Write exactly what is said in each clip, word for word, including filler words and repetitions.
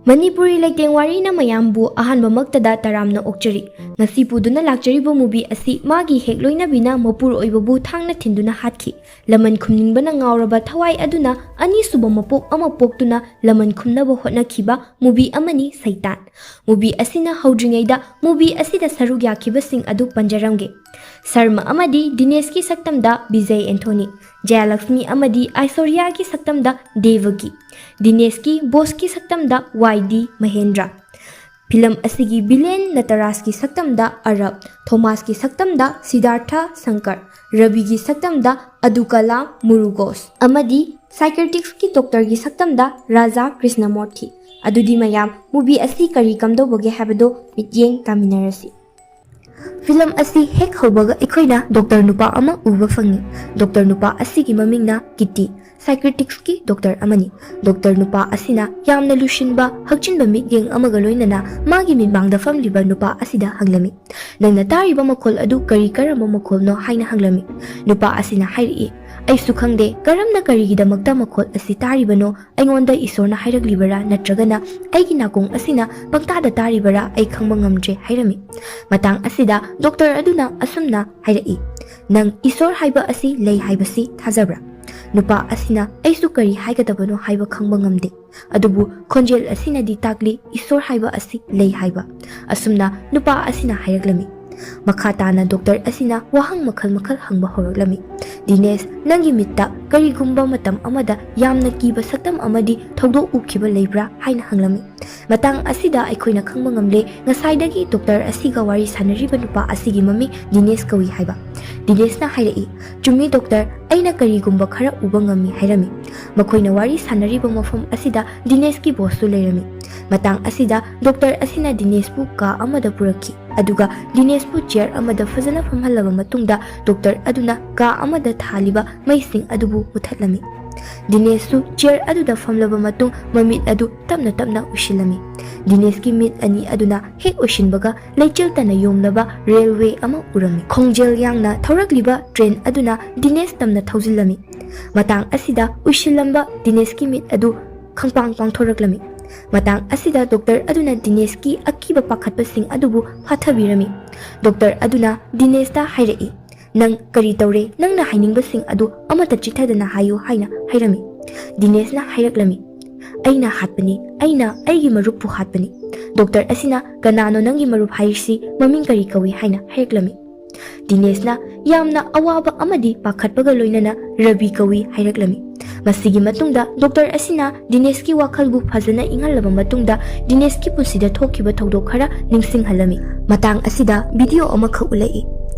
ꯃꯅꯤꯄꯨꯔꯤ ꯂꯩꯇꯦꯡ ꯋꯥꯔꯤꯅ ꯃꯌꯥꯝꯕꯨ ꯑꯍꯥꯟꯕꯃꯛꯇꯗ ꯇꯔꯥꯝꯅ ꯑꯣꯛꯆꯔꯤ꯫ ꯉꯁꯤ ꯄꯨꯗꯨꯅ ꯂꯥꯛꯆꯔꯤꯕ movie ꯑꯁꯤ ꯃꯥꯒꯤ ꯍꯦꯛ ꯂꯣꯏꯅꯕꯤꯅ ꯃꯄꯨꯔꯣꯏꯕꯕꯨ ꯊꯥꯡꯅ ꯊꯤꯟꯗꯨꯅ ꯍꯥꯠꯈꯤ꯫ ꯂꯃꯟ ꯈꯨꯝꯅꯤꯡꯕꯅ ꯉꯥꯎꯔꯕ ꯊꯋꯥꯏ ꯑꯗꯨꯅ ꯑꯅꯤꯁꯨꯕ ꯃꯄꯣꯛ ꯑꯃ ꯄꯣꯛꯇꯨꯅ ꯂꯃꯟ ꯈꯨꯝꯅꯕ ꯍꯣꯠꯅꯈꯤꯕ movie ꯑꯃꯅꯤ ꯁꯩꯇꯥꯟ꯫ Movie ꯑꯁꯤꯅ ꯍꯧꯗ꯭ꯔꯤꯉꯩꯗ movie ꯑꯁꯤꯗ ꯁꯔꯨꯛ ꯌꯥꯈꯤꯕꯁꯤꯡ ꯑꯗꯨ ꯄꯟꯖꯔꯝꯒꯦ꯫ ꯁꯔꯃ ꯑꯃꯗꯤ ꯗꯤꯅꯦꯁꯀꯤ ꯁꯛꯇꯝꯗ ꯕꯤꯖꯌ ꯑꯦꯟꯊꯣꯅꯤ, ꯖꯌꯂꯛꯁꯃꯤ ꯑꯃꯗꯤ ꯑꯥꯏꯁꯣꯔꯤꯌꯥꯒꯤ ꯁꯛꯇꯝꯗ ꯗꯦꯕꯀꯤ, ꯗꯤꯅꯦꯁꯀꯤ ꯕꯣꯁꯀꯤ ꯁꯛꯇꯝꯗ ꯋꯥꯏ ꯗꯤ ꯃꯍꯦꯟꯗ꯭ꯔ꯫ ꯐꯤꯂꯝ ꯑꯁꯤꯒꯤ villain ꯅꯇꯔꯥꯖꯀꯤ ꯁꯛꯇꯝꯗ ꯑꯔꯕ, ꯊꯣꯃꯥꯁꯀꯤ ꯁꯛꯇꯝꯗ ꯁꯤꯗꯥꯔꯊ ꯁꯪꯀꯔ, ꯔꯕꯤꯒꯤ ꯁꯛꯇꯝꯗ ꯑꯗꯨꯀꯂꯥꯝ ꯃꯨꯔꯨꯒꯣꯁ ꯑꯃꯗꯤ psychiatristꯀꯤ doctorꯒꯤ ꯁꯛꯇꯝꯗ ꯔꯥꯖꯥ ꯀ꯭ꯔꯤꯁꯅꯃꯣꯔꯊꯤ꯫ ꯑꯗꯨꯗꯤ ꯃꯌꯥꯝ, movie ꯑꯁꯤ ꯀꯔꯤ ꯀꯝꯗꯧꯕꯒꯦ ꯍꯥꯏꯕꯗꯨ ꯃꯤꯠꯌꯦꯡ ꯇꯥꯃꯤꯟꯅꯔꯁꯤ꯫ ꯐꯤꯂꯝ ꯑꯁꯤ ꯍꯦꯛ ꯍꯧꯕꯒ ꯑꯩꯈꯣꯏꯅ doctor ꯅꯨꯄꯥ ꯑꯃ ꯎꯕ ꯐꯪꯉꯤ꯫ Doctor ꯅꯨꯄꯥ ꯑꯁꯤꯒꯤ ꯃꯃꯤꯡꯅ ꯀꯤꯇꯤ, psychiatristꯀꯤ doctor ꯑꯃꯅꯤ꯫ Doctor ꯅꯨꯄꯥ ꯑꯁꯤꯅ ꯌꯥꯝꯅ ꯂꯨꯁꯤꯟꯕ, ꯍꯛꯆꯤꯟꯕ ꯃꯤꯠꯌꯦꯡ ꯑꯃꯒ ꯂꯣꯏꯅꯅ ꯃꯥꯒꯤ ꯃꯤꯠꯃꯥꯡꯗ ꯐꯝꯂꯤꯕ ꯅꯨꯄꯥ ꯑꯁꯤꯗ ꯍꯪꯂꯝꯃꯤ, "ꯅꯪꯅ ꯇꯥꯔꯤꯕ ꯃꯈꯣꯜ ꯑꯗꯨ ꯀꯔꯤ ꯀꯔꯝꯕ ꯃꯈꯣꯜꯅꯣ?" ꯍꯥꯏꯅ ꯍꯪꯂꯝꯃꯤ꯫ ꯅꯨꯄꯥ ꯑꯁꯤꯅ ꯍꯥꯏꯔꯛꯏ, "ꯑꯩꯁꯨ ꯈꯪꯗꯦ ꯀꯔꯝꯅ ꯀꯔꯤꯒꯤꯗꯃꯛꯇ ꯃꯈꯣꯜ ꯑꯁꯤ ꯇꯥꯔꯤꯕꯅꯣ, ꯑꯩꯉꯣꯟꯗ ꯏꯁꯣꯔꯅ ꯍꯥꯏꯔꯛꯂꯤꯕꯔꯥ ꯅꯠꯇ꯭ꯔꯒꯅ ꯑꯩꯒꯤ ꯅꯥꯀꯣꯡ ꯑꯁꯤꯅ ꯄꯪꯇꯥꯗ ꯇꯥꯔꯤꯕꯔꯥ ꯑꯩ ꯈꯪꯕ ꯉꯝꯗ꯭ꯔꯦ" ꯍꯥꯏꯔꯝꯃꯤ꯫ ꯃꯇꯥꯡ ꯑꯁꯤꯗ doctor ꯑꯗꯨꯅ ꯑꯁꯨꯝꯅ ꯍꯥꯏꯔꯛꯏ, "ꯅꯪ ꯏꯁꯣꯔ ꯍꯥꯏꯕ ꯑꯁꯤ ꯂꯩ ꯍꯥꯏꯕꯁꯤ ꯊꯥꯖꯕ꯭ꯔꯥ?" ꯅꯨꯄꯥ ꯑꯁꯤꯅ, "ꯑꯩꯁꯨ ꯀꯔꯤ ꯍꯥꯏꯒꯗꯕꯅꯣ ꯍꯥꯏꯕ ꯈꯪꯕ ꯉꯝꯗꯦ, ꯑꯗꯨꯕꯨ ꯈꯣꯟꯖꯦꯜ ꯑꯁꯤꯅꯗꯤ ꯇꯥꯛꯂꯤ ꯏꯁꯣꯔ ꯍꯥꯏꯕ ꯑꯁꯤ ꯂꯩ" ꯍꯥꯏꯕ꯫ ꯑꯁꯨꯝꯅ ꯅꯨꯄꯥ ꯑꯁꯤꯅ ꯍꯥꯏꯔꯛꯂꯝꯃꯤ꯫ ꯃꯈꯥ ꯇꯥꯅ doctor ꯑꯁꯤꯅ ꯋꯥꯍꯪ ꯃꯈꯜ ꯃꯈꯜ ꯍꯪꯕ ꯍꯧꯔꯛꯂꯝꯃꯤ꯫ "ꯗꯤꯅꯦꯁ, ꯅꯪꯒꯤ ꯃꯤꯠꯇ ꯀꯔꯤꯒꯨꯝꯕ ꯃꯇꯝ ꯑꯃꯗ ꯌꯥꯝꯅ ꯀꯤꯕ ꯁꯛꯇꯝ ꯑꯃꯗꯤ ꯊꯧꯗꯣꯛ ꯎꯈꯤꯕ ꯂꯩꯕ꯭ꯔꯥ?" ꯍꯥꯏꯅ ꯍꯪꯂꯝꯃꯤ꯫ ꯃꯇꯥꯡ ꯑꯁꯤꯗ ꯑꯩꯈꯣꯏꯅ ꯈꯪꯕ ꯉꯝꯂꯦ, ꯉꯁꯥꯏꯗꯒꯤ doctor ꯑꯁꯤꯒ ꯋꯥꯔꯤ ꯁꯥꯟꯅꯔꯤꯕ ꯅꯨꯄꯥ ꯑꯁꯤꯒꯤ ꯃꯃꯤꯡ ꯗꯤꯅꯦꯁ ꯀꯧꯏ ꯍꯥꯏꯕ꯫ ꯗꯤꯅꯦꯁꯅ ꯍꯥꯏꯔꯛꯏ, "ꯆꯨꯝꯃꯤ doctor, ꯑꯩꯅ ꯀꯔꯤꯒꯨꯝꯕ ꯈꯔ ꯎꯕ ꯉꯝꯃꯤ" ꯍꯥꯏꯔꯝꯃꯤ꯫ ꯃꯈꯣꯏꯅ ꯋꯥꯔꯤ ꯁꯥꯟꯅꯔꯤꯕ ꯃꯐꯝ ꯑꯁꯤꯗ ꯗꯤꯅꯦꯁꯀꯤ bossꯁꯨ ꯂꯩꯔꯝꯃꯤ꯫ ꯃꯇꯥꯡ ꯑꯁꯤꯗ doctor ꯑꯁꯤꯅ ꯗꯤꯅꯦꯁꯄꯨ ꯀꯥ ꯑꯃꯗ ꯄꯨꯔꯛꯈꯤ, ꯑꯗꯨꯒ ꯗꯤꯅꯦꯁꯄꯨ chair ꯑꯃꯗ ꯐꯖꯅ ꯐꯝꯍꯜꯂꯕ ꯃꯇꯨꯡꯗ doctor ꯑꯗꯨꯅ ꯀꯥ ꯑꯃꯗ ꯊꯥꯜꯂꯤꯕ ꯃꯩꯁꯤꯡ ꯑꯗꯨꯕꯨ ꯃꯨꯊꯠꯂꯝꯃꯤ꯫ ꯗꯤꯅꯦꯁꯁꯨ ꯆꯤꯌꯔ ꯑꯗꯨꯗ ꯐꯝꯂꯕ ꯃꯇꯨꯡ ꯃꯃꯤꯠ ꯑꯗꯨ ꯇꯞꯅ ꯇꯞꯅ ꯎꯏꯁꯤꯜꯂꯝꯃꯤ꯫ ꯗꯤꯅꯦꯁꯀꯤ ꯃꯤꯠ ꯑꯅꯤ ꯑꯗꯨꯅ ꯍꯦꯛ ꯎꯏꯁꯤꯟꯕꯒ ꯂꯩꯆꯤꯜ ꯇꯥꯅ ꯌꯣꯝꯂꯕ ꯔꯦꯜꯋꯦ ꯑꯃ ꯎꯔꯝꯃꯤ꯫ ꯈꯣꯡꯖꯦꯜ ꯌꯥꯡꯅ ꯊꯧꯔꯛꯂꯤꯕ ꯇ꯭ꯔꯦꯟ ꯑꯗꯨꯅ ꯗꯤꯅꯦꯁ ꯇꯝꯅ ꯊꯧꯖꯤꯜꯂꯝꯃꯤ꯫ ꯃꯇꯥꯡ ꯑꯁꯤꯗ ꯎꯏꯁꯤꯜꯂꯝꯕ ꯗꯤꯅꯦꯁꯀꯤ ꯃꯤꯠ ꯑꯗꯨ ꯈꯪꯄꯥꯡ ꯄꯥꯡꯊꯣꯔꯛꯂꯝꯃꯤ꯫ ꯃꯇꯥꯡ ꯑꯁꯤꯗ ꯗꯣꯛꯇꯔ ꯑꯗꯨꯅ ꯗꯤꯅꯦꯁꯀꯤ ꯑꯀꯤꯕ ꯄꯥꯈꯠꯄꯁꯤꯡ ꯑꯗꯨꯕꯨ ꯐꯥꯊꯕꯤꯔꯝꯃꯤ꯫ ꯗꯣꯛꯇꯔ ꯑꯗꯨꯅ ꯗꯤꯅꯦꯁꯇ ꯍꯥꯏꯔꯛꯏ, "ꯅꯪ ꯀꯔꯤ ꯇꯧꯔꯦ? ꯅꯪꯅ ꯍꯥꯏꯅꯤꯡꯕꯁꯤꯡ ꯑꯗꯨ ꯑꯃꯠꯇ ꯆꯤꯊꯗꯅ ꯍꯥꯏꯌꯨ" ꯍꯥꯏꯅ ꯍꯥꯏꯔꯝꯃꯤ꯫ ꯗꯤꯅꯦꯁꯅ ꯍꯥꯏꯔꯛꯂꯝꯃꯤ, "ꯑꯩꯅ ꯍꯥꯠꯄꯅꯤ, ꯑꯩꯅ ꯑꯩꯒꯤ ꯃꯔꯨꯞꯄꯨ ꯍꯥꯠꯄꯅꯤ"꯫ ꯗꯣꯛꯇꯔ ꯑꯁꯤꯅ, "ꯀꯅꯥꯅꯣ ꯅꯪꯒꯤ ꯃꯔꯨꯞ ꯍꯥꯏꯔꯤꯁꯤ? ꯃꯃꯤꯡ ꯀꯔꯤ ꯀꯧꯏ?" ꯍꯥꯏꯅ ꯍꯥꯏꯔꯛꯂꯝꯃꯤ꯫ ꯗꯤꯅꯦꯁꯅ ꯌꯥꯝꯅ ꯑꯋꯥꯕ ꯑꯃꯗꯤ ꯄꯥꯈꯠꯄꯒ ꯂꯣꯏꯅꯅ "ꯔꯕꯤ ꯀꯧꯏ" ꯍꯥꯏꯔꯛꯂꯝꯃꯤ꯫ ꯃꯁꯤꯒꯤ ꯃꯇꯨꯡꯗ ꯗꯣꯛꯇꯔ ꯑꯁꯤꯅ ꯗꯤꯅꯦꯁꯀꯤ ꯋꯥꯈꯜꯕꯨ ꯐꯖꯅ ꯏꯪꯍꯜꯂꯕ ꯃꯇꯨꯡꯗ ꯗꯤꯅꯦꯁꯀꯤ ꯄꯨꯟꯁꯤꯗ ꯊꯣꯛꯈꯤꯕ ꯊꯧꯗꯣꯛ ꯈꯔ ꯅꯤꯡꯁꯤꯡꯍꯜꯂꯝꯃꯤ꯫ ꯃꯇꯥꯡ ꯑꯁꯤꯗ ꯚꯤꯗꯤꯑꯣ ꯑꯃꯈꯛ ꯎꯠꯂꯛꯏ꯫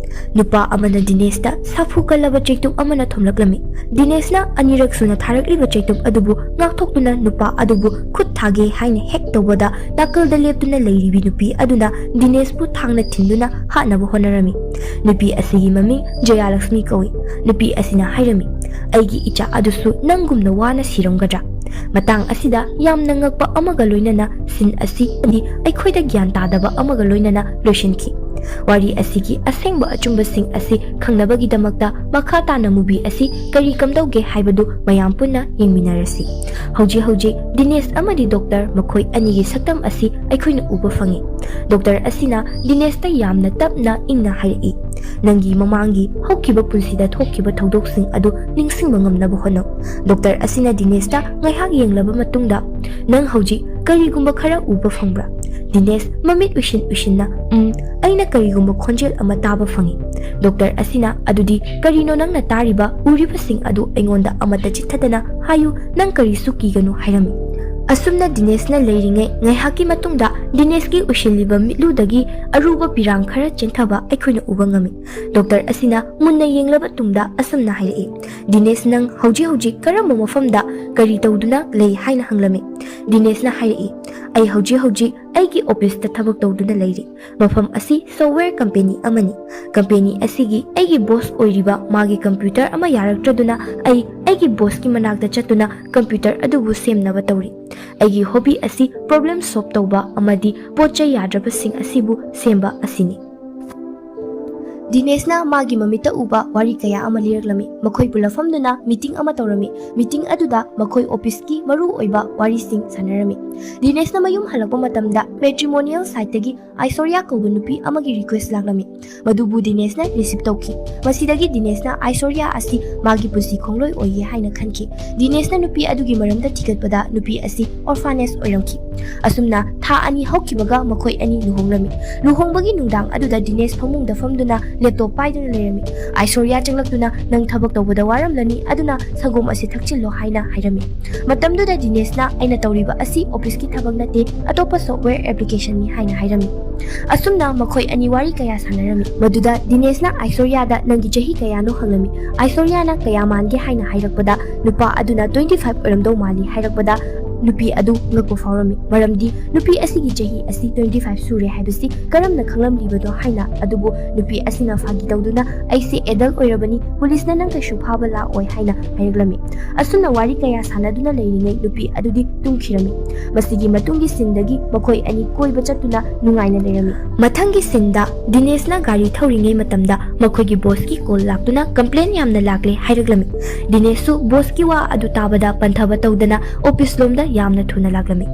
ꯅꯨꯄꯥ ꯑꯃꯅ ꯗꯤꯅꯦꯁꯇ ꯁꯥꯐꯨ ꯀꯜꯂꯕ ꯆꯩꯇꯨꯞ ꯑꯃꯅ ꯊꯣꯝꯂꯛꯂꯝꯃꯤ꯫ ꯗꯤꯅꯦꯁꯅ ꯑꯅꯤꯔꯛ ꯁꯨꯅ ꯊꯥꯔꯛꯂꯤꯕ ꯆꯩꯇꯨꯞ ꯑꯗꯨꯕꯨ ꯉꯥꯛꯊꯣꯛꯇꯨꯅ ꯅꯨꯄꯥ ꯑꯗꯨꯕꯨ ꯈꯨꯠ ꯊꯥꯒꯦ ꯍꯥꯏꯅ ꯍꯦꯛ ꯇꯧꯕꯗ, ꯅꯥꯀꯜꯗ ꯂꯦꯞꯇꯨꯅ ꯂꯩꯔꯤꯕꯤ ꯅꯨꯄꯤ ꯑꯗꯨꯅ ꯗꯤꯅꯦꯁꯄꯨ ꯊꯥꯡꯅ ꯊꯤꯟꯗꯨꯅ ꯍꯥꯠꯅꯕ ꯍꯣꯠꯅꯔꯝꯃꯤ꯫ ꯅꯨꯄꯤ ꯑꯁꯤꯒꯤ ꯃꯃꯤꯡ ꯖꯌꯥꯂꯛꯁꯃꯤ ꯀꯧꯏ꯫ ꯅꯨꯄꯤ ꯑꯁꯤꯅ ꯍꯥꯏꯔꯝꯃꯤ, "ꯑꯩꯒꯤ ꯏꯆꯥ ꯑꯗꯨꯁꯨ ꯅꯪꯒꯨꯝꯅ ꯋꯥꯅ ꯁꯤꯔꯝꯒꯗ꯭ꯔꯥ?" ꯃꯇꯥꯡ ꯑꯁꯤꯗ ꯌꯥꯝꯅ ꯉꯛꯄ ꯑꯃꯒ ꯂꯣꯏꯅꯅ ꯁꯤꯟ ꯑꯁꯤ ꯑꯩꯈꯣꯏꯗ ꯒ꯭ꯌꯥꯟ ꯇꯥꯗꯕ ꯑꯃꯒ ꯂꯣꯏꯅꯅ ꯂꯣꯏꯁꯤꯟꯈꯤ꯫ ꯋꯥꯔꯤ ꯑꯁꯤꯒꯤ ꯑꯁꯦꯡꯕ ꯑꯆꯨꯝꯕꯁꯤꯡ ꯑꯁꯤ ꯈꯪꯅꯕꯒꯤꯗꯃꯛꯇ ꯃꯈꯥ ꯇꯥꯅ movie ꯑꯁꯤ ꯀꯔꯤ ꯀꯝꯗꯧꯒꯦ ꯍꯥꯏꯕꯗꯨ ꯃꯌꯥꯝ ꯄꯨꯟꯅ ꯌꯦꯡꯃꯤꯟꯅꯔꯁꯤ꯫ ꯍꯧꯖꯤꯛ ꯍꯧꯖꯤꯛ ꯗꯤꯅꯦꯁ ꯑꯃꯗꯤ ꯗꯣꯛꯇꯔ ꯃꯈꯣꯏ ꯑꯅꯤꯒꯤ ꯁꯛꯇꯝ ꯑꯁꯤ ꯑꯩꯈꯣꯏꯅ ꯎꯕ ꯐꯪꯏ꯫ ꯗꯣꯛꯇꯔ ꯑꯁꯤꯅ ꯗꯤꯅꯦꯁꯇ ꯌꯥꯝꯅ ꯇꯞꯅ ꯏꯪꯅ ꯍꯥꯏꯔꯛꯏ, "ꯅꯪꯒꯤ ꯃꯃꯥꯡꯒꯤ ꯍꯧꯈꯤꯕ ꯄꯨꯟꯁꯤꯗ ꯊꯣꯛꯈꯤꯕ ꯊꯧꯗꯣꯛꯁꯤꯡ ꯑꯗꯨ ꯅꯤꯡꯁꯤꯡꯕ ꯉꯝꯅꯕ ꯍꯣꯠꯅꯧ"꯫ ꯗꯣꯛꯇꯔ ꯑꯁꯤꯅ ꯗꯤꯅꯦꯁꯇ ꯉꯥꯏꯍꯥꯛ ꯌꯦꯡꯂꯕ ꯃꯇꯨꯡꯗ, "ꯅꯪ ꯍꯧꯖꯤꯛ ꯀꯔꯤꯒꯨꯝꯕ ꯈꯔ ꯎꯕ ꯐꯪꯕ꯭ꯔꯥ?" ꯗꯤꯅꯦꯁ ꯃꯃꯤꯠ ꯎꯏꯁꯤꯟ ꯎꯏꯁꯤꯟꯅ, "ꯎꯝ, ꯑꯩꯅ ꯀꯔꯤꯒꯨꯝꯕ ꯈꯣꯟꯖꯦꯜ ꯑꯃ ꯇꯥꯕ ꯐꯪꯏ"꯫ ꯗꯣꯛꯇꯔ ꯑꯁꯤꯅ, "ꯑꯗꯨꯗꯤ ꯀꯔꯤꯅꯣ ꯅꯪꯅ ꯇꯥꯔꯤꯕ, ꯎꯔꯤꯕꯁꯤꯡ ꯑꯗꯨ ꯑꯩꯉꯣꯟꯗ ꯑꯃꯠꯇ ꯆꯤꯠꯊꯗꯅ ꯍꯥꯏꯌꯨ, ꯅꯪ ꯀꯔꯤꯁꯨ ꯀꯤꯒꯅꯨ" ꯍꯥꯏꯔꯝꯃꯤ꯫ ꯑꯁꯨꯝꯅ ꯗꯤꯅꯦꯁꯅ ꯂꯩꯔꯤꯉꯩ ꯉꯥꯏꯍꯥꯛꯀꯤ ꯃꯇꯨꯡꯗ ꯗꯤꯅꯦꯁꯀꯤ ꯎꯏꯁꯤꯜꯂꯤꯕ ꯃꯤꯠꯂꯨꯗꯒꯤ ꯑꯔꯨꯕ ꯄꯤꯔꯥꯡ ꯈꯔ ꯆꯦꯟꯊꯕ ꯑꯩꯈꯣꯏꯅ ꯎꯕ ꯉꯝꯃꯤ꯫ ꯗꯣꯛꯇꯔ ꯑꯁꯤꯅ ꯃꯨꯟꯅ ꯌꯦꯡꯂꯕ ꯇꯨꯡꯗ ꯑꯁꯨꯝꯅ ꯍꯥꯏꯔꯛꯏ, "ꯗꯤꯅꯦꯁ, ꯅꯪ ꯍꯧꯖꯤꯛ ꯍꯧꯖꯤꯛ ꯀꯔꯝꯕ ꯃꯐꯝꯗ ꯀꯔꯤ ꯇꯧꯗꯨꯅ ꯂꯩ?" ꯍꯥꯏꯅ ꯍꯪꯂꯝꯃꯤ꯫ ꯗꯤꯅꯦꯁꯅ ꯍꯥꯏꯔꯛꯏ, ꯑꯩ ꯍꯧꯖꯤꯛ ꯍꯧꯖꯤꯛ ꯑꯩꯒꯤ ꯑꯣꯐꯤꯁꯇ ꯊꯕꯛ ꯇꯧꯗꯨꯅ ꯂꯩꯔꯤ꯫ ꯃꯐꯝ ꯑꯁꯤ ꯁꯣꯐꯋꯦꯌꯔ ꯀꯝꯄꯦꯅꯤ ꯑꯃꯅꯤ꯫ ꯀꯝꯄꯦꯅꯤ ꯑꯁꯤꯒꯤ ꯑꯩꯒꯤ ꯕꯣꯁ ꯑꯣꯏꯔꯤꯕ ꯃꯥꯒꯤ ꯀꯝꯄ꯭ꯌꯨꯇꯔ ꯑꯃ ꯌꯥꯔꯛꯇ꯭ꯔꯗꯨꯅ ꯑꯩ ꯑꯩꯒꯤ ꯕꯣꯁꯀꯤ ꯃꯅꯥꯛꯇ ꯆꯠꯇꯨꯅ ꯀꯝꯄ꯭ꯌꯨꯇꯔ ꯑꯗꯨꯕꯨ ꯁꯦꯝꯅꯕ ꯇꯧꯔꯤ꯫ ꯑꯩꯒꯤ ꯍꯣꯕꯤ ꯑꯁꯤ ꯄ꯭ꯔꯣꯕ꯭ꯂꯦꯝ ꯁꯣꯜꯕ ꯇꯧꯕ ꯑꯃꯗꯤ ꯄꯣꯠ ꯆꯩ ꯌꯥꯗ꯭ꯔꯕꯁꯤꯡ ꯑꯁꯤꯕꯨ ꯁꯦꯝꯕ ꯑꯁꯤꯅꯤ꯫ ꯗꯤꯅꯦꯁꯅ ꯃꯥꯒꯤ ꯃꯃꯤꯠꯇ ꯎꯕ ꯋꯥꯔꯤ ꯀꯌꯥ ꯑꯃ ꯂꯤꯔꯛꯂꯝꯃꯤ꯫ ꯃꯈꯣꯏ ꯄꯨꯜꯂꯞ ꯐꯝꯗꯨꯅ ꯃꯤꯇꯤꯡ ꯑꯃ ꯇꯧꯔꯝꯃꯤ꯫ ꯃꯤꯇꯤꯡ ꯑꯗꯨꯗ ꯃꯈꯣꯏ ꯑꯣꯐꯤꯁꯀꯤ ꯃꯔꯨ ꯑꯣꯏꯕ ꯋꯥꯔꯤꯁꯤꯡ ꯁꯥꯟꯅꯔꯝꯃꯤ꯫ ꯗꯤꯅꯦꯁꯅ ꯃꯌꯨꯝ ꯍꯜꯂꯛꯄ ꯃꯇꯝꯗ ꯃꯦꯇ꯭ꯔꯤꯃꯣꯅꯤꯌꯦꯜ ꯁꯥꯏꯠꯇꯒꯤ ꯑꯥꯏꯁꯣꯔꯤꯌꯥ ꯀꯧꯕ ꯅꯨꯄꯤ ꯑꯃꯒꯤ ꯔꯤꯀ꯭ꯋꯦꯁ ꯂꯥꯛꯂꯝꯃꯤ꯫ ꯃꯗꯨꯕꯨ ꯗꯤꯅꯦꯁꯅ ꯔꯤꯁꯤꯞ ꯇꯧꯈꯤ꯫ ꯃꯁꯤꯗꯒꯤ ꯗꯤꯅꯦꯁꯅ ꯑꯥꯏꯁꯣꯔꯤꯌꯥ ꯑꯁꯤ ꯃꯥꯒꯤ ꯄꯨꯟꯁꯤ ꯈꯣꯡꯂꯣꯏ ꯑꯣꯏꯌꯦ ꯍꯥꯏꯅ ꯈꯟꯈꯤ꯫ ꯗꯤꯅꯦꯁꯅ ꯅꯨꯄꯤ ꯑꯗꯨꯒꯤ ꯃꯔꯝꯗ ꯊꯤꯒꯠꯄꯗ ꯅꯨꯄꯤ ꯑꯁꯤ ꯑꯣꯔꯐꯥꯅꯦꯖ ꯑꯣꯏꯔꯝꯈꯤ꯫ ꯑꯁꯨꯝꯅ ꯊꯥ ꯑꯅꯤ ꯍꯧꯈꯤꯕꯒ ꯃꯈꯣꯏ ꯑꯅꯤ ꯂꯨꯍꯣꯡꯂꯝꯃꯤ꯫ ꯂꯨꯍꯣꯡꯕꯒꯤ ꯅꯨꯡꯗꯥꯡ ꯑꯗꯨꯗ ꯗꯤꯅꯦꯁ ꯐꯃꯨꯡꯗ ꯐꯝꯗꯨꯅ ꯂꯦꯞꯇꯣꯞ ꯄꯥꯏꯗꯨꯅ ꯂꯩꯔꯝꯃꯤ꯫ ꯑꯥꯏꯁꯣꯔꯤꯌꯥ ꯆꯪꯂꯛꯇꯨꯅ, "ꯅꯪ ꯊꯕꯛ ꯇꯧꯕꯗ ꯋꯥꯔꯝꯂꯅꯤ, ꯑꯗꯨꯅ ꯁꯪꯒꯣꯝ ꯑꯁꯤ ꯊꯛꯆꯤꯜꯂꯣ" ꯍꯥꯏꯅ ꯍꯥꯏꯔꯝꯃꯤ꯫ ꯃꯇꯝꯗꯨꯗ ꯗꯤꯅꯦꯁꯅ, "ꯑꯩꯅ ꯇꯧꯔꯤꯕ ꯑꯁꯤ ꯑꯣꯐꯤꯁꯀꯤ ꯊꯕꯛ ꯅꯠꯇꯦ, ꯑꯇꯣꯞꯄ ꯁꯣꯐꯋꯦꯌꯔ ꯑꯦꯄ꯭ꯂꯤꯀꯦꯁꯟꯅꯤ" ꯍꯥꯏꯅ ꯍꯥꯏꯔꯝꯃꯤ꯫ ꯑꯁꯨꯝꯅ ꯃꯈꯣꯏ ꯑꯅꯤ ꯋꯥꯔꯤ ꯀꯌꯥ ꯁꯥꯟꯅꯔꯝꯃꯤ꯫ ꯃꯗꯨꯗ ꯗꯤꯅꯦꯁꯅ ꯑꯥꯏꯁꯣꯔꯤꯌꯥꯗ "ꯅꯪꯒꯤ ꯆꯍꯤ ꯀꯌꯥꯅꯣ?" ꯍꯪꯂꯝꯃꯤ꯫ ꯑꯥꯏꯁꯣꯔꯤꯌꯥꯅ "ꯀꯌꯥ ꯃꯥꯟꯒꯦ?" ꯍꯥꯏꯅ ꯍꯥꯏꯔꯛꯄꯗ, ꯅꯨꯄꯥ ꯑꯗꯨꯅ "ꯇ꯭ꯋꯦꯟꯇꯤ ꯐꯥꯏꯚ ꯑꯣꯏꯔꯝꯗꯧ ꯃꯥꯜꯂꯤ" ꯍꯥꯏꯔꯛꯄꯗ, ꯅꯨꯄꯤ ꯑꯗꯨ ꯉꯛꯄ ꯐꯥꯎꯔꯝꯃꯤ꯫ ꯃꯔꯝꯗꯤ ꯅꯨꯄꯤ ꯑꯁꯤꯒꯤ ꯆꯍꯤ ꯑꯁꯤ ꯇ꯭ꯋꯦꯟꯇꯤ ꯐꯥꯏꯚ ꯁꯨꯔꯦ ꯍꯥꯏꯕꯁꯤ ꯀꯔꯝꯅ ꯈꯪꯂꯝꯂꯤꯕꯅꯣ ꯍꯥꯏꯅ꯫ ꯑꯗꯨꯕꯨ ꯅꯨꯄꯤ ꯑꯁꯤꯅ ꯐꯥꯒꯤ ꯇꯧꯗꯨꯅ, "ꯑꯩꯁꯦ ꯑꯦꯗꯜ ꯑꯣꯏꯔꯕꯅꯤ, ꯄꯨꯂꯤꯁꯅ ꯅꯪ ꯀꯩꯁꯨ ꯐꯥꯕ ꯂꯥꯛꯑꯣꯏ" ꯍꯥꯏꯅ ꯍꯥꯏꯔꯛꯂꯝꯃꯤ꯫ ꯑꯁꯨꯝꯅ ꯋꯥꯔꯤ ꯀꯌꯥ ꯁꯥꯟꯅꯗꯨꯅ ꯂꯩꯔꯤꯉꯩ ꯅꯨꯄꯤ ꯑꯗꯨꯗꯤ ꯇꯨꯝꯈꯤꯔꯝꯃꯤ꯫ ꯃꯁꯤꯒꯤ ꯃꯇꯨꯡꯒꯤ ꯁꯤꯟꯗꯒꯤ ꯃꯈꯣꯏ ꯑꯅꯤ ꯀꯣꯏꯕ ꯆꯠꯇꯨꯅ ꯅꯨꯡꯉꯥꯏꯅ ꯂꯩꯔꯝꯃꯤ꯫ ꯃꯊꯪꯒꯤ ꯁꯤꯟꯗ ꯗꯤꯅꯦꯁꯅ ꯒꯥꯔꯤ ꯊꯧꯔꯤꯉꯩ ꯃꯇꯝꯗ ꯃꯈꯣꯏꯒꯤ ꯕꯣꯁꯀꯤ ꯀꯣꯜ ꯂꯥꯛꯇꯨꯅ ꯀꯝꯄ꯭ꯂꯦꯟ ꯌꯥꯝꯅ ꯂꯥꯛꯂꯦ ꯍꯥꯏꯔꯛꯂꯝꯃꯤ꯫ ꯗꯤꯅꯦꯁꯁꯨ ꯕꯣꯁꯀꯤ ꯋꯥ ꯑꯗꯨ ꯇꯥꯕꯗ ꯄꯟꯊꯕ ꯇꯧꯗꯅ ꯑꯣꯐꯤꯁ ꯂꯣꯝꯗ ꯌꯥꯝꯅ ꯊꯨꯅ ꯂꯥꯛꯂꯝꯃꯤ꯫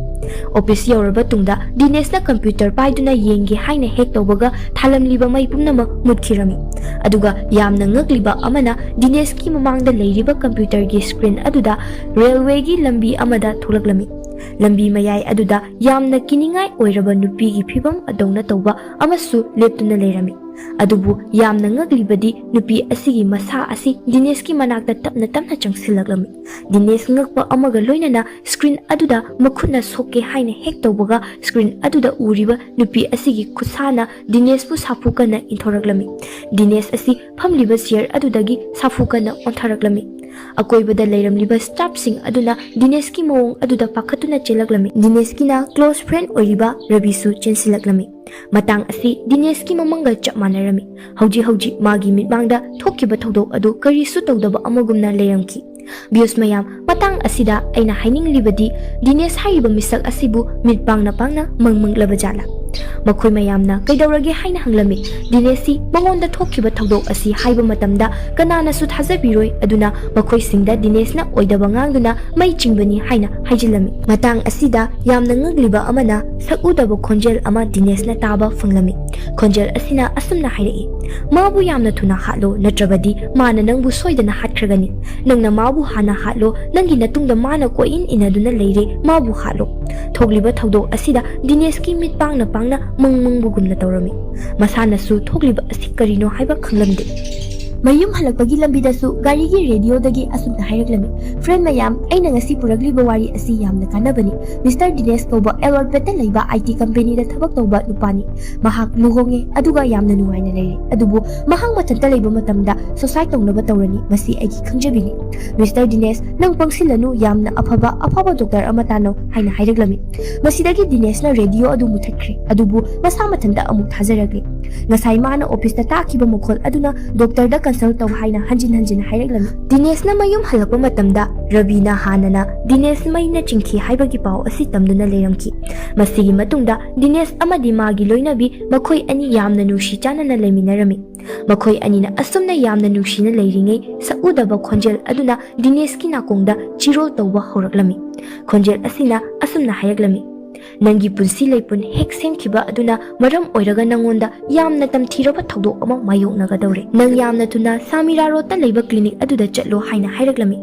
ꯑꯣꯐꯤꯁ ꯌꯧꯔꯕ ꯇꯨꯡꯗ ꯗꯤꯅꯦꯁꯅ ꯀꯝꯄ꯭ꯌꯨꯇꯔ ꯄꯥꯏꯗꯨꯅ ꯌꯦꯡꯒꯦ ꯍꯥꯏꯅ ꯍꯦꯛ ꯇꯧꯕꯒ ꯊꯥꯜꯂꯝꯂꯤꯕ ꯃꯩ ꯄꯨꯝꯅꯃꯛ ꯃꯨꯠꯈꯤꯔꯝꯃꯤ꯫ ꯑꯗꯨꯒ ꯌꯥꯝꯅ ꯉꯛꯂꯤꯕ ꯑꯃꯅ, ꯗꯤꯅꯦꯁꯀꯤ ꯃꯃꯥꯡꯗ ꯂꯩꯔꯤꯕ ꯀꯝꯄ꯭ꯌꯨꯇꯔꯒꯤ ꯁ꯭ꯀ꯭ꯔꯤꯟ ꯑꯗꯨꯗ ꯔꯦꯜꯋꯦꯒꯤ ꯂꯝꯕꯤ ꯑꯃꯗ ꯊꯣꯛꯂꯛꯂꯝꯃꯤ꯫ ꯂꯝꯕꯤ ꯃꯌꯥꯏ ꯑꯗꯨꯗ ꯌꯥꯝꯅ ꯀꯤꯅꯤꯡꯉꯥꯏ ꯑꯣꯏꯔꯕ ꯅꯨꯄꯤꯒꯤ ꯐꯤꯕꯝ ꯑꯗꯧꯅ ꯇꯧꯕ ꯑꯃꯁꯨ ꯂꯦꯞꯇꯨꯅ ꯂꯩꯔꯝꯃꯤ꯫ ꯑꯗꯨꯕꯨ ꯌꯥꯝꯅ ꯉꯛꯂꯤꯕꯗꯤ ꯅꯨꯄꯤ ꯑꯁꯤꯒꯤ ꯃꯁꯥ ꯑꯁꯤ ꯗꯤꯅꯦꯁꯀꯤ ꯃꯅꯥꯛꯇ ꯇꯞꯅ ꯇꯞꯅ ꯆꯪꯁꯤꯜꯂꯛꯂꯝꯃꯤ꯫ ꯗꯤꯅꯦꯁ ꯉꯛꯄ ꯑꯃꯒ ꯂꯣꯏꯅꯅ ꯁ꯭ꯀ꯭ꯔꯤꯟ ꯑꯗꯨꯗ ꯃꯈꯨꯠꯅ ꯁꯣꯛꯀꯦ ꯍꯥꯏꯅ ꯍꯦꯛ ꯇꯧꯕꯒ, ꯁ꯭ꯀ꯭ꯔꯤꯟ ꯑꯗꯨꯗ ꯎꯔꯤꯕ ꯅꯨꯄꯤ ꯑꯁꯤꯒꯤ ꯈꯨꯠꯁꯥꯅ ꯗꯤꯅꯦꯁꯄꯨ ꯁꯥꯐꯨ ꯀꯟꯅ ꯏꯟꯊꯣꯔꯛꯂꯝꯃꯤ꯫ ꯗꯤꯅꯦꯁ ꯑꯁꯤ ꯐꯝꯂꯤꯕ ꯆꯤꯌꯔ ꯑꯗꯨꯗꯒꯤ ꯁꯥꯐꯨ ꯀꯟꯅ ꯑꯣꯟꯊꯔꯛꯂꯝꯃꯤ꯫ ꯑꯀꯣꯏꯕꯗ ꯂꯩꯔꯝꯂꯤꯕ staffꯁꯤꯡ ꯑꯗꯨꯅ ꯗꯤꯅꯦꯁꯀꯤ ꯃꯑꯣꯡ ꯑꯗꯨꯗ ꯄꯥꯈꯠꯇꯨꯅ ꯆꯦꯜꯂꯛꯂꯝꯃꯤ꯫ ꯗꯤꯅꯦꯁꯀꯤꯅ close friend ꯑꯣꯏꯔꯤꯕ ꯔꯕꯤꯁꯨ ꯆꯦꯟꯁꯤꯜꯂꯛꯂꯝꯃꯤ꯫ ꯃꯇꯥꯡ ꯑꯁꯤ ꯗꯤꯅꯦꯁꯀꯤ ꯃꯃꯪꯒ ꯆꯞ ꯃꯥꯟꯅꯔꯝꯃꯤ꯫ ꯍꯧꯖꯤꯛ ꯍꯧꯖꯤꯛ ꯃꯥꯒꯤ ꯃꯤꯠꯃꯥꯡꯗ ꯊꯣꯛꯈꯤꯕ ꯊꯧꯗꯣꯛ ꯑꯗꯨ ꯀꯔꯤꯁꯨ ꯇꯧꯗꯕ ꯑꯃꯒꯨꯝꯅ ꯂꯩꯔꯝꯈꯤ꯫ Viewers ꯃꯌꯥꯝ, ꯃꯇꯥꯡ ꯑꯁꯤꯗ ꯑꯩꯅ ꯍꯥꯏꯅꯤꯡꯂꯤꯕꯗꯤ, ꯗꯤꯅꯦꯁ ꯍꯥꯏꯔꯤꯕ ꯃꯤꯁꯛ ꯑꯁꯤꯕꯨ ꯃꯤꯠ ꯄꯥꯡꯅ ꯄꯥꯡꯅ ꯃꯪ ꯃꯪꯂꯕ ꯖꯥꯠꯂꯥ? ꯃꯈꯣꯏ ꯃꯌꯥꯝꯅ ꯀꯩꯗꯧꯔꯒꯦ ꯍꯥꯏꯅ ꯍꯪꯂꯝꯃꯤ꯫ ꯗꯤꯅꯦꯁꯁꯤ ꯃꯉꯣꯟꯗ ꯊꯣꯛꯈꯤꯕ ꯊꯧꯗꯣꯛ ꯑꯁꯤ ꯍꯥꯏꯕ ꯃꯇꯝꯗ ꯀꯅꯥꯅꯁꯨ ꯊꯥꯖꯕꯤꯔꯣꯏ, ꯑꯗꯨꯅ ꯃꯈꯣꯏꯁꯤꯡꯗ ꯗꯤꯅꯦꯁꯅ ꯑꯣꯏꯗꯕ ꯉꯥꯡꯗꯨꯅ ꯃꯩ ꯆꯤꯡꯕꯅꯤ ꯍꯥꯏꯅ ꯍꯥꯏꯖꯤꯜꯂꯝꯃꯤ꯫ ꯃꯇꯥꯡ ꯑꯁꯤꯗ ꯌꯥꯝꯅ ꯉꯛꯂꯤꯕ ꯑꯃꯅ ꯁꯛꯎꯗꯕ ꯈꯣꯟꯖꯦꯜ ꯑꯃ ꯗꯤꯅꯦꯁꯅ ꯇꯥꯕ ꯐꯪꯂꯝꯃꯤ꯫ ꯈꯣꯟꯖꯦꯜ ꯑꯁꯤꯅ ꯑꯁꯨꯝꯅ ꯍꯥꯏꯔꯛꯏ, "ꯃꯥꯕꯨ ꯌꯥꯝꯅ ꯊꯨꯅ ꯍꯥꯠꯂꯣ, ꯅꯠꯇ꯭ꯔꯕꯗꯤ ꯃꯥꯅ ꯅꯪꯕꯨ ꯁꯣꯏꯗꯅ ꯍꯥꯠꯈ꯭ꯔꯒꯅꯤ꯫ ꯅꯪꯅ ꯃꯥꯕꯨ ꯍꯥꯟꯅ ꯍꯥꯠꯂꯣ, ꯅꯪꯒꯤ ꯅꯇꯨꯡꯗ ꯃꯥꯅ ꯀꯣꯏꯏꯟ ꯏꯟꯅꯗꯨꯅ ꯂꯩꯔꯦ, ꯃꯥꯕꯨ ꯍꯥꯠꯂꯣ꯫" ꯊꯣꯛꯂꯤꯕ ꯊꯧꯗꯣꯛ ꯑꯁꯤꯗ ꯗꯤꯅꯦꯁꯀꯤ ꯃꯤꯠ ꯄꯥꯡꯅ ꯄꯥꯡꯅ ꯃꯪ ꯃꯪꯕꯒꯨꯝꯅ ꯇꯧꯔꯝꯃꯤ꯫ ꯃꯁꯥꯅꯁꯨ ꯊꯣꯛꯂꯤꯕ ꯑꯁꯤ ꯀꯔꯤꯅꯣ ꯍꯥꯏꯕ ꯈꯪꯂꯝꯗꯦ꯫ ꯃꯌꯨꯝ ꯍꯜꯂꯛꯄꯒꯤ ꯂꯝꯕꯤꯗꯁꯨ ꯒꯥꯔꯤꯒꯤ ꯔꯦꯗꯤꯑꯣꯗꯒꯤ ꯑꯁꯨꯝꯅ ꯍꯥꯏꯔꯛꯂꯝꯃꯤ, "Friend ꯃꯌꯥꯝ, ꯑꯩꯅ ꯉꯁꯤ ꯄꯨꯔꯛꯂꯤꯕ ꯋꯥꯔꯤ ꯑꯁꯤ ꯌꯥꯝꯅ ꯀꯥꯟꯅꯕꯅꯤ꯫ Mister ꯗꯤꯅꯦꯁ ꯀꯧꯕ ꯑꯦꯂꯕꯦꯠꯇ ꯂꯩꯕ I T companyꯗ ꯊꯕꯛ ꯇꯧꯕ ꯅꯨꯄꯥꯅꯤ꯫ ꯃꯍꯥꯛ ꯂꯨꯍꯣꯡꯉꯦ, ꯑꯗꯨꯒ ꯌꯥꯝꯅ ꯅꯨꯡꯉꯥꯏꯅ ꯂꯩꯔꯦ꯫ ꯑꯗꯨꯕꯨ ꯃꯍꯥꯛ ꯃꯊꯟꯇ ꯂꯩꯕ ꯃꯇꯝꯗ suicide ꯇꯧꯅꯕ ꯇꯧꯔꯅꯤ꯫ ꯃꯁꯤ ꯑꯩꯒꯤ ꯈꯪꯖꯕꯤꯅꯤ꯫ Mister ꯗꯤꯅꯦꯁ, ꯅꯪ ꯄꯪꯁꯤꯜꯂꯅꯨ, ꯌꯥꯝꯅ ꯑꯐꯕ, ꯑꯐꯕ ꯗꯣꯛꯇꯔ ꯑꯃ ꯇꯥꯟꯅꯧ" ꯍꯥꯏꯅ ꯍꯥꯏꯔꯛꯂꯝꯃꯤ꯫ ꯃꯁꯤꯗꯒꯤ ꯗꯤꯅꯦꯁꯅ ꯔꯦꯗꯤꯑꯣ ꯑꯗꯨ ꯃꯨꯊꯠꯈ꯭ꯔꯦ, ꯑꯗꯨꯕꯨ ꯃꯁꯥ ꯃꯊꯟꯇ ꯑꯃꯨꯛ ꯊꯥꯖꯔꯛꯂꯦ꯫ ꯉꯁꯥꯏ ꯃꯥꯅ ꯑꯣꯐꯤꯁꯇ ꯇꯥꯈꯤꯕ ꯃꯈꯣꯜ ꯑꯗꯨꯅ ꯗꯣꯛꯇꯔꯗ consult ꯇꯧ ꯍꯥꯏꯅ ꯍꯟꯖꯤꯟ ꯍꯟꯖꯤꯟ ꯍꯥꯏꯔꯛꯂꯝꯃꯤ꯫ ꯗꯤꯅꯦꯁꯅ ꯃꯌꯨꯝ ꯍꯜꯂꯛꯄ ꯃꯇꯝꯗ ꯔꯕꯤꯅ ꯍꯥꯟꯅꯅ ꯗꯤꯅꯦꯁ ꯃꯩꯅ ꯆꯤꯡꯈꯤ ꯍꯥꯏꯕꯒꯤ ꯄꯥꯎ ꯑꯁꯤ ꯇꯝꯗꯨꯅ ꯂꯩꯔꯝꯈꯤ꯫ ꯃꯁꯤꯒꯤ ꯃꯇꯨꯡꯗ ꯗꯤꯅꯦꯁ ꯑꯃꯗꯤ ꯃꯥꯒꯤ ꯂꯣꯏꯅꯕꯤ ꯃꯈꯣꯏ ꯑꯅꯤ ꯌꯥꯝꯅ ꯅꯨꯡꯁꯤ ꯆꯥꯟꯅꯅ ꯂꯩꯃꯤꯟꯅꯔꯝꯃꯤ꯫ ꯃꯈꯣꯏ ꯑꯅꯤꯅ ꯑꯁꯨꯝꯅ ꯌꯥꯝꯅ ꯅꯨꯡꯁꯤꯅ ꯂꯩꯔꯤꯉꯩ, ꯁꯛꯎꯗꯕ ꯈꯣꯟꯖꯦꯜ ꯑꯗꯨꯅ ꯗꯤꯅꯦꯁꯀꯤ ꯅꯥꯀꯣꯡꯗ ꯆꯤꯔꯣꯜ ꯇꯧꯕ ꯍꯧꯔꯛꯂꯝꯃꯤ꯫ ꯈꯣꯟꯖꯦꯜ ꯑꯁꯤꯅ ꯑꯁꯨꯝꯅ ꯍꯥꯏꯔꯛꯂꯝꯃꯤ, "ꯅꯪꯒꯤ ꯄꯨꯟꯁꯤ ꯂꯩꯄꯨꯟ ꯍꯦꯛ ꯁꯦꯝꯈꯤꯕ ꯑꯗꯨꯅ ꯃꯔꯝ ꯑꯣꯏꯔꯒ ꯅꯪꯉꯣꯟꯗ ꯌꯥꯝꯅ ꯇꯝꯊꯤꯔꯕ ꯊꯧꯗꯣꯛ ꯑꯃ ꯃꯥꯌꯣꯛꯅꯒꯗꯧꯔꯦ꯫ ꯅꯪ ꯌꯥꯝꯅ ꯊꯨꯅ ꯁꯥꯃꯤꯔꯥ ꯔꯣꯗꯇ ꯂꯩꯕ clinic ꯑꯗꯨꯗ ꯆꯠꯂꯣ" ꯍꯥꯏꯅ ꯍꯥꯏꯔꯛꯂꯝꯃꯤ꯫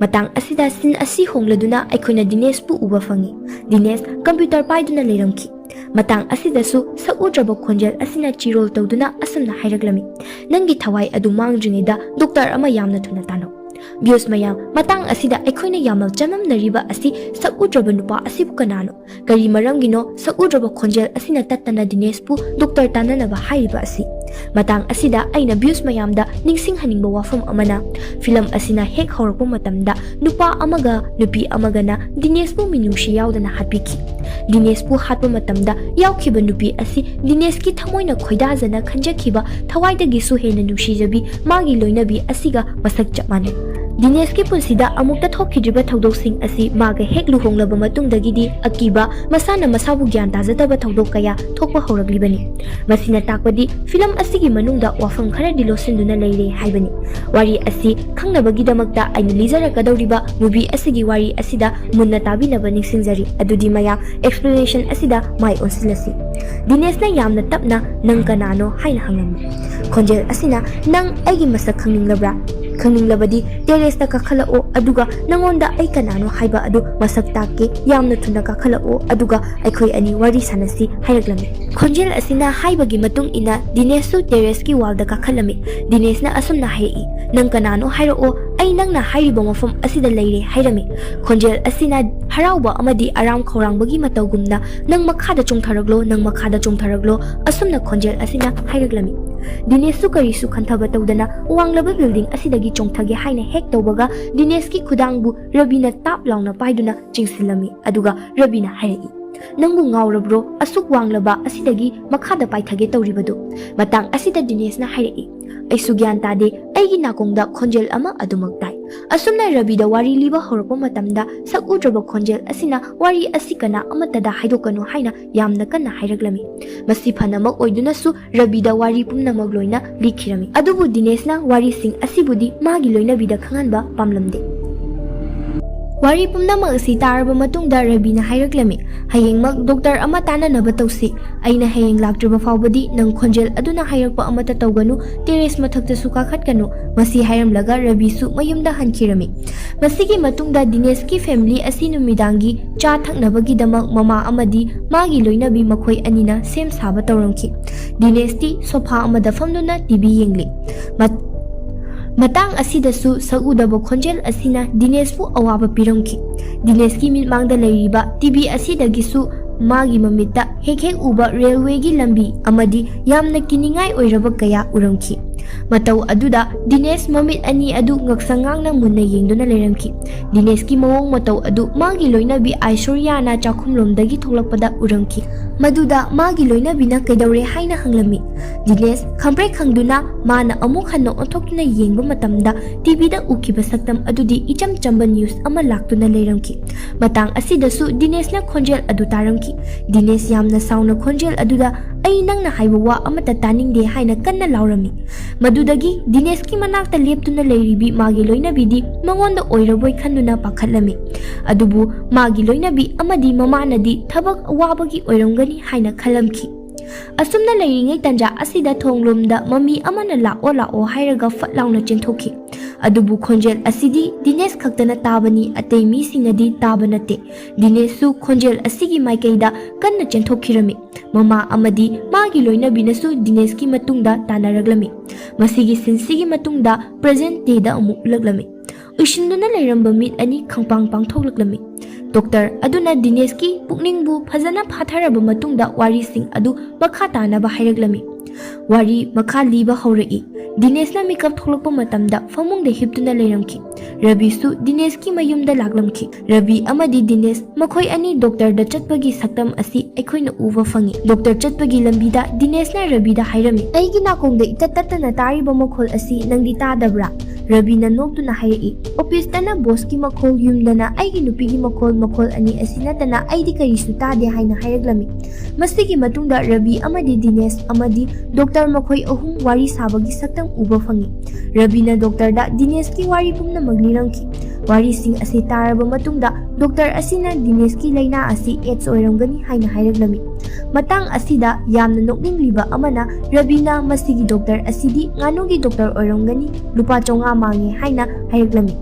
ꯃꯇꯥꯡ ꯑꯁꯤꯗ scene ꯑꯁꯤ ꯍꯣꯡꯂꯗꯨꯅ ꯑꯩꯈꯣꯏꯅ ꯗꯤꯅꯦꯁꯄꯨ ꯎꯕ ꯐꯪꯉꯤ꯫ ꯗꯤꯅꯦꯁ computer ꯄꯥꯏꯗꯨꯅ ꯂꯩꯔꯝꯈꯤ꯫ ꯃꯇꯥꯡ ꯑꯁꯤꯗꯁꯨ ꯁꯛꯎꯗ꯭ꯔꯕ ꯈꯣꯟꯖꯦꯜ ꯑꯁꯤꯅ ꯆꯤꯔꯣꯜ ꯇꯧꯗꯨꯅ ꯑꯁꯨꯝꯅ ꯍꯥꯏꯔꯛꯂꯝꯃꯤ, "ꯅꯪꯒꯤ ꯊꯋꯥꯏ ꯑꯗꯨ ꯃꯥꯡꯗ꯭ꯔꯤꯉꯩꯗ ꯗꯣꯛꯇꯔ ꯑꯃ ꯌꯥꯝꯅ ꯊꯨꯅ ꯇꯥꯟꯅꯧ꯫" Viewers ꯃꯌꯥꯝ, ꯃꯇꯥꯡ ꯑꯁꯤꯗ ꯑꯩꯈꯣꯏꯅ ꯌꯥꯝꯅ ꯆꯃꯝꯅꯔꯤꯕ ꯑꯁꯤ ꯁꯛꯎꯗ꯭ꯔꯕ ꯅꯨꯄꯥ ꯑꯁꯤꯕꯨ ꯀꯅꯥꯅꯣ? ꯀꯔꯤ ꯃꯔꯝꯒꯤꯅꯣ ꯁꯛꯎꯗ꯭ꯔꯕ ꯈꯣꯟꯖꯦꯜ ꯑꯁꯤꯅ ꯇꯠꯇꯅ ꯗꯤꯅꯦꯁꯄꯨ ꯗꯣꯛꯇꯔ ꯇꯥꯟꯅꯅꯕ ꯍꯥꯏꯔꯤꯕ ꯑꯁꯤ? ꯃꯇꯥꯡ ꯑꯁꯤꯗ ꯑꯩꯅ viewers ꯃꯌꯥꯝꯗ ꯅꯤꯡꯁꯤꯡꯍꯟꯅꯤꯡꯕ ꯋꯥꯐꯝ ꯑꯃꯅ, ꯐꯤꯂꯝ ꯑꯁꯤꯅ ꯍꯦꯛ ꯍꯧꯔꯛꯄ ꯃꯇꯝꯗ ꯅꯨꯄꯥ ꯑꯃꯒ ꯅꯨꯄꯤ ꯑꯃꯒꯅ ꯗꯤꯅꯦꯁꯄꯨ ꯃꯤꯅꯨꯡꯁꯤ ꯌꯥꯎꯗꯅ ꯍꯥꯠꯄꯤꯈꯤ꯫ ꯗꯤꯅꯦꯁꯄꯨ ꯍꯥꯠꯄ ꯃꯇꯝꯗ ꯌꯥꯎꯈꯤꯕ ꯅꯨꯄꯤ ꯑꯁꯤ ꯗꯤꯅꯦꯁꯀꯤ ꯊꯃꯣꯏꯅ ꯈꯣꯏꯗꯥꯖꯅ ꯈꯟꯖꯈꯤꯕ ꯊꯋꯥꯏꯗꯒꯤꯁꯨ ꯍꯦꯟꯅ ꯅꯨꯡꯁꯤꯖꯕꯤ ꯃꯥꯒꯤ ꯂꯣꯏꯅꯕꯤ ꯑꯁꯤꯒ ꯃꯁꯛ ꯆꯞ ꯃꯥꯟꯅꯩ꯫ ꯗꯤꯅꯦꯁꯀꯤ ꯄꯨꯟꯁꯤꯗ ꯑꯃꯨꯛꯇ ꯊꯣꯛꯈꯤꯗ꯭ꯔꯤꯕ ꯊꯧꯗꯣꯛꯁꯤꯡ ꯑꯁꯤ ꯃꯥꯒ ꯍꯦꯛ ꯂꯨꯍꯣꯡꯂꯕ ꯃꯇꯨꯡꯗꯒꯤꯗꯤ ꯑꯀꯤꯕ, ꯃꯁꯥꯅ ꯃꯁꯥꯕꯨ ꯒ꯭ꯌꯥꯟ ꯇꯥꯖꯗꯕ ꯊꯧꯗꯣꯛ ꯀꯌꯥ ꯊꯣꯛꯄ ꯍꯧꯔꯛꯂꯤꯕꯅꯤ꯫ ꯃꯁꯤꯅ ꯇꯥꯛꯄꯗꯤ ꯐꯤꯂꯝ ꯑꯁꯤꯒꯤ ꯃꯅꯨꯡꯗ ꯋꯥꯐꯝ ꯈꯔꯗꯤ ꯂꯣꯠꯁꯤꯟꯗꯨꯅ ꯂꯩꯔꯦ ꯍꯥꯏꯕꯅꯤ꯫ ꯋꯥꯔꯤ ꯑꯁꯤ ꯈꯪꯅꯕꯒꯤꯗꯃꯛꯇ ꯑꯩꯅ ꯂꯤꯖꯔꯛꯀꯗꯧꯔꯤꯕ movie ꯑꯁꯤꯒꯤ ꯋꯥꯔꯤ ꯑꯁꯤꯗ ꯃꯨꯟꯅ ꯇꯥꯕꯤꯅꯕ ꯅꯤꯡꯁꯤꯡꯖꯔꯤ꯫ ꯑꯗꯨꯗꯤ ꯃꯌꯥꯝ explanation ꯑꯁꯤꯗ ꯃꯥꯏ ꯑꯣꯟꯁꯤꯜꯂꯁꯤ꯫ ꯗꯤꯅꯦꯁꯅ ꯌꯥꯝꯅ ꯇꯞꯅ "ꯅꯪ ꯀꯅꯥꯅꯣ?" ꯍꯥꯏꯅ ꯍꯪꯂꯝꯃꯤ꯫ ꯈꯣꯟꯖꯦꯜ ꯑꯁꯤꯅ "ꯅꯪ ꯑꯩꯒꯤ ꯃꯁꯛ ꯈꯪꯅꯤꯡꯂꯕ꯭ꯔꯥ? ꯈꯪꯅꯤꯡꯂꯕꯗꯤ terraceꯇ ꯀꯥꯈꯠꯂꯛꯑꯣ, ꯑꯗꯨꯒ ꯅꯪꯉꯣꯟꯗ ꯑꯩ ꯀꯅꯥꯅꯣ ꯍꯥꯏꯕ ꯑꯗꯨ ꯃꯁꯛ ꯇꯥꯛꯀꯦ꯫ ꯌꯥꯝꯅ ꯊꯨꯅ ꯀꯥꯈꯠꯂꯛꯑꯣ, ꯑꯗꯨꯒ ꯑꯩꯈꯣꯏ ꯑꯅꯤ ꯋꯥꯔꯤ ꯁꯥꯟꯅꯁꯤ" ꯍꯥꯏꯔꯛꯂꯝꯃꯤ꯫ ꯈꯣꯟꯖꯦꯜ ꯑꯁꯤꯅ ꯍꯥꯏꯕꯒꯤ ꯃꯇꯨꯡ ꯏꯟꯅ ꯗꯤꯅꯦꯁꯁꯨ terraceꯀꯤ wallꯗ ꯀꯥꯈꯠꯂꯝꯃꯤ꯫ ꯗꯤꯅꯦꯁꯅ ꯑꯁꯨꯝꯅ ꯍꯥꯏꯔꯛꯏ, "ꯅꯪ ꯀꯅꯥꯅꯣ ꯍꯥꯏꯔꯛꯑꯣ, ꯑꯩ ꯅꯪꯅ ꯍꯥꯏꯔꯤꯕ ꯃꯐꯝ ꯑꯁꯤꯗ ꯂꯩꯔꯦ" ꯍꯥꯏꯔꯝꯃꯤ꯫ ꯈꯣꯟꯖꯦꯜ ꯑꯁꯤꯅ ꯍꯔꯥꯎꯕ ꯑꯃꯗꯤ ꯑꯔꯥꯝ ꯈꯧꯔꯥꯡꯕꯒꯤ ꯃꯇꯧꯒꯨꯝꯅ, "ꯅꯪ ꯃꯈꯥꯗ ꯆꯣꯡꯊꯔꯛꯂꯣ, ꯅꯪ ꯃꯈꯥꯗ ꯆꯣꯡꯊꯔꯛꯂꯣ" ꯑꯁꯨꯝꯅ ꯈꯣꯟꯖꯦꯜ ꯑꯁꯤꯅ ꯍꯥꯏꯔꯛꯂꯝꯃꯤ꯫ ꯗꯤꯅꯦꯁꯁꯨ ꯀꯔꯤꯁꯨ ꯈꯟꯊꯕ ꯇꯧꯗꯅ ꯋꯥꯡꯂꯕ building ꯑꯁꯤꯗꯒꯤ ꯆꯣꯡꯊꯒꯦ ꯍꯥꯏꯅ ꯍꯦꯛ ꯇꯧꯕꯒ, ꯗꯤꯅꯦꯁꯀꯤ ꯈꯨꯗꯥꯡꯕꯨ ꯔꯕꯤꯅ ꯇꯥꯞ ꯂꯥꯎꯅ ꯄꯥꯏꯗꯨꯅ ꯆꯤꯡꯁꯤꯜꯂꯝꯃꯤ꯫ ꯑꯗꯨꯒ ꯔꯕꯤꯅ ꯍꯥꯏꯔꯛꯏ, "ꯅꯪꯕꯨ ꯉꯥꯎꯔꯕ꯭ꯔꯣ? ꯑꯁꯨꯛ ꯋꯥꯡꯂꯕ ꯑꯁꯤꯗꯒꯤ ꯃꯈꯥꯗ ꯄꯥꯏꯊꯒꯦ ꯇꯧꯔꯤꯕꯗꯨ?" ꯃꯇꯥꯡ ꯑꯁꯤꯗ ꯗꯤꯅꯦꯁꯅ ꯍꯥꯏꯔꯛꯏ, "ꯑꯩꯁꯨ ꯒ꯭ꯌꯥꯟ ꯇꯥꯗꯦ, ꯑꯩꯒꯤ ꯅꯥꯀꯣꯡꯗ ꯈꯣꯟꯖꯦꯜ ꯑꯃ ꯑꯗꯨꯃꯛ ꯇꯥꯏ"꯫ ꯑꯁꯨꯝꯅ ꯔꯕꯤꯗ ꯋꯥꯔꯤ ꯂꯤꯕ ꯍꯧꯔꯛꯄ ꯃꯇꯝꯗ, ꯁꯛ ꯎꯗ꯭ꯔꯕ ꯈꯣꯟꯖꯦꯜ ꯑꯁꯤꯅ ꯋꯥꯔꯤ ꯑꯁꯤ ꯀꯅꯥ ꯑꯃꯠꯇꯗ ꯍꯥꯏꯗꯣꯛꯀꯅꯨ ꯍꯥꯏꯅ ꯌꯥꯝꯅ ꯀꯟꯅ ꯍꯥꯏꯔꯛꯂꯝꯃꯤ꯫ ꯃꯁꯤ ꯐꯅꯃꯛ ꯑꯣꯏꯗꯨꯅꯁꯨ ꯔꯕꯤꯗ ꯋꯥꯔꯤ ꯄꯨꯝꯅꯃꯛ ꯂꯣꯏꯅ ꯂꯤꯈꯤꯔꯝꯃꯤ꯫ ꯑꯗꯨꯕꯨ ꯗꯤꯅꯦꯁꯅ ꯋꯥꯔꯤꯁꯤꯡ ꯑꯁꯤꯕꯨꯗꯤ ꯃꯥꯒꯤ ꯂꯣꯏꯅꯕꯤꯗ ꯈꯪꯍꯟꯕ ꯄꯥꯝꯂꯝꯗꯦ꯫ ꯋꯥꯔꯤ ꯄꯨꯝꯅꯃꯛ ꯑꯁꯤ ꯇꯥꯔꯕ ꯃꯇꯨꯡꯗ ꯔꯕꯤꯅ ꯍꯥꯏꯔꯛꯂꯝꯃꯤ, "ꯍꯌꯦꯡꯃꯛ doctor ꯑꯃ ꯇꯥꯟꯅꯅꯕ ꯇꯧꯁꯤ꯫ ꯑꯩꯅ ꯍꯌꯦꯡ ꯂꯥꯛꯇ꯭ꯔꯤꯕ ꯐꯥꯎꯕꯗꯤ ꯅꯪ ꯈꯣꯟꯖꯦꯜ ꯑꯗꯨꯅ ꯍꯥꯏꯔꯛꯄ ꯑꯃꯠꯇ ꯇꯧꯒꯅꯨ, terrace ꯃꯊꯛꯇꯁꯨ ꯀꯥꯈꯠꯀꯅꯨ"꯫ ꯃꯁꯤ ꯍꯥꯏꯔꯝꯂꯒ ꯔꯕꯤꯁꯨ ꯃꯌꯨꯝꯗ ꯍꯟꯈꯤꯔꯝꯃꯤ꯫ ꯃꯁꯤꯒꯤ ꯃꯇꯨꯡꯗ ꯗꯤꯅꯦꯁꯀꯤ family ꯑꯁꯤ ꯅꯨꯃꯤꯗꯥꯡꯒꯤ ꯆꯥ ꯊꯛꯅꯕꯒꯤꯗꯃꯛ ꯃꯃꯥ ꯑꯃꯗꯤ ꯃꯥꯒꯤ ꯂꯣꯏꯅꯕꯤ ꯃꯈꯣꯏ ꯑꯅꯤꯅ ꯁꯦꯝ ꯁꯥꯕ ꯇꯧꯔꯝꯈꯤ꯫ ꯗꯤꯅꯦꯁꯇꯤ sofa ꯑꯃꯗ ꯐꯝꯗꯨꯅ TV ꯌꯦꯡꯂꯤ꯫ ꯃꯠ-, ꯃꯇꯥꯡ ꯑꯁꯤꯗꯁꯨ ꯁꯛꯎꯗꯕ ꯈꯣꯟꯖꯦꯜ ꯑꯁꯤꯅ ꯗꯤꯅꯦꯁꯄꯨ ꯑꯋꯥꯕ ꯄꯤꯔꯝꯈꯤ꯫ ꯗꯤꯅꯦꯁꯀꯤ ꯃꯤꯠꯃꯥꯡꯗ ꯂꯩꯔꯤꯕ TV ꯑꯁꯤꯗꯒꯤꯁꯨ ꯃꯥꯒꯤ ꯃꯃꯤꯠꯇ ꯍꯦꯛ ꯍꯦꯛ ꯎꯕ ꯔꯦꯜꯋꯦꯒꯤ ꯂꯝꯕꯤ ꯑꯃꯗꯤ ꯌꯥꯝꯅ ꯀꯤꯅꯤꯡꯉꯥꯏ ꯑꯣꯏꯔꯕ ꯀꯌꯥ ꯎꯔꯝꯈꯤ꯫ ꯃꯇꯧ ꯑꯗꯨꯗ ꯗꯤꯅꯦꯁ ꯃꯃꯤꯠ ꯑꯅꯤ ꯑꯗꯨ ꯉꯛꯁꯪ ꯉꯥꯡꯅ ꯃꯨꯟꯅ ꯌꯦꯡꯗꯨꯅ ꯂꯩꯔꯝꯈꯤ꯫ ꯗꯤꯅꯦꯁꯀꯤ ꯃꯑꯣꯡ ꯃꯇꯧ ꯑꯗꯨ ꯃꯥꯒꯤ ꯂꯣꯏꯅꯕꯤ ꯑꯥꯏꯁꯣꯔꯤꯌꯥꯅ ꯆꯥꯛꯈꯨꯝꯂꯣꯝꯗꯒꯤ ꯊꯣꯛꯂꯛꯄꯗ ꯎꯔꯝꯈꯤ꯫ ꯃꯗꯨꯗ ꯃꯥꯒꯤ ꯂꯣꯏꯅꯕꯤꯅ ꯀꯩꯗꯧꯔꯦ ꯍꯥꯏꯅ ꯍꯪꯂꯝꯃꯤ꯫ ꯗꯤꯅꯦꯁ ꯈꯪꯄ꯭ꯔꯦꯛ ꯈꯪꯗꯨꯅ ꯃꯥꯅ ꯑꯃꯨꯛ ꯍꯟꯅ ꯑꯣꯟꯊꯣꯛꯇꯨꯅ ꯌꯦꯡꯕ ꯃꯇꯝꯗ ꯇꯤꯚꯤꯗ ꯎꯈꯤꯕ ꯁꯛꯇꯝ ꯑꯗꯨꯗꯤ ꯏꯆꯝ ꯆꯝꯕ ꯅ꯭ꯌꯨꯁ ꯑꯃ ꯂꯥꯛꯇꯨꯅ ꯂꯩꯔꯝꯈꯤ꯫ ꯃꯇꯥꯡ ꯑꯁꯤꯗꯁꯨ ꯗꯤꯅꯦꯁꯅ ꯈꯣꯟꯖꯦꯜ ꯑꯗꯨ ꯇꯥꯔꯝꯈꯤ꯫ ꯗꯤꯅꯦꯁ ꯌꯥꯝꯅ ꯁꯥꯎꯅ ꯈꯣꯟꯖꯦꯜ ꯑꯗꯨꯗ "ꯑꯩ ꯅꯪꯅ ꯍꯥꯏꯕ ꯋꯥ ꯑꯃꯠꯇ ꯇꯥꯅꯤꯡꯗꯦ" ꯍꯥꯏꯅ ꯀꯟꯅ ꯂꯥꯎꯔꯝꯃꯤ꯫ ꯃꯗꯨꯗꯒꯤ ꯗꯤꯅꯦꯁꯀꯤ ꯃꯅꯥꯛꯇ ꯂꯦꯞꯇꯨꯅ ꯂꯩꯔꯤꯕꯤ ꯃꯥꯒꯤ ꯂꯣꯏꯅꯕꯤꯗꯤ ꯃꯉꯣꯟꯗ ꯑꯣꯏꯔꯕꯣꯏ ꯈꯟꯗꯨꯅ ꯄꯥꯈꯠꯂꯝꯃꯤ꯫ ꯑꯗꯨꯕꯨ ꯃꯥꯒꯤ ꯂꯣꯏꯅꯕꯤ ꯑꯃꯗꯤ ꯃꯃꯥꯅꯗꯤ ꯊꯕꯛ ꯑꯋꯥꯕꯒꯤ ꯑꯣꯏꯔꯝꯒꯅꯤ ꯍꯥꯏꯅ ꯈꯜꯂꯝꯈꯤ꯫ ꯑꯁꯨꯝꯅ ꯂꯩꯔꯤꯉꯩ ꯇꯟꯖꯥ ꯑꯁꯤꯗ ꯊꯣꯡꯂꯣꯝꯗ ꯃꯃꯤ ꯑꯃꯅ "ꯂꯥꯛꯑꯣ, ꯂꯥꯛꯑꯣ" ꯍꯥꯏꯔꯒ ꯐꯠ ꯂꯥꯎꯅ ꯆꯦꯟꯊꯣꯛꯈꯤ꯫ ꯑꯗꯨꯕꯨ ꯈꯣꯟꯖꯦꯜ ꯑꯁꯤꯗꯤ ꯗꯤꯅꯦꯁ ꯈꯛꯇꯅ ꯇꯥꯕꯅꯤ, ꯑꯇꯩ ꯃꯤꯁꯤꯡꯅꯗꯤ ꯇꯥꯕ ꯅꯠꯇꯦ꯫ ꯗꯤꯅꯦꯁꯁꯨ ꯈꯣꯟꯖꯦꯜ ꯑꯁꯤꯒꯤ ꯃꯥꯏꯀꯩꯗ ꯀꯟꯅ ꯆꯦꯟꯊꯣꯛꯈꯤꯔꯝꯃꯤ꯫ ꯃꯃꯥ ꯑꯃꯗꯤ ꯃꯥꯒꯤ ꯂꯣꯏꯅꯕꯤꯅꯁꯨ ꯗꯤꯅꯦꯁꯀꯤ ꯃꯇꯨꯡꯗ ꯇꯥꯟꯅꯔꯛꯂꯝꯃꯤ꯫ ꯃꯁꯤꯒꯤ ꯁꯤꯟꯁꯤꯒꯤ ꯃꯇꯨꯡꯗ ꯄ꯭ꯔꯦꯖꯦꯟ ꯗꯦꯗ ꯑꯃꯨꯛ ꯎꯠꯂꯛꯂꯝꯃꯤ꯫ ꯎꯏꯁꯤꯟꯗꯨꯅ ꯂꯩꯔꯝꯕ ꯃꯤꯠ ꯑꯅꯤ ꯈꯪꯄꯥꯡ ꯄꯥꯡꯊꯣꯛꯂꯛꯂꯝꯃꯤ꯫ ꯗꯣꯛꯇꯔ ꯑꯗꯨꯅ ꯗꯤꯅꯦꯁꯀꯤ ꯄꯨꯛꯅꯤꯡꯕꯨ ꯐꯖꯅ ꯐꯥꯊꯔꯕ ꯃꯇꯨꯡꯗ ꯋꯥꯔꯤꯁꯤꯡ ꯑꯗꯨ ꯃꯈꯥ ꯇꯥꯅꯕ ꯍꯥꯏꯔꯛꯂꯝꯃꯤ꯫ ꯋꯥꯔꯤ ꯃꯈꯥ ꯂꯤꯕ ꯍꯧꯔꯛꯏ꯫ ꯗꯤꯅꯦꯁꯅ ꯃꯤꯀꯞ ꯊꯣꯛꯂꯛꯄ ꯃꯇꯝꯗ ꯐꯃꯨꯡꯗ ꯍꯤꯞꯇꯨꯅ ꯂꯩꯔꯝꯈꯤ꯫ ꯔꯕꯤꯁꯨ ꯗꯤꯅꯦꯁꯀꯤ ꯃꯌꯨꯝꯗ ꯂꯥꯛꯂꯝꯈꯤ꯫ ꯔꯕꯤ ꯑꯃꯗꯤ ꯗꯤꯅꯦꯁ ꯃꯈꯣꯏ ꯑꯅꯤ ꯗꯣꯛꯇꯔꯗ ꯆꯠꯄꯒꯤ ꯁꯛꯇꯝ ꯑꯁꯤ ꯑꯩꯈꯣꯏꯅ ꯎꯕ ꯐꯪꯏ꯫ ꯗꯣꯛꯇꯔ ꯆꯠꯄꯒꯤ ꯂꯝꯕꯤꯗ ꯗꯤꯅꯦꯁꯅ ꯔꯕꯤꯗ ꯍꯥꯏꯔꯝꯃꯤ, "ꯑꯩꯒꯤ ꯅꯥꯀꯣꯡꯗ ꯏꯇꯠ ꯇꯠꯇꯅ ꯇꯥꯔꯤꯕ ꯃꯈꯣꯜ ꯑꯁꯤ ꯅꯪꯗꯤ ꯇꯥꯗꯕ꯭ꯔꯥ?" ꯔꯕꯤꯅ ꯅꯣꯛꯇꯨꯅ ꯍꯥꯏꯔꯛꯏ, "ꯑꯣꯐꯤꯁꯇꯅ ꯕꯣꯁꯀꯤ ꯃꯈꯣꯜ, ꯌꯨꯝꯗꯅ ꯑꯩꯒꯤ ꯅꯨꯄꯤꯒꯤ ꯃꯈꯣꯜ, ꯃꯈꯣꯜ ꯑꯅꯤ ꯑꯁꯤ ꯅꯠꯇꯅ ꯑꯩꯗꯤ ꯀꯔꯤꯁꯨ ꯇꯥꯗꯦ" ꯍꯥꯏꯅ ꯍꯥꯏꯔꯛꯂꯝꯃꯤ꯫ ꯃꯁꯤꯒꯤ ꯃꯇꯨꯡꯗ ꯔꯕꯤ ꯑꯃꯗꯤ ꯗꯤꯅꯦꯁ ꯑꯃꯗꯤ ꯗꯣꯛꯇꯔ ꯃꯈꯣꯏ ꯑꯍꯨꯝ ꯋꯥꯔꯤ ꯁꯥꯕꯒꯤ ꯁꯛꯇꯝ ꯎꯕ ꯐꯪꯏ꯫ ꯔꯕꯤꯅ ꯗꯣꯛꯇꯔꯗ ꯗꯤꯅꯦꯁꯀꯤ ꯋꯥꯔꯤ ꯄꯨꯝꯅꯃꯛ ꯂꯤꯔꯝꯈꯤ꯫ ꯋꯥꯔꯤꯁꯤꯡ ꯑꯁꯤ ꯇꯥꯔꯕ ꯃꯇꯨꯡꯗ ꯗꯣꯛꯇꯔ ꯑꯁꯤꯅ ꯗꯤꯅꯦꯁꯀꯤ ꯂꯥꯏꯅꯥ ꯑꯁꯤ ꯑꯦꯗꯁ ꯑꯣꯏꯔꯝꯒꯅꯤ ꯍꯥꯏꯅ ꯍꯥꯏꯔꯛꯂꯝꯃꯤ꯫ ꯃꯇꯥꯡ ꯑꯁꯤꯗ ꯌꯥꯝꯅ ꯅꯣꯛꯅꯤꯡꯂꯤꯕ ꯑꯃꯅ ꯔꯕꯤꯅ ꯃꯁꯤꯒꯤ ꯗꯣꯛꯇꯔ ꯑꯁꯤꯗꯤ ꯉꯥꯅꯨꯒꯤ ꯗꯣꯛꯇꯔ ꯑꯣꯏꯔꯝꯒꯅꯤ, ꯂꯨꯄꯥ ꯆꯥꯝꯃꯉꯥ ꯃꯥꯡꯉꯦ ꯍꯥꯏꯅ ꯍꯥꯏꯔꯛꯂꯝꯃꯤ꯫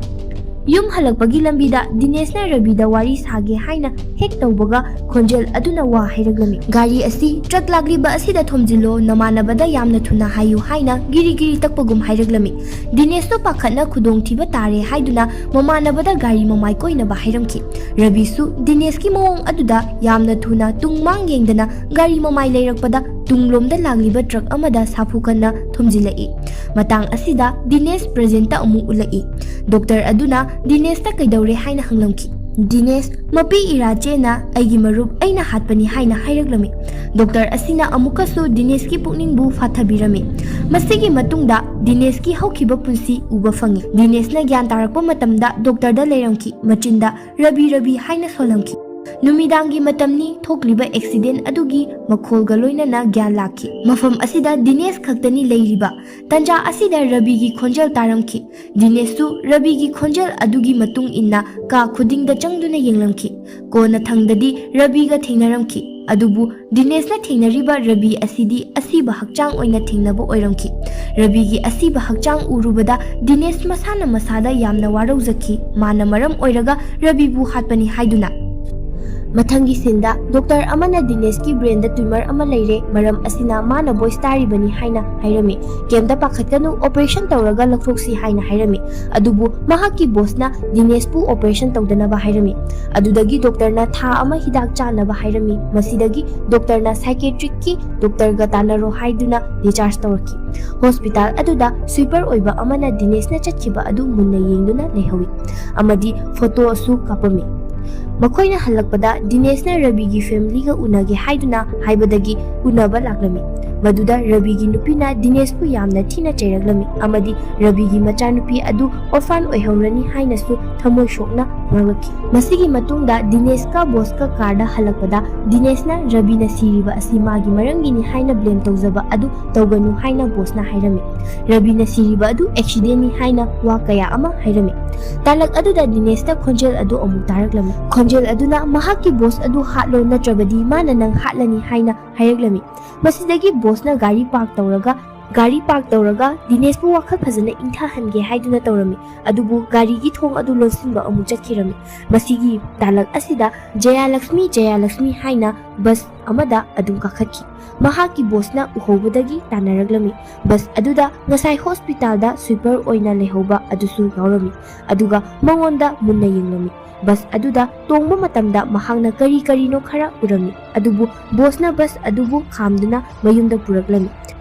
ꯌꯨꯝ ꯍꯜꯂꯛꯄꯒꯤ ꯂꯝꯕꯤꯗ ꯗꯤꯅꯦꯁꯅ ꯔꯕꯤꯗ ꯋꯥꯔꯤ ꯁꯥꯒꯦ ꯍꯥꯏꯅ ꯍꯦꯛ ꯇꯧꯕꯒ ꯈꯣꯟꯖꯦꯜ ꯑꯗꯨꯅ ꯋꯥ ꯍꯥꯏꯔꯛꯂꯝꯃꯤ, "ꯒꯥꯔꯤ ꯑꯁꯤ ꯇ꯭ꯔꯛ ꯂꯥꯛꯂꯤꯕ ꯑꯁꯤꯗ ꯊꯣꯝꯖꯤꯜꯂꯣ, ꯅꯃꯥꯟꯅꯕꯗ ꯌꯥꯝꯅ ꯊꯨꯅ ꯍꯥꯏꯌꯨ" ꯍꯥꯏꯅ ꯒꯤꯔꯤ ꯒꯤꯔꯤ ꯇꯛꯄꯒꯨꯝ ꯍꯥꯏꯔꯛꯂꯝꯃꯤ꯫ ꯗꯤꯅꯦꯁꯇꯣ ꯄꯥꯈꯠꯅ ꯈꯨꯗꯣꯡꯊꯤꯕ ꯇꯥꯔꯦ ꯍꯥꯏꯗꯨꯅ ꯃꯃꯥꯟꯅꯕꯗ ꯒꯥꯔꯤ ꯃꯃꯥꯏ ꯀꯣꯏꯅꯕ ꯍꯥꯏꯔꯝꯈꯤ꯫ ꯔꯕꯤꯁꯨ ꯗꯤꯅꯦꯁꯀꯤ ꯃꯑꯣꯡ ꯑꯗꯨꯗ ꯌꯥꯝꯅ ꯊꯨꯅ ꯇꯨꯡ ꯃꯥꯡ ꯌꯦꯡꯗꯅ ꯒꯥꯔꯤ ꯃꯃꯥꯏ ꯂꯩꯔꯛꯄꯗ ꯇꯨꯡꯂꯣꯝꯗ ꯂꯥꯛꯂꯤꯕ ꯇ꯭ꯔꯛ ꯑꯃꯗ ꯁꯥꯐꯨ ꯀꯟꯅ ꯊꯣꯝꯖꯤꯜꯂꯛꯏ꯫ ꯃꯇꯥꯡ ꯑꯁꯤꯗ ꯗꯤꯅꯦꯁ ꯄ꯭ꯔꯖꯦꯟꯇ ꯑꯃꯨꯛ ꯎꯠꯂꯛꯏ꯫ ꯗꯣꯛꯇꯔ ꯑꯗꯨꯅ ꯗꯤꯅꯦꯁꯇ ꯀꯩꯗꯧꯔꯦ ꯍꯥꯏꯅ ꯍꯪꯂꯝꯈꯤ꯫ ꯗꯤꯅꯦꯁ, "ꯃꯄꯤ ꯏꯔꯥꯆꯦꯅ ꯑꯩꯒꯤ ꯃꯔꯨꯞ ꯑꯩꯅ ꯍꯥꯠꯄꯅꯤ" ꯍꯥꯏꯅ ꯍꯥꯏꯔꯛꯂꯝꯃꯤ꯫ ꯗꯣꯛꯇꯔ ꯑꯁꯤꯅ ꯑꯃꯨꯛꯀꯁꯨ ꯗꯤꯅꯦꯁꯀꯤ ꯄꯨꯛꯅꯤꯡꯕꯨ ꯐꯥꯊꯕꯤꯔꯝꯃꯤ꯫ ꯃꯁꯤꯒꯤ ꯃꯇꯨꯡꯗ ꯗꯤꯅꯦꯁꯀꯤ ꯍꯧꯈꯤꯕ ꯄꯨꯟꯁꯤ ꯎꯕ ꯐꯪꯉꯤ꯫ ꯗꯤꯅꯦꯁꯅ ꯒ꯭ꯌꯥꯟ ꯇꯥꯔꯛꯄ ꯃꯇꯝꯗ ꯗꯣꯛꯇꯔꯗ ꯂꯩꯔꯝꯈꯤ꯫ ꯃꯆꯤꯟꯗ "ꯔꯕꯤ, ꯔꯕꯤ" ꯍꯥꯏꯅ ꯁꯣꯜꯂꯝꯈꯤ꯫ ꯅꯨꯃꯤꯗꯥꯡꯒꯤ ꯃꯇꯝꯅꯤ, ꯊꯣꯛꯂꯤꯕ ꯑꯦꯛꯁꯤꯗꯦꯟ ꯑꯗꯨꯒꯤ ꯃꯈꯣꯜꯒ ꯂꯣꯏꯅꯅ ꯒ꯭ꯌꯥꯟ ꯂꯥꯛꯈꯤ꯫ ꯃꯐꯝ ꯑꯁꯤꯗ ꯗꯤꯅꯦꯁ ꯈꯛꯇꯅꯤ ꯂꯩꯔꯤꯕ꯫ ꯇꯟꯖꯥ ꯑꯁꯤꯗ ꯔꯕꯤꯒꯤ ꯈꯣꯟꯖꯦꯜ ꯇꯥꯔꯝꯈꯤ꯫ ꯗꯤꯅꯦꯁꯁꯨ ꯔꯕꯤꯒꯤ ꯈꯣꯟꯖꯦꯜ ꯑꯗꯨꯒꯤ ꯃꯇꯨꯡ ꯏꯟꯅ ꯀꯥ ꯈꯨꯗꯤꯡꯗ ꯆꯪꯗꯨꯅ ꯌꯦꯡꯂꯝꯈꯤ꯫ ꯀꯣꯟꯅ ꯊꯪꯗꯗꯤ ꯔꯕꯤꯒ ꯊꯦꯡꯅꯔꯝꯈꯤ꯫ ꯑꯗꯨꯕꯨ ꯗꯤꯅꯦꯁꯅ ꯊꯦꯡꯅꯔꯤꯕ ꯔꯕꯤ ꯑꯁꯤꯗꯤ ꯑꯁꯤꯕ ꯍꯛꯆꯥꯡ ꯑꯣꯏꯅ ꯊꯦꯡꯅꯕ ꯑꯣꯏꯔꯝꯈꯤ꯫ ꯔꯕꯤꯒꯤ ꯑꯁꯤꯕ ꯍꯛꯆꯥꯡ ꯎꯔꯨꯕꯗ ꯗꯤꯅꯦꯁ ꯃꯁꯥꯅ ꯃꯁꯥꯗ ꯌꯥꯝꯅ ꯋꯥꯔꯧꯖꯈꯤ, ꯃꯥꯅ ꯃꯔꯝ ꯑꯣꯏꯔꯒ ꯔꯕꯤꯕꯨ ꯍꯥꯠꯄꯅꯤ ꯍꯥꯏꯗꯨꯅ꯫ ꯃꯊꯪꯒꯤ ꯁꯤꯟꯗ ꯗꯣꯛꯇꯔ ꯑꯃꯅ ꯗꯤꯅꯦꯁꯀꯤ ꯕ꯭ꯔꯦꯟꯗ ꯇ꯭ꯌꯨꯃꯔ ꯑꯃ ꯂꯩꯔꯦ, ꯃꯔꯝ ꯑꯁꯤꯅ ꯃꯥꯅ ꯚꯣꯏꯁ ꯇꯥꯔꯤꯕꯅꯤ ꯍꯥꯏꯅ ꯍꯥꯏꯔꯝꯃꯤ꯫ "ꯀꯩꯝꯇ ꯄꯥꯈꯠꯀꯅꯨ, ꯑꯣꯄꯔꯦꯁꯟ ꯇꯧꯔꯒ ꯂꯧꯊꯣꯛꯁꯤ" ꯍꯥꯏꯅ ꯍꯥꯏꯔꯝꯃꯤ꯫ ꯑꯗꯨꯕꯨ ꯃꯍꯥꯛꯀꯤ ꯕꯣꯁꯅ ꯗꯤꯅꯦꯁꯄꯨ ꯑꯣꯄꯔꯦꯁꯟ ꯇꯧꯗꯅꯕ ꯍꯥꯏꯔꯝꯃꯤ꯫ ꯑꯗꯨꯗꯒꯤ ꯗꯣꯛꯇꯔꯅ ꯊꯥ ꯑꯃ ꯍꯤꯗꯥꯛ ꯆꯥꯅꯕ ꯍꯥꯏꯔꯝꯃꯤ꯫ ꯃꯁꯤꯗꯒꯤ ꯗꯣꯛꯇꯔꯅ ꯁꯥꯏꯀꯦꯇ꯭ꯔꯤꯛꯀꯤ ꯗꯣꯛꯇꯔꯒ ꯇꯥꯟꯅꯔꯣ ꯍꯥꯏꯗꯨꯅ ꯗꯤꯆꯥꯔꯖ ꯇꯧꯔꯛꯈꯤ꯫ ꯍꯣꯁꯄꯤꯇꯥꯜ ꯑꯗꯨꯗ ꯁ꯭ꯋꯤꯄꯔ ꯑꯣꯏꯕ ꯑꯃꯅ ꯗꯤꯅꯦꯁꯅ ꯆꯠꯈꯤꯕ ꯑꯗꯨ ꯃꯨꯟꯅ ꯌꯦꯡꯗꯨꯅ ꯂꯩꯍꯧꯏ ꯑꯃꯗꯤ ꯐꯣꯇꯣꯁꯨ ꯀꯥꯞꯄꯝꯃꯤ꯫ ꯃꯈꯣꯏꯅ ꯍꯜꯂꯛꯄꯗ ꯗꯤꯅꯦꯁꯅ ꯔꯕꯤꯒꯤ ꯐꯦꯃꯤꯂꯤꯒ ꯎꯅꯒꯦ ꯍꯥꯏꯗꯨꯅ ꯍꯥꯏꯕꯗꯒꯤ ꯎꯅꯕ ꯂꯥꯛꯂꯝꯃꯤ꯫ ꯃꯗꯨꯗ ꯔꯕꯤꯒꯤ ꯅꯨꯄꯤꯅ ꯗꯤꯅꯦꯁꯄꯨ ꯌꯥꯝꯅ ꯊꯤꯅ ꯆꯩꯔꯛꯂꯝꯃꯤ ꯑꯃꯗꯤ ꯔꯕꯤꯒꯤ ꯃꯆꯥꯅꯨꯄꯤ ꯑꯗꯨ ꯑꯣꯔꯐꯥꯟ ꯑꯣꯏꯍꯧꯔꯅꯤ ꯍꯥꯏꯅꯁꯨ ꯊꯃꯣꯏ ꯁꯣꯛꯅ ꯉꯥꯡꯂꯛꯈꯤ꯫ ꯃꯁꯤꯒꯤ ꯃꯇꯨꯡꯗ ꯗꯤꯅꯦꯁꯀ ꯕꯣꯁꯀ ꯀꯥꯔꯗ ꯍꯜꯂꯛꯄꯗ ꯗꯤꯅꯦꯁꯅ ꯔꯕꯤꯅ ꯁꯤꯔꯤꯕ ꯑꯁꯤ ꯃꯥꯒꯤ ꯃꯔꯝꯒꯤꯅꯤ ꯍꯥꯏꯅ ꯕ꯭ꯂꯦꯝ ꯇꯧꯖꯕ ꯑꯗꯨ ꯇꯧꯒꯅꯨ ꯍꯥꯏꯅ ꯕꯣꯁꯅ ꯍꯥꯏꯔꯝꯃꯤ꯫ ꯔꯕꯤꯅ ꯁꯤꯔꯤꯕ ꯑꯗꯨ ꯑꯦꯛꯁꯤꯗꯦꯟꯅꯤ ꯍꯥꯏꯅ ꯋꯥ ꯀꯌꯥ ꯑꯃ ꯍꯥꯏꯔꯝꯃꯤ꯫ ꯇꯥꯂꯛ ꯑꯗꯨꯗ ꯗꯤꯅꯦꯁꯇ ꯈꯣꯟꯖꯦꯜ ꯑꯗꯨ ꯑꯃꯨꯛ ꯇꯥꯔꯛꯂꯝꯃꯤ꯫ ꯈꯣꯟꯖꯦꯜ ꯑꯗꯨꯅ ꯃꯍꯥꯛꯀꯤ ꯕꯣꯁ ꯑꯗꯨ ꯍꯥꯠꯂꯣ, ꯅꯠꯇ꯭ꯔꯕꯗꯤ ꯃꯥꯅ ꯅꯪ ꯍꯥꯠꯂꯅꯤ ꯍꯥꯏꯅ ꯍꯥꯏꯔꯛꯂꯝꯃꯤ꯫ ꯃꯁꯤꯗꯒꯤ ꯕꯣꯁꯅ ꯒꯥꯔꯤ ꯄꯥꯔꯛ ꯇꯧꯔꯒ ꯒꯥꯔꯤ ꯄꯥꯔꯛ ꯇꯧꯔꯒ ꯗꯤꯅꯦꯁꯄꯨ ꯋꯥꯈꯜ ꯐꯖꯅ ꯏꯪꯊꯍꯟꯒꯦ ꯍꯥꯏꯗꯨꯅ ꯇꯧꯔꯝꯃꯤ꯫ ꯑꯗꯨꯕꯨ ꯒꯥꯔꯤꯒꯤ ꯊꯣꯡ ꯑꯗꯨ ꯂꯣꯟꯁꯤꯟꯕ ꯑꯃꯨꯛ ꯆꯠꯈꯤꯔꯝꯃꯤ꯫ ꯃꯁꯤꯒꯤ ꯇꯥꯂꯛ ꯑꯁꯤꯗ "ꯖꯌꯥꯂꯛꯁꯃꯤ, ꯖꯌꯥꯂꯛꯁꯃꯤ" ꯍꯥꯏꯅ ꯕꯁ ꯑꯃꯗ ꯑꯗꯨꯝ ꯀꯥꯈꯠꯈꯤ꯫ ꯃꯍꯥꯛꯀꯤ ꯕꯣꯁꯅ ꯎꯍꯧꯕꯗꯒꯤ ꯇꯥꯟꯅꯔꯛꯂꯝꯃꯤ꯫ ꯕꯁ ꯑꯗꯨꯗ ꯉꯁꯥꯏ ꯍꯣꯁꯄꯤꯇꯥꯜꯗ ꯁ꯭ꯋꯤꯄꯔ ꯑꯣꯏꯅ ꯂꯩꯍꯧꯕ ꯑꯗꯨꯁꯨ ꯌꯥꯎꯔꯝꯃꯤ꯫ ꯑꯗꯨꯒ ꯃꯉꯣꯟꯗ ꯃꯨꯟꯅ ꯌꯦꯡꯂꯝꯃꯤ꯫ ꯕꯁ ꯑꯗꯨꯗ ꯇꯣꯡꯕ ꯃꯇꯝꯗ ꯃꯍꯥꯛꯅ ꯀꯔꯤ ꯀꯔꯤꯅꯣ ꯈꯔ ꯎꯔꯝꯃꯤ꯫ ꯑꯗꯨꯕꯨ ꯕꯣꯁꯅ ꯕꯁ ꯑꯗꯨꯕꯨ ꯈꯥꯝꯗꯨꯅ ꯃꯌꯨꯝꯗ ꯄꯨꯔꯛꯂꯝꯃꯤ꯫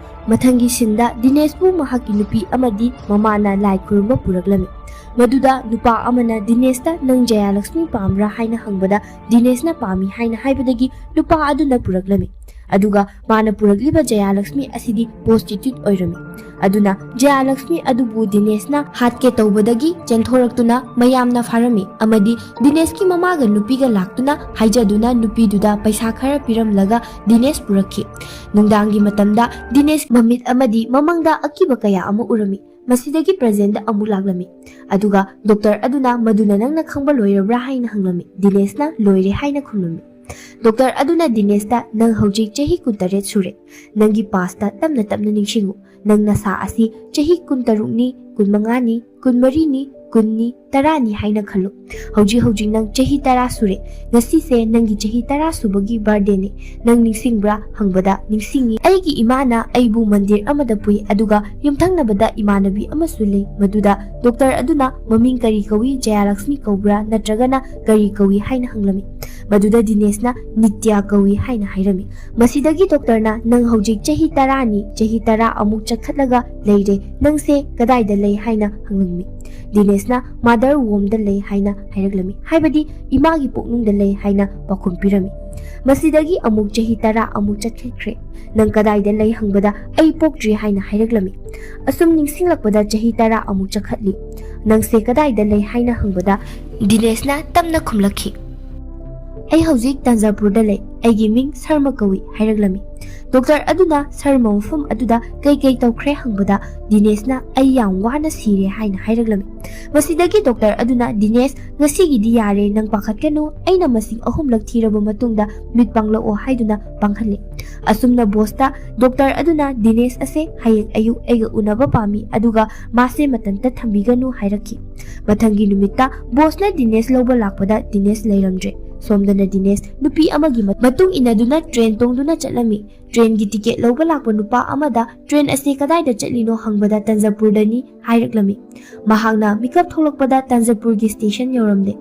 ꯃꯊꯪꯒꯤ ꯁꯤꯟꯗ ꯗꯤꯅꯦꯁꯄꯨ ꯃꯍꯥꯛꯀꯤ ꯅꯨꯄꯤ ꯑꯃꯗꯤ ꯃꯃꯥꯅ ꯂꯥꯏ ꯈꯨꯔꯨꯝꯕ ꯄꯨꯔꯛꯂꯝꯃꯤ꯫ ꯃꯗꯨꯗ ꯅꯨꯄꯥ ꯑꯃꯅ ꯗꯤꯅꯦꯁꯇ "ꯅꯪ ꯖꯌꯥꯂꯛꯁꯃꯤ ꯄꯥꯝꯕ꯭ꯔꯥ?" ꯍꯥꯏꯅ ꯍꯪꯕꯗ, ꯗꯤꯅꯦꯁꯅ "ꯄꯥꯝꯃꯤ" ꯍꯥꯏꯅ ꯍꯥꯏꯕꯗꯒꯤ ꯅꯨꯄꯥ ꯑꯗꯨꯅ ꯄꯨꯔꯛꯂꯝꯃꯤ꯫ ꯑꯗꯨꯒ ꯃꯥꯅ ꯄꯨꯔꯛꯂꯤꯕ ꯖꯌꯥꯂꯛꯁꯃꯤ ꯑꯁꯤꯗꯤ ꯄ꯭ꯔꯣꯁꯇꯤꯇ꯭ꯌꯨꯠ ꯑꯣꯏꯔꯝꯃꯤ꯫ ꯑꯗꯨꯅ ꯖꯌꯥꯂꯛꯁꯃꯤ ꯑꯗꯨꯕꯨ ꯗꯤꯅꯦꯁꯅ ꯍꯥꯠꯀꯦ ꯇꯧꯕꯗꯒꯤ ꯆꯦꯟꯊꯣꯔꯛꯇꯨꯅ ꯃꯌꯥꯝꯅ ꯐꯥꯔꯝꯃꯤ ꯑꯃꯗꯤ ꯗꯤꯅꯦꯁꯀꯤ ꯃꯃꯥꯒ ꯅꯨꯄꯤꯒ ꯂꯥꯛꯇꯨꯅ ꯍꯥꯏꯖꯗꯨꯅ ꯅꯨꯄꯤꯗꯨꯗ ꯄꯩꯁꯥ ꯈꯔ ꯄꯤꯔꯝꯂꯒ ꯗꯤꯅꯦꯁ ꯄꯨꯔꯛꯈꯤ꯫ ꯅꯨꯡꯗꯥꯡꯒꯤ ꯃꯇꯝꯗ ꯗꯤꯅꯦꯁ ꯃꯃꯤꯠ ꯑꯃꯗꯤ ꯃꯃꯪꯗ ꯑꯀꯤꯕ ꯀꯌꯥ ꯑꯃ ꯎꯔꯝꯃꯤ꯫ ꯃꯁꯤꯗꯒꯤ ꯄ꯭ꯔꯖꯦꯟꯗ ꯑꯃꯨꯛ ꯂꯥꯛꯂꯝꯃꯤ꯫ ꯑꯗꯨꯒ ꯗꯣꯛꯇꯔ ꯑꯗꯨꯅ "ꯃꯗꯨꯅ ꯅꯪꯅ ꯈꯪꯕ ꯂꯣꯏꯔꯕ꯭ꯔꯥ?" ꯍꯥꯏꯅ ꯍꯪꯂꯝꯃꯤ꯫ ꯗꯤꯅꯦꯁꯅ "ꯂꯣꯏꯔꯦ" ꯍꯥꯏꯅ ꯈꯨꯝꯂꯝꯃꯤ꯫ ꯗꯣꯛꯇꯔ ꯑꯗꯨꯅ ꯗꯤꯅꯦꯁꯇ "ꯅꯪ ꯍꯧꯖꯤꯛ ꯆꯍꯤ ꯀꯨꯟꯇꯔꯦꯠ ꯁꯨꯔꯦ꯫ ꯅꯪꯒꯤ ꯄꯥꯁꯇ ꯇꯞꯅ ꯇꯞꯅ ꯅꯤꯡꯁꯤꯡꯉꯨ꯫ ꯅꯪ ꯅꯁꯥ ꯑꯁꯤ ꯆꯍꯤ ꯀꯨꯟꯇꯔꯨꯛꯅꯤ, ꯀꯨꯟꯃꯉꯥꯅꯤ, ꯀꯨꯟꯃꯔꯤꯅꯤ, ꯀꯨꯟꯅꯤ, ꯇꯔꯥꯅꯤ ꯍꯥꯏꯅ ꯈꯜꯂꯨ꯫ ꯍꯧꯖꯤꯛ ꯍꯧꯖꯤꯛ ꯅꯪ ꯆꯍꯤ ꯇꯔꯥ ꯁꯨꯔꯦ꯫ ꯉꯁꯤꯁꯦ ꯅꯪꯒꯤ ꯆꯍꯤ ꯇꯔꯥ ꯁꯨꯕꯒꯤ ꯕꯥꯔꯗꯦꯅꯤ꯫ ꯅꯪ ꯅꯤꯡꯁꯤꯡꯕ꯭ꯔꯥ?" ꯍꯪꯕꯗ, "ꯅꯤꯡꯁꯤꯡꯉꯤ꯫ ꯑꯩꯒꯤ ꯏꯃꯥꯅ ꯑꯩꯕꯨ ꯃꯟꯗꯤꯔ ꯑꯃꯗ ꯄꯨꯏ, ꯑꯗꯨꯒ ꯌꯨꯝꯊꯪꯅꯕꯗ ꯏꯃꯥꯟꯅꯕꯤ ꯑꯃꯁꯨ ꯂꯩ꯫ ꯃꯗꯨꯗ ꯗꯣꯛꯇꯔ ꯑꯗꯨꯅ 'ꯃꯃꯤꯡ ꯀꯔꯤ ꯀꯧꯏ, ꯖꯌꯥꯂꯛꯁꯃꯤ ꯀꯧꯕ꯭ꯔꯥ ꯅꯠꯇ꯭ꯔꯒꯅ ꯀꯔꯤ ꯀꯧꯏ?' ꯍꯥꯏꯅ ꯍꯪꯂꯝꯃꯤ꯫ ꯃꯗꯨꯗ ꯗꯤꯅꯦꯁꯅ 'ꯅꯤꯇ꯭ꯌꯥ ꯀꯧꯏ' ꯍꯥꯏꯅ ꯍꯥꯏꯔꯝꯃꯤ꯫ ꯃꯁꯤꯗꯒꯤ ꯗꯣꯛꯇꯔꯅ "ꯅꯪ ꯍꯧꯖꯤꯛ ꯆꯍꯤ ꯇꯔꯥꯅꯤ, ꯆꯍꯤ ꯇꯔꯥ ꯑꯃꯨꯛ ꯆꯠꯈꯠꯂꯒ ꯂꯩꯔꯦ꯫ ꯅꯪꯁꯦ ꯀꯗꯥꯏꯗ ꯂꯩ?" ꯍꯥꯏꯅ ꯍꯪꯂꯝꯃꯤ꯫ ꯗꯤꯅꯦꯁꯅ "ꯃꯥꯗꯔ ꯋꯣꯝꯗ ꯂꯩ" ꯍꯥꯏꯅ ꯍꯥꯏꯔꯛꯂꯝꯃꯤ, ꯍꯥꯏꯕꯗꯤ ꯏꯃꯥꯒꯤ ꯄꯨꯛꯅꯨꯡꯗ ꯂꯩ ꯍꯥꯏꯅ ꯄꯥꯎꯈꯨꯝ ꯄꯤꯔꯝꯃꯤ꯫ ꯃꯁꯤꯗꯒꯤ ꯑꯃꯨꯛ ꯆꯍꯤ ꯇꯔꯥ ꯑꯃꯨꯛ ꯆꯠꯈꯤꯈ꯭ꯔꯦ꯫ "ꯅꯪ ꯀꯗꯥꯏꯗ ꯂꯩ?" ꯍꯪꯕꯗ "ꯑꯩ ꯄꯣꯛꯇ꯭ꯔꯤ" ꯍꯥꯏꯅ ꯍꯥꯏꯔꯛꯂꯝꯃꯤ꯫ ꯑꯁꯨꯝ ꯅꯤꯡꯁꯤꯡꯂꯛꯄꯗ ꯆꯍꯤ ꯇꯔꯥ ꯑꯃꯨꯛ ꯆꯠꯈꯠꯂꯤ꯫ "ꯅꯪꯁꯦ ꯀꯗꯥꯏꯗ ꯂꯩ?" ꯍꯥꯏꯅ ꯍꯪꯕꯗ ꯗꯤꯅꯦꯁꯅ ꯇꯞꯅ ꯈꯨꯝꯂꯛꯈꯤ, "ꯑꯩ ꯍꯧꯖꯤꯛ ꯇꯥꯟꯖꯥꯄꯨꯔꯗ ꯂꯩ꯫ ꯑꯩꯒꯤ ꯃꯤꯡ ꯁꯔꯃ ꯀꯧꯏ" ꯍꯥꯏꯔꯛꯂꯝꯃꯤ꯫ ꯗꯣꯛꯇꯔ ꯑꯗꯨꯅ ꯁꯔꯃ ꯃꯐꯝ ꯑꯗꯨꯗ ꯀꯩ ꯀꯩ ꯇꯧꯈ꯭ꯔꯦ ꯍꯪꯕꯗ ꯗꯤꯅꯦꯁꯅ "ꯑꯩ ꯌꯥꯝ ꯋꯥꯅ ꯁꯤꯔꯦ" ꯍꯥꯏꯅ ꯍꯥꯏꯔꯛꯂꯝꯃꯤ꯫ ꯃꯁꯤꯗꯒꯤ ꯗꯣꯛꯇꯔ ꯑꯗꯨꯅ "ꯗꯤꯅꯦꯁ, ꯉꯁꯤꯒꯤꯗꯤ ꯌꯥꯔꯦ, ꯅꯪ ꯄꯥꯈꯠꯀꯅꯨ, ꯑꯩꯅ ꯃꯁꯤꯡ ꯑꯍꯨꯝꯂꯛ ꯊꯤꯔꯕ ꯃꯇꯨꯡꯗ ꯃꯤꯠ ꯄꯥꯡꯂꯛꯑꯣ" ꯍꯥꯏꯗꯨꯅ ꯄꯥꯡꯍꯜꯂꯤ꯫ ꯑꯁꯨꯝꯅ ꯕꯣꯁꯇ ꯗꯣꯛꯇꯔ ꯑꯗꯨꯅ ꯗꯤꯅꯦꯁ ꯑꯁꯦ ꯍꯌꯦꯡ ꯑꯌꯨꯛ ꯑꯩꯒ ꯎꯅꯕ ꯄꯥꯝꯃꯤ, ꯑꯗꯨꯒ ꯃꯥꯁꯦ ꯃꯇꯟꯇ ꯊꯝꯕꯤꯒꯅꯨ ꯍꯥꯏꯔꯛꯈꯤ꯫ ꯃꯊꯪꯒꯤ ꯅꯨꯃꯤꯠꯇ ꯕꯣꯁꯅ ꯗꯤꯅꯦꯁ ꯂꯧꯕ ꯂꯥꯛꯄꯗ ꯗꯤꯅꯦꯁ ꯂꯩꯔꯝꯗ꯭ꯔꯦ꯫ ꯁꯣꯝꯗꯅ ꯗꯤꯅꯦꯁ ꯅꯨꯄꯤ ꯑꯃꯒꯤ ꯃ-, ꯃꯇꯨꯡ ꯏꯟꯅꯗꯨꯅ ꯇ꯭ꯔꯦꯟ ꯇꯣꯡꯗꯨꯅ ꯆꯠꯂꯝꯃꯤ꯫ ꯇ꯭ꯔꯦꯟꯒꯤ ꯇꯤꯀꯦꯠ ꯂꯧꯕ ꯂꯥꯛꯄ ꯅꯨꯄꯥ ꯑꯃꯗ ꯇ꯭ꯔꯦꯟ ꯑꯁꯤ ꯀꯗꯥꯏꯗ ꯆꯠꯂꯤꯅꯣ ꯍꯪꯕꯗ ꯇꯟꯖꯄꯨꯔꯗꯅꯤ ꯍꯥꯏꯔꯛꯂꯝꯃꯤ꯫ ꯃꯍꯥꯛꯅ ꯃꯤꯀꯞ ꯊꯣꯛꯂꯛꯄꯗ ꯇꯟꯖꯄꯨꯔꯒꯤ ꯁ꯭ꯇꯦꯁꯟ ꯌꯧꯔꯝꯗꯦ꯫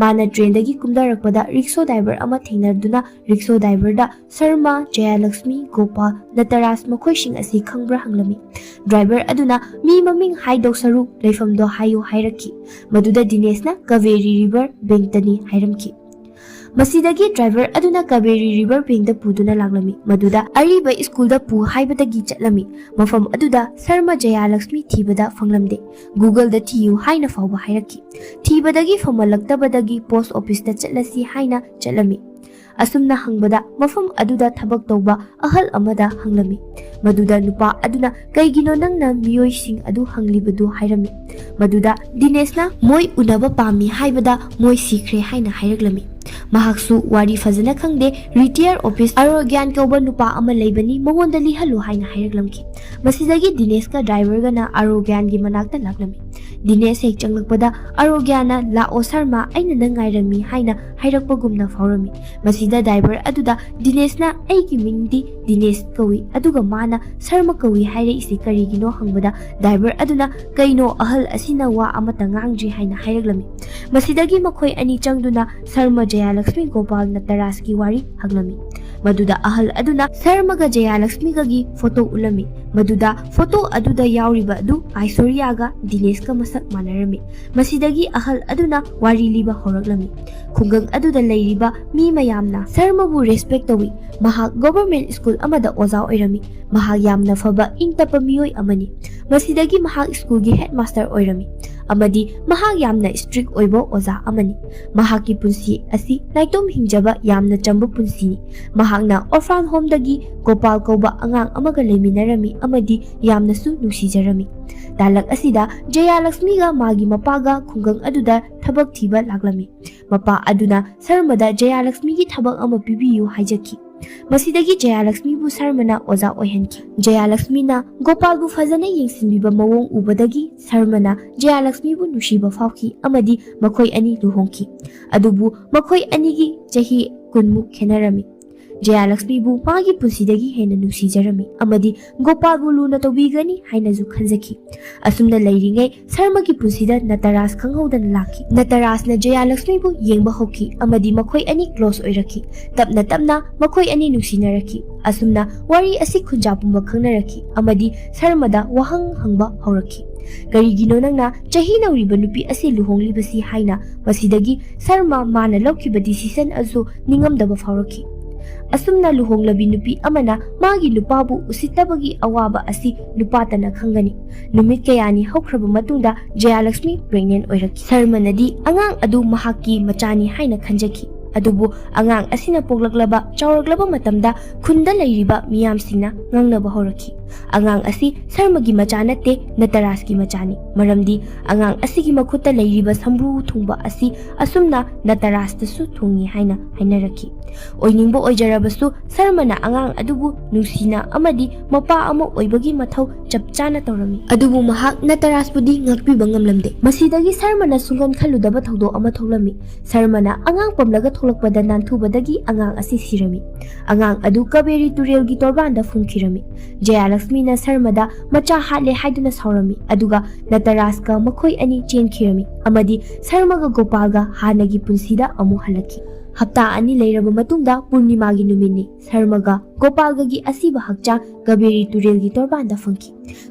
ꯃꯥꯅ ꯇ꯭ꯔꯦꯟꯗꯒꯤ ꯀꯨꯝꯊꯔꯛꯄꯗ ꯔꯤꯛꯁꯣ ꯗ꯭ꯔꯥꯏꯚꯔ ꯑꯃ ꯊꯦꯡꯅꯗꯨꯅ ꯔꯤꯛꯁꯣ ꯗ꯭ꯔꯥꯏꯚꯔꯗ "ꯁꯔꯃ, ꯖꯌꯥꯂꯛꯁꯃꯤ, ꯒꯣꯄꯥꯜ, ꯅꯇꯔꯥꯖ ꯃꯈꯣꯏꯁꯤꯡ ꯑꯁꯤ ꯈꯪꯕ꯭ꯔꯥ?" ꯍꯪꯂꯝꯃꯤ꯫ ꯗ꯭ꯔꯥꯏꯚꯔ ꯑꯗꯨꯅ ꯃꯤ ꯃꯃꯤꯡ ꯍꯥꯏꯗꯣꯛ ꯁꯔꯨꯛ ꯂꯩꯐꯝꯗꯣ ꯍꯥꯏꯌꯨ ꯍꯥꯏꯔꯛꯈꯤ꯫ ꯃꯗꯨꯗ ꯗꯤꯅꯦꯁꯅ "ꯀꯥꯕꯦꯔꯤ ꯔꯤꯚꯔ ꯕꯦꯡꯛꯇꯅꯤ" ꯍꯥꯏꯔꯝꯈꯤ꯫ ꯃꯁꯤꯗꯒꯤ ꯗ꯭ꯔꯥꯏꯚꯔ ꯑꯗꯨꯅ ꯀꯥꯕꯦꯔꯤ ꯔꯤꯚꯔ ꯕꯦꯡꯛꯇ ꯄꯨꯗꯨꯅ ꯂꯥꯛꯂꯝꯃꯤ꯫ ꯃꯗꯨꯗ ꯑꯔꯤꯕ ꯁ꯭ꯀꯨꯜꯗ ꯄꯨ ꯍꯥꯏꯕꯗꯒꯤ ꯆꯠꯂꯝꯃꯤ꯫ ꯃꯐꯝ ꯑꯗꯨꯗ ꯁꯔꯃ ꯖꯌꯥꯂꯛꯁꯃꯤ ꯊꯤꯕꯗ ꯐꯪꯂꯝꯗꯦ꯫ "ꯒꯨꯒꯜꯗ ꯊꯤꯌꯨ" ꯍꯥꯏꯅ ꯐꯥꯎꯕ ꯍꯥꯏꯔꯛꯈꯤ꯫ ꯊꯤꯕꯗꯒꯤ ꯐꯪꯂꯛꯇꯕꯗꯒꯤ ꯄꯣꯁ ꯑꯣꯐꯤꯁꯇ ꯆꯠꯂꯁꯤ ꯍꯥꯏꯅ ꯆꯠꯂꯝꯃꯤ꯫ ꯑꯁꯨꯝꯅ ꯍꯪꯕꯗ ꯃꯐꯝ ꯑꯗꯨꯗ ꯊꯕꯛ ꯇꯧꯕ ꯑꯍꯜ ꯑꯃꯗ ꯍꯪꯂꯝꯃꯤ꯫ ꯃꯗꯨꯗ ꯅꯨꯄꯥ ꯑꯗꯨꯅ "ꯀꯩꯒꯤꯅꯣ ꯅꯪꯅ ꯃꯤꯑꯣꯏꯁꯤꯡ ꯑꯗꯨ ꯍꯪꯂꯤꯕꯗꯨ?" ꯍꯥꯏꯔꯝꯃꯤ꯫ ꯃꯗꯨꯗ ꯗꯤꯅꯦꯁꯅ "ꯃꯣꯏ ꯎꯅꯕ ꯄꯥꯝꯃꯤ ꯍꯥꯏꯕꯗ ꯃꯣꯏ ꯁꯤꯈ꯭ꯔꯦ" ꯍꯥꯏꯅ ꯍꯥꯏꯔꯛꯂꯝꯃꯤ꯫ ꯃꯍꯥꯛꯁꯨ "ꯋꯥꯔꯤ ꯐꯖꯅ ꯈꯪꯗꯦ, ꯔꯤꯇꯤꯌꯔ ꯑꯣꯐꯤꯁ ꯑꯔꯣꯒ꯭ꯌꯥꯟ ꯀꯧꯕ ꯅꯨꯄꯥ ꯑꯃ ꯂꯩꯕꯅꯤ, ꯃꯉꯣꯟꯗ ꯂꯤꯍꯜꯂꯨ" ꯍꯥꯏꯅ ꯍꯥꯏꯔꯛꯂꯝꯈꯤ꯫ ꯃꯁꯤꯗꯒꯤ ꯗꯤꯅꯦꯁꯀ ꯗ꯭ꯔꯥꯏꯚꯔꯒꯅ ꯑꯔꯣꯒ꯭ꯌꯥꯟꯒꯤ ꯃꯅꯥꯛꯇ ꯂꯥꯛꯂꯝꯃꯤ꯫ ꯗꯤꯅꯦꯁ ꯍꯦꯛ ꯆꯪꯂꯛꯄꯗ ꯑꯔꯣꯒ꯭ꯌꯥꯅ "ꯂꯥꯛꯑꯣ ꯁꯔꯃ, ꯑꯩꯅ ꯅꯪ ꯉꯥꯏꯔꯝꯃꯤ" ꯍꯥꯏꯅ ꯍꯥꯏꯔꯛꯄꯒꯨꯝꯅ ꯐꯥꯎꯔꯝꯃꯤ꯫ ꯃꯁꯤꯗ ꯗ꯭ꯔꯥꯏꯚꯔ ꯑꯗꯨꯗ ꯗꯤꯅꯦꯁꯅ "ꯑꯩꯒꯤ ꯃꯤꯡꯗꯤ ꯗꯤꯅꯦꯁ ꯀꯧꯏ, ꯑꯗꯨꯒ ꯃꯥꯅ ꯁꯔꯃ ꯀꯧꯏ ꯍꯥꯏꯔꯛꯏꯁꯤ ꯀꯔꯤꯒꯤꯅꯣ?" ꯍꯪꯕꯗ ꯗ꯭ꯔꯥꯏꯚꯔ ꯑꯗꯨꯅ "ꯀꯩꯅꯣ, ꯑꯍꯜ ꯑꯁꯤꯅ ꯋꯥ ꯑꯃꯠꯇ ꯉꯥꯡꯗ꯭ꯔꯤ" ꯍꯥꯏꯅ ꯍꯥꯏꯔꯛꯂꯝꯃꯤ꯫ ꯃꯁꯤꯗꯒꯤ ꯃꯈꯣꯏ ꯑꯅꯤ ꯆꯪꯗꯨꯅ ꯁꯔꯃ, ꯖꯌꯥꯂꯛꯁꯃꯤ, ꯒꯣꯄꯥꯜ, ꯅꯇꯔꯥꯖꯀꯤ ꯋꯥꯔꯤ ꯍꯪꯂꯝꯃꯤ꯫ ꯃꯗꯨꯗ ꯑꯍꯜ ꯑꯗꯨꯅ ꯁꯔꯃꯒ ꯖꯌꯥꯂꯛꯁꯃꯤꯒꯒꯤ ꯐꯣꯇꯣ ꯎꯠꯂꯝꯃꯤ꯫ ꯃꯗꯨꯗ ꯐꯣꯇꯣ ꯑꯗꯨꯗ ꯌꯥꯎꯔꯤꯕ ꯑꯗꯨ ꯑꯥꯏꯁꯣꯔꯤꯌꯥꯒ ꯗꯤꯅꯦꯁꯀ ꯃꯁꯛ ꯃꯥꯟꯅꯔꯝꯃꯤ꯫ ꯃꯁꯤꯗꯒꯤ ꯑꯍꯜ ꯑꯗꯨꯅ ꯋꯥꯔꯤ ꯂꯤꯕ ꯍꯧꯔꯛꯂꯝꯃꯤ꯫ ꯈꯨꯡꯒꯪ ꯑꯗꯨꯗ ꯂꯩꯔꯤꯕ ꯃꯤ ꯃꯌꯥꯝꯅ ꯁꯔꯃꯕꯨ ꯔꯦꯁꯄꯦꯛ ꯇꯧꯏ꯫ ꯃꯍꯥꯛ ꯒꯣꯚꯔꯃꯦꯟꯠ ꯁ꯭ꯀꯨꯜ ꯑꯃꯗ ꯑꯣꯖꯥ ꯑꯣꯏꯔꯝꯃꯤ꯫ ꯃꯍꯥꯛ ꯌꯥꯝꯅ ꯐꯕ, ꯏꯪ ꯇꯞꯄ ꯃꯤꯑꯣꯏ ꯑꯃꯅꯤ꯫ ꯃꯁꯤꯗꯒꯤ ꯃꯍꯥꯛ ꯁ꯭ꯀꯨꯜꯒꯤ ꯍꯦꯗꯃꯥꯁꯇꯔ ꯑꯣꯏꯔꯝꯃꯤ, ꯑꯃꯗꯤ ꯃꯍꯥꯛ ꯌꯥꯝꯅ ꯁ꯭ꯇ꯭ꯔꯤꯛ ꯑꯣꯏꯕ ꯑꯣꯖꯥ ꯑꯃꯅꯤ꯫ ꯃꯍꯥꯛꯀꯤ ꯄꯨꯟꯁꯤ ꯑꯁꯤ ꯅꯥꯏꯇꯣꯝ ꯍꯤꯡꯖꯕ ꯌꯥꯝꯅ ꯆꯝꯕ ꯄꯨꯟꯁꯤꯅꯤ꯫ ꯃꯍꯥꯛꯅ ꯑꯣꯔꯐꯥꯟ ꯍꯣꯝꯗꯒꯤ ꯒꯣꯄꯥꯜ ꯀꯧꯕ ꯑꯉꯥꯡ ꯑꯃꯒ ꯂꯩꯃꯤꯟꯅꯔꯝꯃꯤ ꯑꯃꯗꯤ ꯌꯥꯝꯅꯁꯨ ꯅꯨꯡꯁꯤꯖꯔꯝꯃꯤ꯫ ꯇꯥꯂꯛ ꯑꯁꯤꯗ ꯖꯌꯥꯂꯛꯁꯃꯤꯒ ꯃꯥꯒꯤ ꯃꯄꯥꯒ ꯈꯨꯡꯒꯪ ꯑꯗꯨꯗ ꯊꯕꯛ ꯊꯤꯕ ꯂꯥꯛꯂꯝꯃꯤ꯫ ꯃꯄꯥ ꯑꯗꯨꯅ ꯁꯔꯃꯗ ꯖꯌꯥꯂꯛꯁꯃꯤꯒꯤ ꯊꯕꯛ ꯑꯃ ꯄꯤꯕꯤꯌꯨ ꯍꯥꯏꯖꯈꯤ꯫ ꯃꯁꯤꯗꯒꯤ ꯖꯌꯥꯂꯛꯁꯃꯤꯕꯨ ꯁꯔꯃꯅ ꯑꯣꯖꯥ ꯑꯣꯏꯍꯟꯈꯤ꯫ ꯖꯌꯥꯂꯛꯁꯃꯤꯅ ꯒꯣꯄꯥꯜꯕꯨ ꯐꯖꯅ ꯌꯦꯡꯁꯤꯟꯕꯤꯕ ꯃꯑꯣꯡ ꯎꯕꯗꯒꯤ ꯁꯔꯃꯅ ꯖꯌꯥꯂꯛꯁꯃꯤꯕꯨ ꯅꯨꯡꯁꯤꯕ ꯐꯥꯎꯈꯤ ꯑꯃꯗꯤ ꯃꯈꯣꯏ ꯑꯅꯤ ꯂꯨꯍꯣꯡꯈꯤ꯫ ꯑꯗꯨꯕꯨ ꯃꯈꯣꯏ ꯑꯅꯤꯒꯤ ꯆꯍꯤ ꯀꯨꯟꯃꯨꯛ ꯈꯦꯠꯅꯔꯝꯃꯤ꯫ ꯖꯌꯥꯂꯛꯁꯃꯤꯕꯨ ꯃꯥꯒꯤ ꯄꯨꯟꯁꯤꯗꯒꯤ ꯍꯦꯟꯅ ꯅꯨꯡꯁꯤꯖꯔꯝꯃꯤ ꯑꯃꯗꯤ ꯒꯣꯄꯥꯜꯕꯨ ꯂꯨꯅ ꯇꯧꯕꯤꯒꯅꯤ ꯍꯥꯏꯅꯁꯨ ꯈꯟꯖꯈꯤ꯫ ꯑꯁꯨꯝꯅ ꯂꯩꯔꯤꯉꯩ ꯁꯔꯃꯒꯤ ꯄꯨꯟꯁꯤꯗ ꯅꯇꯔꯥꯖ ꯈꯪꯍꯧꯗꯅ ꯂꯥꯛꯈꯤ꯫ ꯅꯇꯔꯥꯖꯅ ꯖꯌꯥꯂꯛꯁꯃꯤꯕꯨ ꯌꯦꯡꯕ ꯍꯧꯈꯤ ꯑꯃꯗꯤ ꯃꯈꯣꯏ ꯑꯅꯤ close ꯑꯣꯏꯔꯛꯈꯤ꯫ ꯇꯞꯅ ꯇꯞꯅ ꯃꯈꯣꯏ ꯑꯅꯤ ꯅꯨꯡꯁꯤꯅꯔꯛꯈꯤ꯫ ꯑꯁꯨꯝꯅ ꯋꯥꯔꯤ ꯑꯁꯤ ꯈꯨꯟꯖꯥ ꯄꯨꯝꯕ ꯈꯪꯅꯔꯛꯈꯤ ꯑꯃꯗꯤ ꯁꯔꯃꯗ ꯋꯥꯍꯪ ꯍꯪꯕ ꯍꯧꯔꯛꯈꯤ꯫ "ꯀꯔꯤꯒꯤꯅꯣ ꯅꯪꯅ ꯆꯍꯤ ꯅꯧꯔꯤꯕ ꯅꯨꯄꯤ ꯑꯁꯤ ꯂꯨꯍꯣꯡꯂꯤꯕꯁꯤ?" ꯍꯥꯏꯅ꯫ ꯃꯁꯤꯗꯒꯤ ꯁꯔꯃ ꯃꯥꯅ ꯂꯧꯈꯤꯕ decision ꯑꯗꯨ ꯅꯤꯡꯉꯝꯗꯕ ꯐꯥꯎꯔꯛꯈꯤ꯫ ꯑꯁꯨꯝꯅ ꯂꯨꯍꯣꯡꯂꯕꯤ ꯅꯨꯄꯤ ꯑꯃꯅ ꯃꯥꯒꯤ ꯅꯨꯄꯥꯕꯨ ꯎꯁꯤꯠꯇꯕꯒꯤ ꯑꯋꯥꯕ ꯑꯁꯤ ꯅꯨꯄꯥꯇꯅ ꯈꯪꯒꯅꯤ꯫ ꯅꯨꯃꯤꯠ ꯀꯌꯥꯅꯤ ꯍꯧꯈ꯭ꯔꯕ ꯃꯇꯨꯡꯗ ꯖꯌꯥꯂꯛꯁꯃꯤ pregnant ꯑꯣꯏꯔꯛꯈꯤ꯫ ꯁꯔꯃꯅꯗꯤ ꯑꯉꯥꯡ ꯑꯗꯨ ꯃꯍꯥꯛꯀꯤ ꯃꯆꯥꯅꯤ ꯍꯥꯏꯅ ꯈꯟꯖꯈꯤ꯫ ꯑꯗꯨꯕꯨ ꯑꯉꯥꯡ ꯑꯁꯤꯅ ꯄꯣꯛꯂꯛꯂꯕ ꯆꯥꯎꯔꯛꯂꯕ ꯃꯇꯝꯗ ꯈꯨꯟꯗ ꯂꯩꯔꯤꯕ ꯃꯤꯌꯥꯝꯁꯤꯡꯅ ꯉꯥꯡꯅꯕ ꯍꯧꯔꯛꯈꯤ꯫ "ꯑꯉꯥꯡ ꯑꯁꯤ ꯁꯔꯃꯒꯤ ꯃꯆꯥ ꯅꯠꯇꯦ, ꯅꯇꯔꯥꯖꯀꯤ ꯃꯆꯥꯅꯤ꯫ ꯃꯔꯝꯗꯤ ꯑꯉꯥꯡ ꯑꯁꯤꯒꯤ ꯃꯈꯨꯠꯇ ꯂꯩꯔꯤꯕ ꯁꯝꯕ꯭ꯔꯨ ꯊꯨꯡꯕ ꯑꯁꯤ ꯑꯁꯨꯝꯅ ꯅꯇꯔꯥꯖꯇꯁꯨ ꯊꯨꯡꯏ" ꯍꯥꯏꯅ ꯍꯥꯏꯅꯔꯛꯈꯤ꯫ ꯑꯣꯏꯅꯤꯡꯕ ꯑꯣꯏꯖꯔꯕꯁꯨ ꯁꯔꯃꯅ ꯑꯉꯥꯡ ꯑꯗꯨꯕꯨ ꯅꯨꯡꯁꯤꯅ ꯑꯃꯗꯤ ꯃꯄꯥ ꯑꯃ ꯑꯣꯏꯕꯒꯤ ꯃꯊꯧ ꯆꯞ ꯆꯥꯅ ꯇꯧꯔꯝꯃꯤ꯫ ꯑꯗꯨꯕꯨ ꯃꯍꯥꯛ ꯅꯇꯔꯥꯖꯄꯨꯗꯤ ꯉꯥꯛꯄꯤꯕ ꯉꯝꯂꯝꯗꯦ꯫ ꯃꯁꯤꯗꯒꯤ ꯁꯔꯃꯅ ꯁꯨꯡꯈꯟ ꯈꯜꯂꯨꯗꯕ ꯊꯧꯗꯣꯛ ꯑꯃ ꯊꯣꯛꯂꯝꯃꯤ꯫ ꯁꯔꯃꯅ ꯑꯉꯥꯡ ꯄꯝꯂꯒ ꯊꯣꯛꯂꯛꯄꯗ ꯅꯥꯟꯊꯨꯕꯗꯒꯤ ꯑꯉꯥꯡ ꯑꯁꯤ ꯁꯤꯔꯝꯃꯤ꯫ ꯑꯉꯥꯡ ꯑꯗꯨ ꯀꯕꯦꯔꯤ ꯇꯨꯔꯦꯜꯒꯤ ꯇꯣꯔꯕꯥꯟꯗ ꯐꯨꯝꯈꯤꯔꯝꯃꯤ꯫ ꯖꯌꯥꯂꯛꯁꯃꯤꯅ ꯁꯔꯃꯗ ꯃꯆꯥ ꯍꯥꯠꯂꯦ ꯍꯥꯏꯗꯨꯅ ꯁꯥꯎꯔꯝꯃꯤ, ꯑꯗꯨꯒ ꯅꯇꯔꯥꯖꯀ ꯃꯈꯣꯏ ꯑꯅꯤ ꯆꯦꯟꯈꯤꯔꯝꯃꯤ ꯑꯃꯗꯤ ꯁꯔꯃꯒ ꯒꯣꯄꯥꯜꯒ ꯍꯥꯟꯅꯒꯤ ꯄꯨꯟꯁꯤꯗ ꯑꯃꯨꯛ ꯍꯜꯂꯛꯈꯤ꯫ ꯍꯞꯇꯥ ꯑꯅꯤ ꯂꯩꯔꯕ ꯃꯇꯨꯡꯗ ꯄꯨꯔꯅꯤꯃꯥꯒꯤ ꯅꯨꯃꯤꯠꯅꯤ꯫ ꯁꯔꯃꯒ ꯒꯣꯄꯥꯜꯒꯒꯤ ꯑꯁꯤꯕ ꯍꯛꯆꯥꯡ ꯀꯕꯦꯔꯤ ꯇꯨꯔꯦꯜꯒꯤ ꯇꯣꯔꯕꯥꯟꯗ ꯐꯪꯈꯤ꯫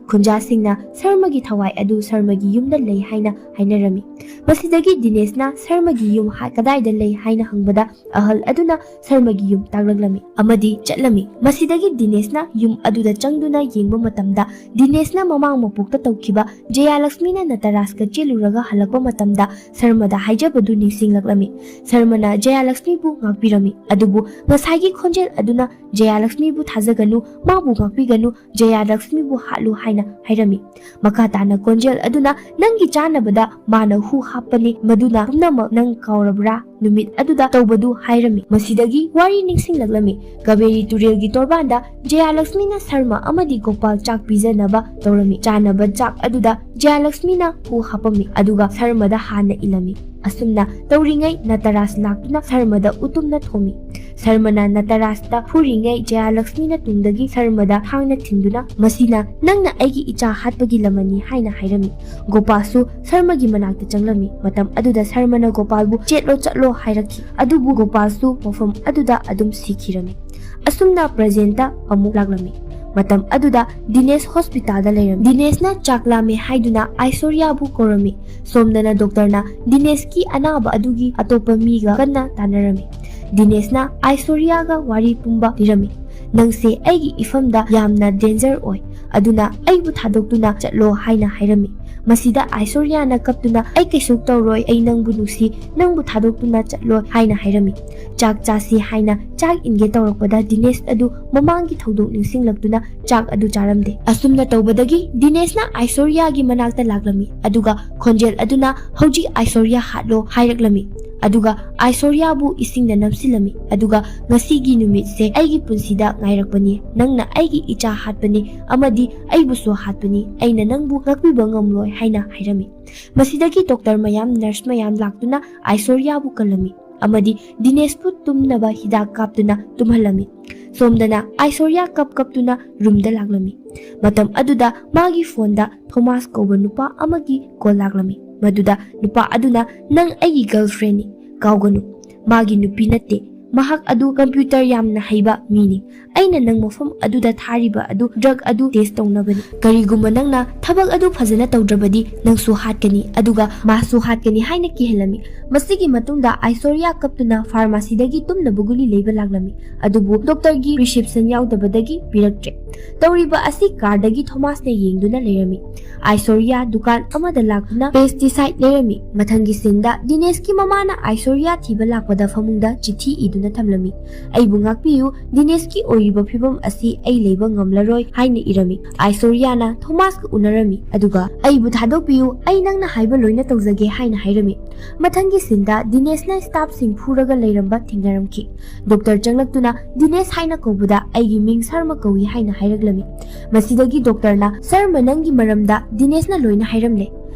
ꯈꯨꯟꯖꯥꯁꯤꯡꯅ ꯁꯔꯃꯒꯤ ꯊꯋꯥꯏ ꯑꯗꯨ ꯁꯔꯃꯒꯤ ꯌꯨꯝꯗ ꯂꯩ ꯍꯥꯏꯅ ꯍꯥꯏꯅꯔꯝꯃꯤ꯫ ꯃꯁꯤꯗꯒꯤ ꯗꯤꯅꯦꯁꯅ ꯁꯔꯃꯒꯤ ꯌꯨꯝ ꯍꯥ-, ꯀꯗꯥꯏꯗ ꯂꯩ ꯍꯥꯏꯅ ꯍꯪꯕꯗ ꯑꯍꯜ ꯑꯗꯨꯅ ꯁꯔꯃꯒꯤ ꯌꯨꯝ ꯇꯥꯛꯂꯛꯂꯝꯃꯤ ꯑꯃꯗꯤ ꯆꯠꯂꯝꯃꯤ꯫ ꯃꯁꯤꯗꯒꯤ ꯗꯤꯅꯦꯁꯅ ꯌꯨꯝ ꯑꯗꯨꯗ ꯆꯪꯗꯨꯅ ꯌꯦꯡꯕ ꯃꯇꯝꯗ ꯗꯤꯅꯦꯁꯅ ꯃꯃꯥꯡ ꯃꯄꯣꯛꯇ ꯇꯧꯈꯤꯕ ꯖꯌꯥꯂꯛꯁꯃꯤꯅ ꯅꯇꯔꯥꯖꯀ ꯆꯦꯜꯂꯨꯔꯒ ꯍꯜꯂꯛꯄ ꯃꯇꯝꯗ ꯁꯔꯃꯗ ꯍꯥꯏꯖꯕꯗꯨ ꯅꯤꯡꯁꯤꯡꯂꯛꯂꯝꯃꯤ꯫ ꯁꯔꯃꯅ ꯖꯌꯥꯂꯛꯁꯃꯤꯕꯨ ꯉꯥꯛꯄꯤꯔꯝꯃꯤ, ꯑꯗꯨꯕꯨ ꯉꯁꯥꯏꯒꯤ ꯈꯣꯟꯖꯦꯜ ꯑꯗꯨꯅ "ꯖꯌꯥꯂꯛꯁꯃꯤꯕꯨ ꯊꯥꯖꯒꯅꯨ, ꯃꯥꯕꯨ ꯉꯥꯛꯄꯤꯒꯅꯨ, ꯖꯌꯥꯂꯛꯁꯃꯤꯕꯨ ꯍꯥꯠꯂꯨ" ꯍꯥꯏꯅ ꯍꯥꯏꯔꯝꯃꯤ꯫ ꯃꯈꯥ ꯇꯥꯅ ꯈꯣꯟꯖꯦꯜ ꯑꯗꯨꯅ "ꯅꯪꯒꯤ ꯆꯥꯅꯕꯗ ꯃꯥꯅ ꯍꯨ ꯍꯥꯞꯄꯅꯤ, ꯃꯗꯨꯅ ꯄꯨꯝꯅꯃꯛ ꯅꯪ ꯀꯥꯎꯔꯕ꯭ꯔꯥ?" ꯅꯨꯃꯤꯠ ꯑꯗꯨꯗ ꯇꯧꯕꯗꯨ ꯍꯥꯏꯔꯝꯃꯤ꯫ ꯃꯁꯤꯗꯒꯤ ꯋꯥꯔꯤ ꯅꯤꯡꯁꯤꯡꯂꯛꯂꯝꯃꯤ꯫ ꯀꯥꯕꯦꯔꯤ ꯇꯨꯔꯦꯜꯒꯤ ꯇꯣꯔꯕꯥꯟꯗ ꯖꯌꯥꯂꯛꯁꯃꯤꯅ ꯁꯔꯃ ꯑꯃꯗꯤ ꯒꯣꯄꯥꯜ ꯆꯥꯛ ꯄꯤꯖꯅꯕ ꯇꯧꯔꯝꯃꯤ꯫ ꯆꯥꯅꯕ ꯆꯥꯛ ꯑꯗꯨꯗ ꯖꯌꯥꯂꯛꯁꯃꯤꯅ ꯍꯨ ꯍꯥꯞꯄꯝꯃꯤ, ꯑꯗꯨꯒ ꯁꯔꯃꯗ ꯍꯥꯟꯅ ꯏꯜꯂꯝꯃꯤ꯫ ꯑꯁꯨꯝꯅ ꯇꯧꯔꯤꯉꯩ ꯅꯇꯔꯥꯖ ꯂꯥꯛꯇꯨꯅ ꯁꯔꯃꯗ ꯎꯇꯨꯝꯅ ꯊꯣꯝꯃꯤ꯫ ꯁꯔꯃꯅ ꯅꯇꯔꯥꯖꯇ ꯐꯨꯔꯤꯉꯩ ꯖꯌꯥꯂꯛꯁꯃꯤꯅ ꯇꯨꯡꯗꯒꯤ ꯁꯔꯃꯗ ꯊꯥꯡꯅ ꯊꯤꯟꯗꯨꯅ, "ꯃꯁꯤꯅ ꯅꯪꯅ ꯑꯩꯒꯤ ꯏꯆꯥ ꯍꯥꯠꯄꯒꯤ ꯂꯃꯟꯅꯤ" ꯍꯥꯏꯅ ꯍꯥꯏꯔꯝꯃꯤ꯫ ꯒꯣꯄꯥꯜꯁꯨ ꯁꯔꯃꯒꯤ ꯃꯅꯥꯛꯇ ꯆꯪꯂꯝꯃꯤ꯫ ꯃꯇꯝ ꯑꯗꯨꯗ ꯁꯔꯃꯅ ꯒꯣꯄꯥꯜꯕꯨ "ꯆꯦꯠꯂꯣ, ꯆꯠꯂꯣ" ꯍꯥꯏꯔꯛꯈꯤ꯫ ꯑꯗꯨꯕꯨ ꯒꯣꯄꯥꯜꯁꯨ ꯃꯐꯝ ꯑꯗꯨꯗ ꯑꯗꯨꯝ ꯁꯤꯈꯤꯔꯝꯃꯤ꯫ ꯑꯁꯨꯝꯅ ꯄ꯭ꯔꯖꯦꯟꯇ ꯑꯃꯨꯛ ꯂꯥꯛꯂꯝꯃꯤ꯫ ꯃꯇꯝ ꯑꯗꯨꯗ ꯗꯤꯅꯦꯁ ꯍꯣꯁꯄꯤꯇꯥꯜꯗ ꯂꯩꯔꯝꯃꯤ꯫ ꯗꯤꯅꯦꯁꯅ ꯆꯥꯛ ꯂꯥꯝꯃꯦ ꯍꯥꯏꯗꯨꯅ ꯑꯥꯏꯁꯣꯔꯤꯌꯥꯕꯨ ꯀꯧꯔꯝꯃꯤ꯫ ꯁꯣꯝꯗꯅ ꯗꯣꯛꯇꯔꯅ ꯗꯤꯅꯦꯁꯀꯤ ꯑꯅꯥꯕ ꯑꯗꯨꯒꯤ ꯑꯇꯣꯞꯄ ꯃꯤꯒ ꯀꯟꯅ ꯇꯥꯟꯅꯔꯝꯃꯤ꯫ ꯗꯤꯅꯦꯁꯅ ꯑꯥꯏꯁꯣꯔꯤꯌꯥꯒ ꯋꯥꯔꯤ ꯄꯨꯝꯕ ꯂꯤꯔꯝꯃꯤ꯫ "ꯅꯪꯁꯦ ꯑꯩꯒꯤ ꯏꯐꯝꯗ ꯌꯥꯝꯅ ꯗꯦꯟꯖꯔ ꯑꯣꯏ, ꯑꯗꯨꯅ ꯑꯩꯕꯨ ꯊꯥꯗꯣꯛꯇꯨꯅ ꯆꯠꯂꯣ" ꯍꯥꯏꯅ ꯍꯥꯏꯔꯝꯃꯤ꯫ ꯃꯁꯤꯗ ꯑꯥꯏꯁꯣꯔꯤꯌꯥꯅ ꯀꯞꯇꯨꯅ, "ꯑꯩ ꯀꯩꯁꯨ ꯇꯧꯔꯣꯏ, ꯑꯩ ꯅꯪꯕꯨ ꯅꯨꯡꯁꯤ, ꯅꯪꯕꯨ ꯊꯥꯗꯣꯛꯇꯨꯅ ꯆꯠꯂꯣꯏ" ꯍꯥꯏꯅ ꯍꯥꯏꯔꯝꯃꯤ꯫ ꯆꯥꯛ ꯆꯥꯁꯤ ꯍꯥꯏꯅ ꯆꯥꯛ ꯏꯟꯒꯦ ꯇꯧꯔꯛꯄꯗ ꯗꯤꯅꯦꯁ ꯑꯗꯨ ꯃꯃꯥꯡꯒꯤ ꯊꯧꯗꯣꯛ ꯅꯤꯡꯁꯤꯡꯂꯛꯇꯨꯅ ꯆꯥꯛ ꯑꯗꯨ ꯆꯥꯔꯝꯗꯦ꯫ ꯑꯁꯨꯝꯅ ꯇꯧꯕꯗꯒꯤ ꯗꯤꯅꯦꯁꯅ ꯑꯥꯏꯁꯣꯔꯤꯌꯥꯒꯤ ꯃꯅꯥꯛꯇ ꯂꯥꯛꯂꯝꯃꯤ, ꯑꯗꯨꯒ ꯈꯣꯟꯖꯦꯜ ꯑꯗꯨꯅ, "ꯍꯧꯖꯤꯛ ꯑꯥꯏꯁꯣꯔꯤꯌꯥ ꯍꯥꯠꯂꯣ" ꯍꯥꯏꯔꯛꯂꯝꯃꯤ꯫ ꯑꯗꯨꯒ ꯑꯥꯏꯁꯣꯔꯤꯌꯥꯕꯨ ꯏꯁꯤꯡꯗ ꯅꯝꯁꯤꯜꯂꯝꯃꯤ, ꯑꯗꯨꯒ "ꯉꯁꯤꯒꯤ ꯅꯨꯃꯤꯠꯁꯦ ꯑꯩꯒꯤ ꯄꯨꯟꯁꯤꯗ ꯉꯥꯏꯔꯛꯄꯅꯤ, ꯅꯪꯅ ꯑꯩꯒꯤ ꯏꯆꯥ ꯍꯥꯠꯄꯅꯤ ꯑꯃꯗꯤ ꯑꯩꯕꯨꯁꯨ ꯍꯥꯠꯄꯅꯤ, ꯑꯩꯅ ꯅꯪꯕꯨ ꯉꯥꯛꯄꯤꯕ ꯉꯝꯂꯣꯏ" ꯍꯥꯏꯅ ꯍꯥꯏꯔꯝꯃꯤ꯫ ꯃꯁꯤꯗꯒꯤ ꯗꯣꯛꯇꯔ ꯃꯌꯥꯝ, ꯅꯔꯁ ꯃꯌꯥꯝ ꯂꯥꯛꯇꯨꯅ ꯑꯥꯏꯁꯣꯔꯤꯌꯥꯕꯨ ꯀꯜꯂꯝꯃꯤ ꯑꯃꯗꯤ ꯗꯤꯅꯦꯁꯄꯨ ꯇꯨꯝꯅꯕ ꯍꯤꯗꯥꯛ ꯀꯥꯞꯇꯨꯅ ꯇꯨꯝꯍꯜꯂꯝꯃꯤ꯫ ꯁꯣꯝꯗꯅ ꯑꯥꯏꯁꯣꯔꯤꯌꯥ ꯀꯞ ꯀꯞꯇꯨꯅ ꯔꯨꯝꯗ ꯂꯥꯛꯂꯝꯃꯤ꯫ ꯃꯇꯝ ꯑꯗꯨꯗ ꯃꯥꯒꯤ ꯐꯣꯟꯗ ꯊꯣꯃꯥꯁ ꯀꯧꯕ ꯅꯨꯄꯥ ꯑꯃꯒꯤ ꯀꯣꯜ ꯂꯥꯛꯂꯝꯃꯤ꯫ ꯃꯗꯨꯗ ꯅꯨꯄꯥ ꯑꯗꯨꯅ, "ꯅꯪ ꯑꯩꯒꯤ ꯒꯔꯜꯐ꯭ꯔꯦꯟꯅꯤ, ꯀꯥꯎꯒꯅꯨ꯫ ꯃꯥꯒꯤ ꯅꯨꯄꯤ ꯅꯠꯇꯦ, ꯃꯍꯥꯛ ꯑꯗꯨ ꯀꯝꯄ꯭ꯌꯨꯇꯔ ꯌꯥꯝꯅ ꯍꯩꯕ ꯃꯤꯅꯤ꯫ ꯑꯩꯅ ꯅꯪ ꯃꯐꯝ ꯑꯗꯨꯗ ꯊꯥꯔꯤꯕ ꯑꯗꯨ ꯗ꯭ꯔꯒ ꯑꯗꯨ ꯇꯦꯁ ꯇꯧꯅꯕꯅꯤ꯫ ꯀꯔꯤꯒꯨꯝꯕ ꯅꯪꯅ ꯊꯕꯛ ꯑꯗꯨ ꯐꯖꯅ ꯇꯧꯗ꯭ꯔꯕꯗꯤ ꯅꯪꯁꯨ ꯍꯥꯠꯀꯅꯤ, ꯑꯗꯨꯒ ꯃꯥꯁꯨ ꯍꯥꯠꯀꯅꯤ" ꯍꯥꯏꯅ ꯀꯤꯍꯜꯂꯝꯃꯤ꯫ ꯃꯁꯤꯒꯤ ꯃꯇꯨꯡꯗ ꯑꯥꯏꯁꯣꯔꯤꯌꯥ ꯀꯞꯇꯨꯅ ꯐꯥꯔꯃꯥꯁꯤꯗꯒꯤ ꯇꯨꯝꯅꯕ ꯒꯨꯂꯤ ꯂꯩꯕ ꯂꯥꯛꯂꯝꯃꯤ, ꯑꯗꯨꯕꯨ ꯗꯣꯛꯇꯔꯒꯤ ꯄ꯭ꯔꯤꯁꯀ꯭ꯔꯤꯞꯁꯟ ꯌꯥꯎꯗꯕꯗꯒꯤ ꯄꯤꯔꯛꯇ꯭ꯔꯦ꯫ ꯇꯧꯔꯤꯕ ꯑꯁꯤ ꯀꯥꯔꯗꯒꯤ ꯊꯣꯃꯥꯁꯅ ꯌꯦꯡꯗꯨꯅ ꯂꯩꯔꯝꯃꯤ꯫ ꯑꯥꯏꯁꯣꯔꯤꯌꯥ ꯗꯨꯀꯥꯟ ꯑꯃꯗ ꯂꯥꯛꯇꯨꯅ ꯄꯦꯁꯇꯤꯁꯥꯏꯗ ꯂꯩꯔꯝꯃꯤ꯫ ꯃꯊꯪꯒꯤ ꯁꯤꯟꯗ ꯗꯤꯅꯦꯁꯀꯤ ꯃꯃꯥꯅ ꯑꯥꯏꯁꯣꯔꯤꯌꯥ ꯊꯤꯕ ꯂꯥꯛꯄꯗ ꯐꯃꯨꯡꯗ ꯆꯤꯊꯤ ꯏꯗꯨꯅ ꯊꯝꯂꯝꯃꯤ꯫ "ꯑꯩꯕꯨ ꯉꯥꯛꯄꯤꯌꯨ, ꯗꯤꯅꯦꯁꯀꯤ ꯑꯣꯏꯔꯤꯕ ꯐꯤꯕꯝ ꯑꯁꯤ ꯑꯩ ꯂꯩꯕ ꯉꯝꯂꯔꯣꯏ" ꯍꯥꯏꯅ ꯏꯔꯝꯃꯤ꯫ ꯑꯥꯏꯁꯣꯔꯤꯌꯥꯅ ꯊꯣꯃꯥꯁꯀ ꯎꯅꯔꯝꯃꯤ, ꯑꯗꯨꯒ "ꯑꯩꯕꯨ ꯊꯥꯗꯣꯛꯄꯤꯌꯨ, ꯑꯩ ꯅꯪꯅ ꯍꯥꯏꯕ ꯂꯣꯏꯅ ꯇꯧꯖꯒꯦ" ꯍꯥꯏꯅ ꯍꯥꯏꯔꯝꯃꯤ꯫ ꯃꯊꯪꯒꯤ ꯁꯤꯟꯗ ꯗꯤꯅꯦꯁꯅ ꯁ꯭ꯇꯥꯐꯁꯤꯡ ꯐꯨꯔꯒ ꯂꯩꯔꯝꯕ ꯊꯦꯡꯅꯔꯝꯈꯤ꯫ ꯗꯣꯛꯇꯔ ꯆꯪꯂꯛꯇꯨꯅ "ꯗꯤꯅꯦꯁ ꯍꯥꯏꯅ ꯀꯧꯕꯗ ꯑꯩꯒꯤ ꯃꯤꯡ ꯁꯔꯃ ꯀꯧꯏ" ꯍꯥꯏꯅ ꯍꯥꯏꯔꯛꯂꯝꯃꯤ꯫ ꯃꯁꯤꯗꯒꯤ ꯗꯣꯛꯇꯔꯅ "ꯁꯔꯃ, ꯅꯪꯒꯤ ꯃꯔꯝꯗ ꯗꯤꯅꯦꯁꯅ ꯂꯣꯏꯅ ꯍꯥꯏꯔꯝꯂꯦ꯫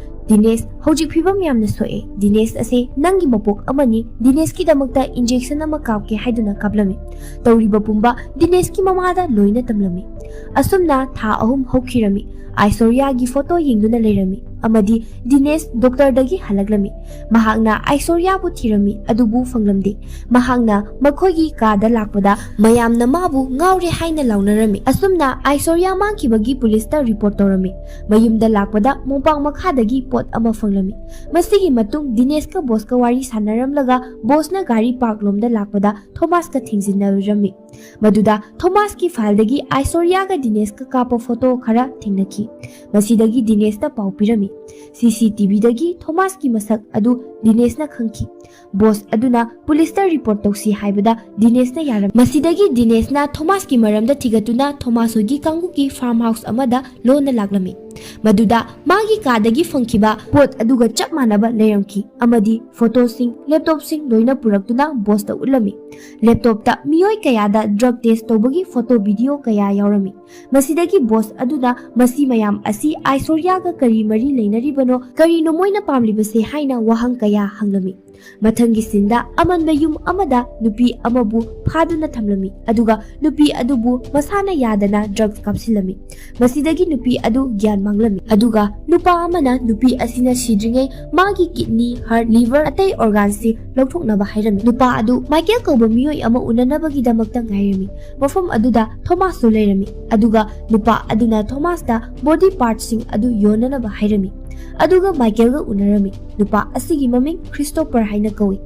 ꯗꯤꯅꯦꯁ ꯍꯧꯖꯤꯛ ꯐꯤꯕꯝ ꯌꯥꯝꯅ ꯁꯣꯛꯑꯦ꯫ ꯗꯤꯅꯦꯁ ꯑꯁꯦ ꯅꯪꯒꯤ ꯃꯄꯣꯛ ꯑꯃꯅꯤ꯫ ꯗꯤꯅꯦꯁꯀꯤꯗꯃꯛꯇ ꯏꯟꯖꯦꯛꯁꯟ ꯑꯃ ꯀꯥꯞꯀꯦ" ꯍꯥꯏꯗꯨꯅ ꯀꯥꯞꯂꯝꯃꯤ꯫ ꯇꯧꯔꯤꯕ ꯄꯨꯝꯕ ꯗꯤꯅꯦꯁꯀꯤ ꯃꯃꯥꯗ ꯂꯣꯏꯅ ꯇꯝꯂꯝꯃꯤ꯫ ꯑꯁꯨꯝꯅ ꯊꯥ ꯑꯍꯨꯝ ꯍꯧꯈꯤꯔꯝꯃꯤ꯫ ꯑꯥꯏꯁꯣꯔꯤꯌꯥꯒꯤ ꯐꯣꯇꯣ ꯌꯦꯡꯗꯨꯅ ꯂꯩꯔꯝꯃꯤ ꯑꯃꯗꯤ ꯗꯤꯅꯦꯁ ꯗꯣꯛꯇꯔꯗꯒꯤ ꯍꯜꯂꯛꯂꯝꯃꯤ꯫ ꯃꯍꯥꯛꯅ ꯑꯥꯏꯁꯣꯔꯤꯌꯥꯕꯨ ꯊꯤꯔꯝꯃꯤ, ꯑꯗꯨꯕꯨ ꯐꯪꯂꯝꯗꯦ꯫ ꯃꯍꯥꯛꯅ ꯃꯈꯣꯏꯒꯤ ꯀꯥꯗ ꯂꯥꯛꯄꯗ ꯃꯌꯥꯝꯅ ꯃꯥꯕꯨ ꯉꯥꯎꯔꯦ ꯍꯥꯏꯅ ꯂꯥꯎꯅꯔꯝꯃꯤ꯫ ꯑꯁꯨꯝꯅ ꯑꯥꯏꯁꯣꯔꯤꯌꯥ ꯃꯥꯡꯈꯤꯕꯒꯤ ꯄꯨꯂꯤꯁꯇ ꯔꯤꯄꯣꯔꯠ ꯇꯧꯔꯝꯃꯤ꯫ ꯃꯌꯨꯝꯗ ꯂꯥꯛꯄꯗ ꯃꯣꯝꯄꯥꯛ ꯃꯈꯥꯗꯒꯤ ꯄꯣꯠ ꯑꯃ ꯐꯪꯂꯝꯃꯤ꯫ ꯃꯁꯤꯒꯤ ꯃꯇꯨꯡ ꯗꯤꯅꯦꯁꯀ ꯕꯣꯁꯀ ꯋꯥꯔꯤ ꯁꯥꯟꯅꯔꯝꯂꯒ ꯕꯣꯁꯅ ꯒꯥꯔꯤ ꯄꯥꯔꯛ ꯂꯣꯝꯗ ꯂꯥꯛꯄꯗ ꯊꯣꯃꯥꯁꯀ ꯊꯦꯡꯖꯤꯟꯅꯔꯝꯃꯤ꯫ ꯃꯗꯨꯗ ꯊꯣꯃꯥꯁꯀꯤ ꯐꯥꯏꯜꯗꯒꯤ ꯑꯥꯏꯁꯣꯔꯤꯌꯥꯒ ꯗꯤꯅꯦꯁꯀ ꯀꯥꯞꯄ ꯐꯣꯇꯣ ꯈꯔ ꯊꯦꯡꯅꯈꯤ꯫ ꯃꯁꯤꯗꯒꯤ ꯗꯤꯅꯦꯁꯇ ꯄꯥꯎ ꯄꯤꯔꯝꯃꯤ꯫ ꯁꯤ ꯁꯤ ꯇꯤ ꯚꯤꯗꯒꯤ ꯊꯣꯃꯥꯁꯀꯤ ꯃꯁꯛ ꯑꯗꯨ ꯗꯤꯅꯦꯁꯅ ꯈꯪꯈꯤ꯫ ꯕꯣꯁ ꯑꯗꯨꯅ ꯄꯨꯂꯤꯁꯇ ꯔꯤꯄꯣꯔꯠ ꯇꯧꯁꯤ ꯍꯥꯏꯕꯗ ꯗꯤꯅꯦꯁꯅ ꯌꯥꯔꯝꯃꯤ꯫ ꯃꯁꯤꯗꯒꯤ ꯗꯤꯅꯦꯁꯅ ꯊꯣꯃꯥꯁꯀꯤ ꯃꯔꯝꯗ ꯊꯤꯒꯠꯇꯨꯅ ꯊꯣꯃꯥꯁ ꯍꯣꯏꯒꯤ ꯀꯥꯡꯕꯨꯒꯤ ꯐꯥꯔꯝ ꯍꯥꯎꯁ ꯑꯃꯗ ꯂꯣꯟꯅ ꯂꯥꯛꯂꯝꯃꯤ꯫ ꯃꯗꯨꯗ ꯃꯥꯒꯤ ꯀꯥꯗꯒꯤ ꯐꯪꯈꯤꯕ ꯄꯣꯠ ꯑꯗꯨꯒ ꯆꯞ ꯃꯥꯟꯅꯕ ꯂꯩꯔꯝꯈꯤ ꯑꯃꯗꯤ ꯐꯣꯇꯣꯁꯤꯡ, ꯂꯦꯞꯇꯣꯞꯁꯤꯡ ꯂꯣꯏꯅ ꯄꯨꯔꯛꯇꯨꯅ ꯕꯣꯁꯇ ꯎꯠꯂꯝꯃꯤ꯫ ꯂꯦꯞꯇꯣꯞꯇ ꯃꯤꯑꯣꯏ ꯀꯌꯥꯗ ꯗ꯭ꯔꯒ ꯇꯦꯁ ꯇꯧꯕꯒꯤ ꯐꯣꯇꯣ ꯚꯤꯗꯤꯑꯣ ꯀꯌꯥ ꯌꯥꯎꯔꯝꯃꯤ꯫ ꯃꯁꯤꯗꯒꯤ ꯕꯣꯁ ꯑꯗꯨꯅ ꯃꯁꯤ ꯃꯌꯥꯝ ꯑꯁꯤ ꯑꯥꯏꯁꯣꯔꯤꯌꯥꯒ ꯀꯔꯤ ꯃꯔꯤ ꯂꯩꯅꯔꯤꯕꯅꯣ, ꯀꯔꯤꯅꯣ ꯃꯣꯏꯅ ꯄꯥꯝꯂꯤꯕꯁꯦ ꯍꯥꯏꯅ ꯋꯥꯍꯪ ꯀꯌꯥ ꯍꯪꯂꯝꯃꯤ꯫ ꯃꯊꯪꯒꯤ ꯁꯤꯟꯗ ꯑꯃꯟꯕ ꯌꯨꯝ ꯑꯃꯗ ꯅꯨꯄꯤ ꯑꯃꯕꯨ ꯐꯥꯗꯨꯅ ꯊꯝꯂꯝꯃꯤ, ꯑꯗꯨꯒ ꯅꯨꯄꯤ ꯑꯗꯨꯕꯨ ꯃꯁꯥꯅ ꯌꯥꯗꯅ ꯗ꯭ꯔꯒ ꯀꯥꯞꯁꯤꯜꯂꯝꯃꯤ꯫ ꯃꯁꯤꯗꯒꯤ ꯅꯨꯄꯤ ꯑꯗꯨ ꯒ꯭ꯌꯥꯟ ꯃꯥꯡꯂꯝꯃꯤ, ꯑꯗꯨꯒ ꯅꯨꯄꯥ ꯑꯃꯅ ꯅꯨꯄꯤ ꯑꯁꯤꯅ ꯁꯤꯗ꯭ꯔꯤꯉꯩ ꯃꯥꯒꯤ ꯀꯤꯗꯅꯤ, ꯍꯥꯔꯠ, ꯂꯤꯚꯔ, ꯑꯇꯩ ꯑꯣꯔꯒꯥꯟꯁꯤꯡ ꯂꯧꯊꯣꯛꯅꯕ ꯍꯥꯏꯔꯝꯃꯤ꯫ ꯅꯨꯄꯥ ꯑꯗꯨ ꯃꯥꯏꯀꯦꯜ ꯀꯧꯕ ꯃꯤꯑꯣꯏ ꯑꯃ ꯎꯅꯅꯕꯒꯤꯗꯃꯛꯇ ꯉꯥꯏꯔꯝꯃꯤ꯫ ꯃꯐꯝ ꯑꯗꯨꯗ ꯊꯣꯃꯥꯁꯁꯨ ꯂꯩꯔꯝꯃꯤ, ꯑꯗꯨꯒ ꯅꯨꯄꯥ ꯑꯗꯨꯅ ꯊꯣꯃꯥꯁꯇ ꯕꯣꯗꯤ ꯄꯥꯔꯠꯁꯤꯡ ꯑꯗꯨ ꯌꯣꯟꯅꯅꯕ ꯍꯥꯏꯔꯝꯃꯤ꯫ ꯑꯗꯨꯒ ꯃꯥꯏꯀꯦꯜꯒ ꯎꯅꯔꯝꯃꯤ꯫ ꯅꯨꯄꯥ ꯑꯁꯤꯒꯤ ꯃꯃꯤꯡ ꯈ꯭ꯔꯤꯁꯇꯣꯄꯔ ꯍꯥꯏꯅ ꯀꯧꯏ꯫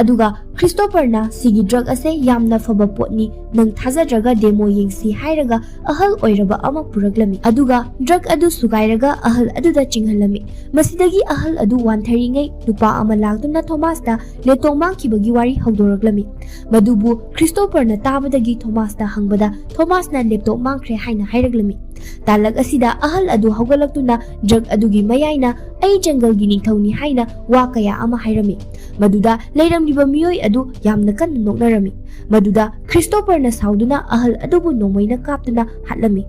ꯑꯗꯨꯒ ꯈ꯭ꯔꯤꯁꯇꯣꯐꯔꯅ ꯁꯤꯒꯤ ꯗ꯭ꯔꯒ ꯑꯁꯦ ꯌꯥꯝꯅ ꯐꯕ ꯄꯣꯠꯅꯤ, ꯅꯪ ꯊꯥꯖꯗ꯭ꯔꯒ ꯗꯦꯃꯣ ꯌꯦꯡꯁꯤ ꯍꯥꯏꯔꯒ ꯑꯍꯜ ꯑꯣꯏꯔꯕ ꯑꯃ ꯄꯨꯔꯛꯂꯝꯃꯤ꯫ ꯑꯗꯨꯒ ꯗ꯭ꯔꯒ ꯑꯗꯨ ꯁꯨꯒꯥꯏꯔꯒ ꯑꯍꯜ ꯑꯗꯨꯗ ꯆꯤꯡꯍꯜꯂꯝꯃꯤ꯫ ꯃꯁꯤꯗꯒꯤ ꯑꯍꯜ ꯑꯗꯨ ꯋꯥꯟꯊꯔꯤꯉꯩ ꯅꯨꯄꯥ ꯑꯃ ꯂꯥꯛꯇꯨꯅ ꯊꯣꯃꯥꯁꯇ ꯂꯦꯞꯇꯣꯛ ꯃꯥꯡꯈꯤꯕꯒꯤ ꯋꯥꯔꯤ ꯍꯧꯗꯣꯔꯛꯂꯝꯃꯤ꯫ ꯃꯗꯨꯕꯨ ꯈ꯭ꯔꯤꯁꯇꯣꯐꯔꯅ ꯇꯥꯕꯗꯒꯤ ꯊꯣꯃꯥꯁꯇ ꯍꯪꯕꯗ ꯊꯣꯃꯥꯁꯅ ꯂꯦꯞꯇꯣꯛ ꯃꯥꯡꯈ꯭ꯔꯦ ꯍꯥꯏꯅ ꯍꯥꯏꯔꯛꯂꯝꯃꯤ꯫ ꯇꯥꯂꯛ ꯑꯁꯤꯗ ꯑꯍꯜ ꯑꯗꯨ ꯍꯧꯒꯠꯂꯛꯇꯨꯅ ꯗ꯭ꯔꯒ ꯑꯗꯨꯒꯤ ꯃꯌꯥꯏꯅ "ꯑꯩ ꯖꯪꯒꯜꯒꯤ ꯅꯤꯡꯊꯧꯅꯤ" ꯍꯥꯏꯅ ꯋꯥ ꯀꯌꯥ ꯑꯃ ꯍꯥꯏꯔꯝꯃꯤ꯫ ꯃꯗꯨꯗ ꯂꯩꯔꯝꯂꯤꯕ ꯃꯤꯑꯣꯏ ꯑꯗꯨ ꯌꯥꯝꯅ ꯀꯟꯅ ꯅꯣꯛꯅꯔꯝꯃꯤ꯫ ꯃꯗꯨꯗ ꯈ꯭ꯔꯤꯁꯇꯣꯐꯔꯅ ꯁꯥꯎꯗꯨꯅ ꯑꯍꯜ ꯑꯗꯨꯕꯨ ꯅꯣꯡꯃꯩꯅ ꯀꯥꯞꯇꯨꯅ ꯍꯥꯠꯂꯝꯃꯤ꯫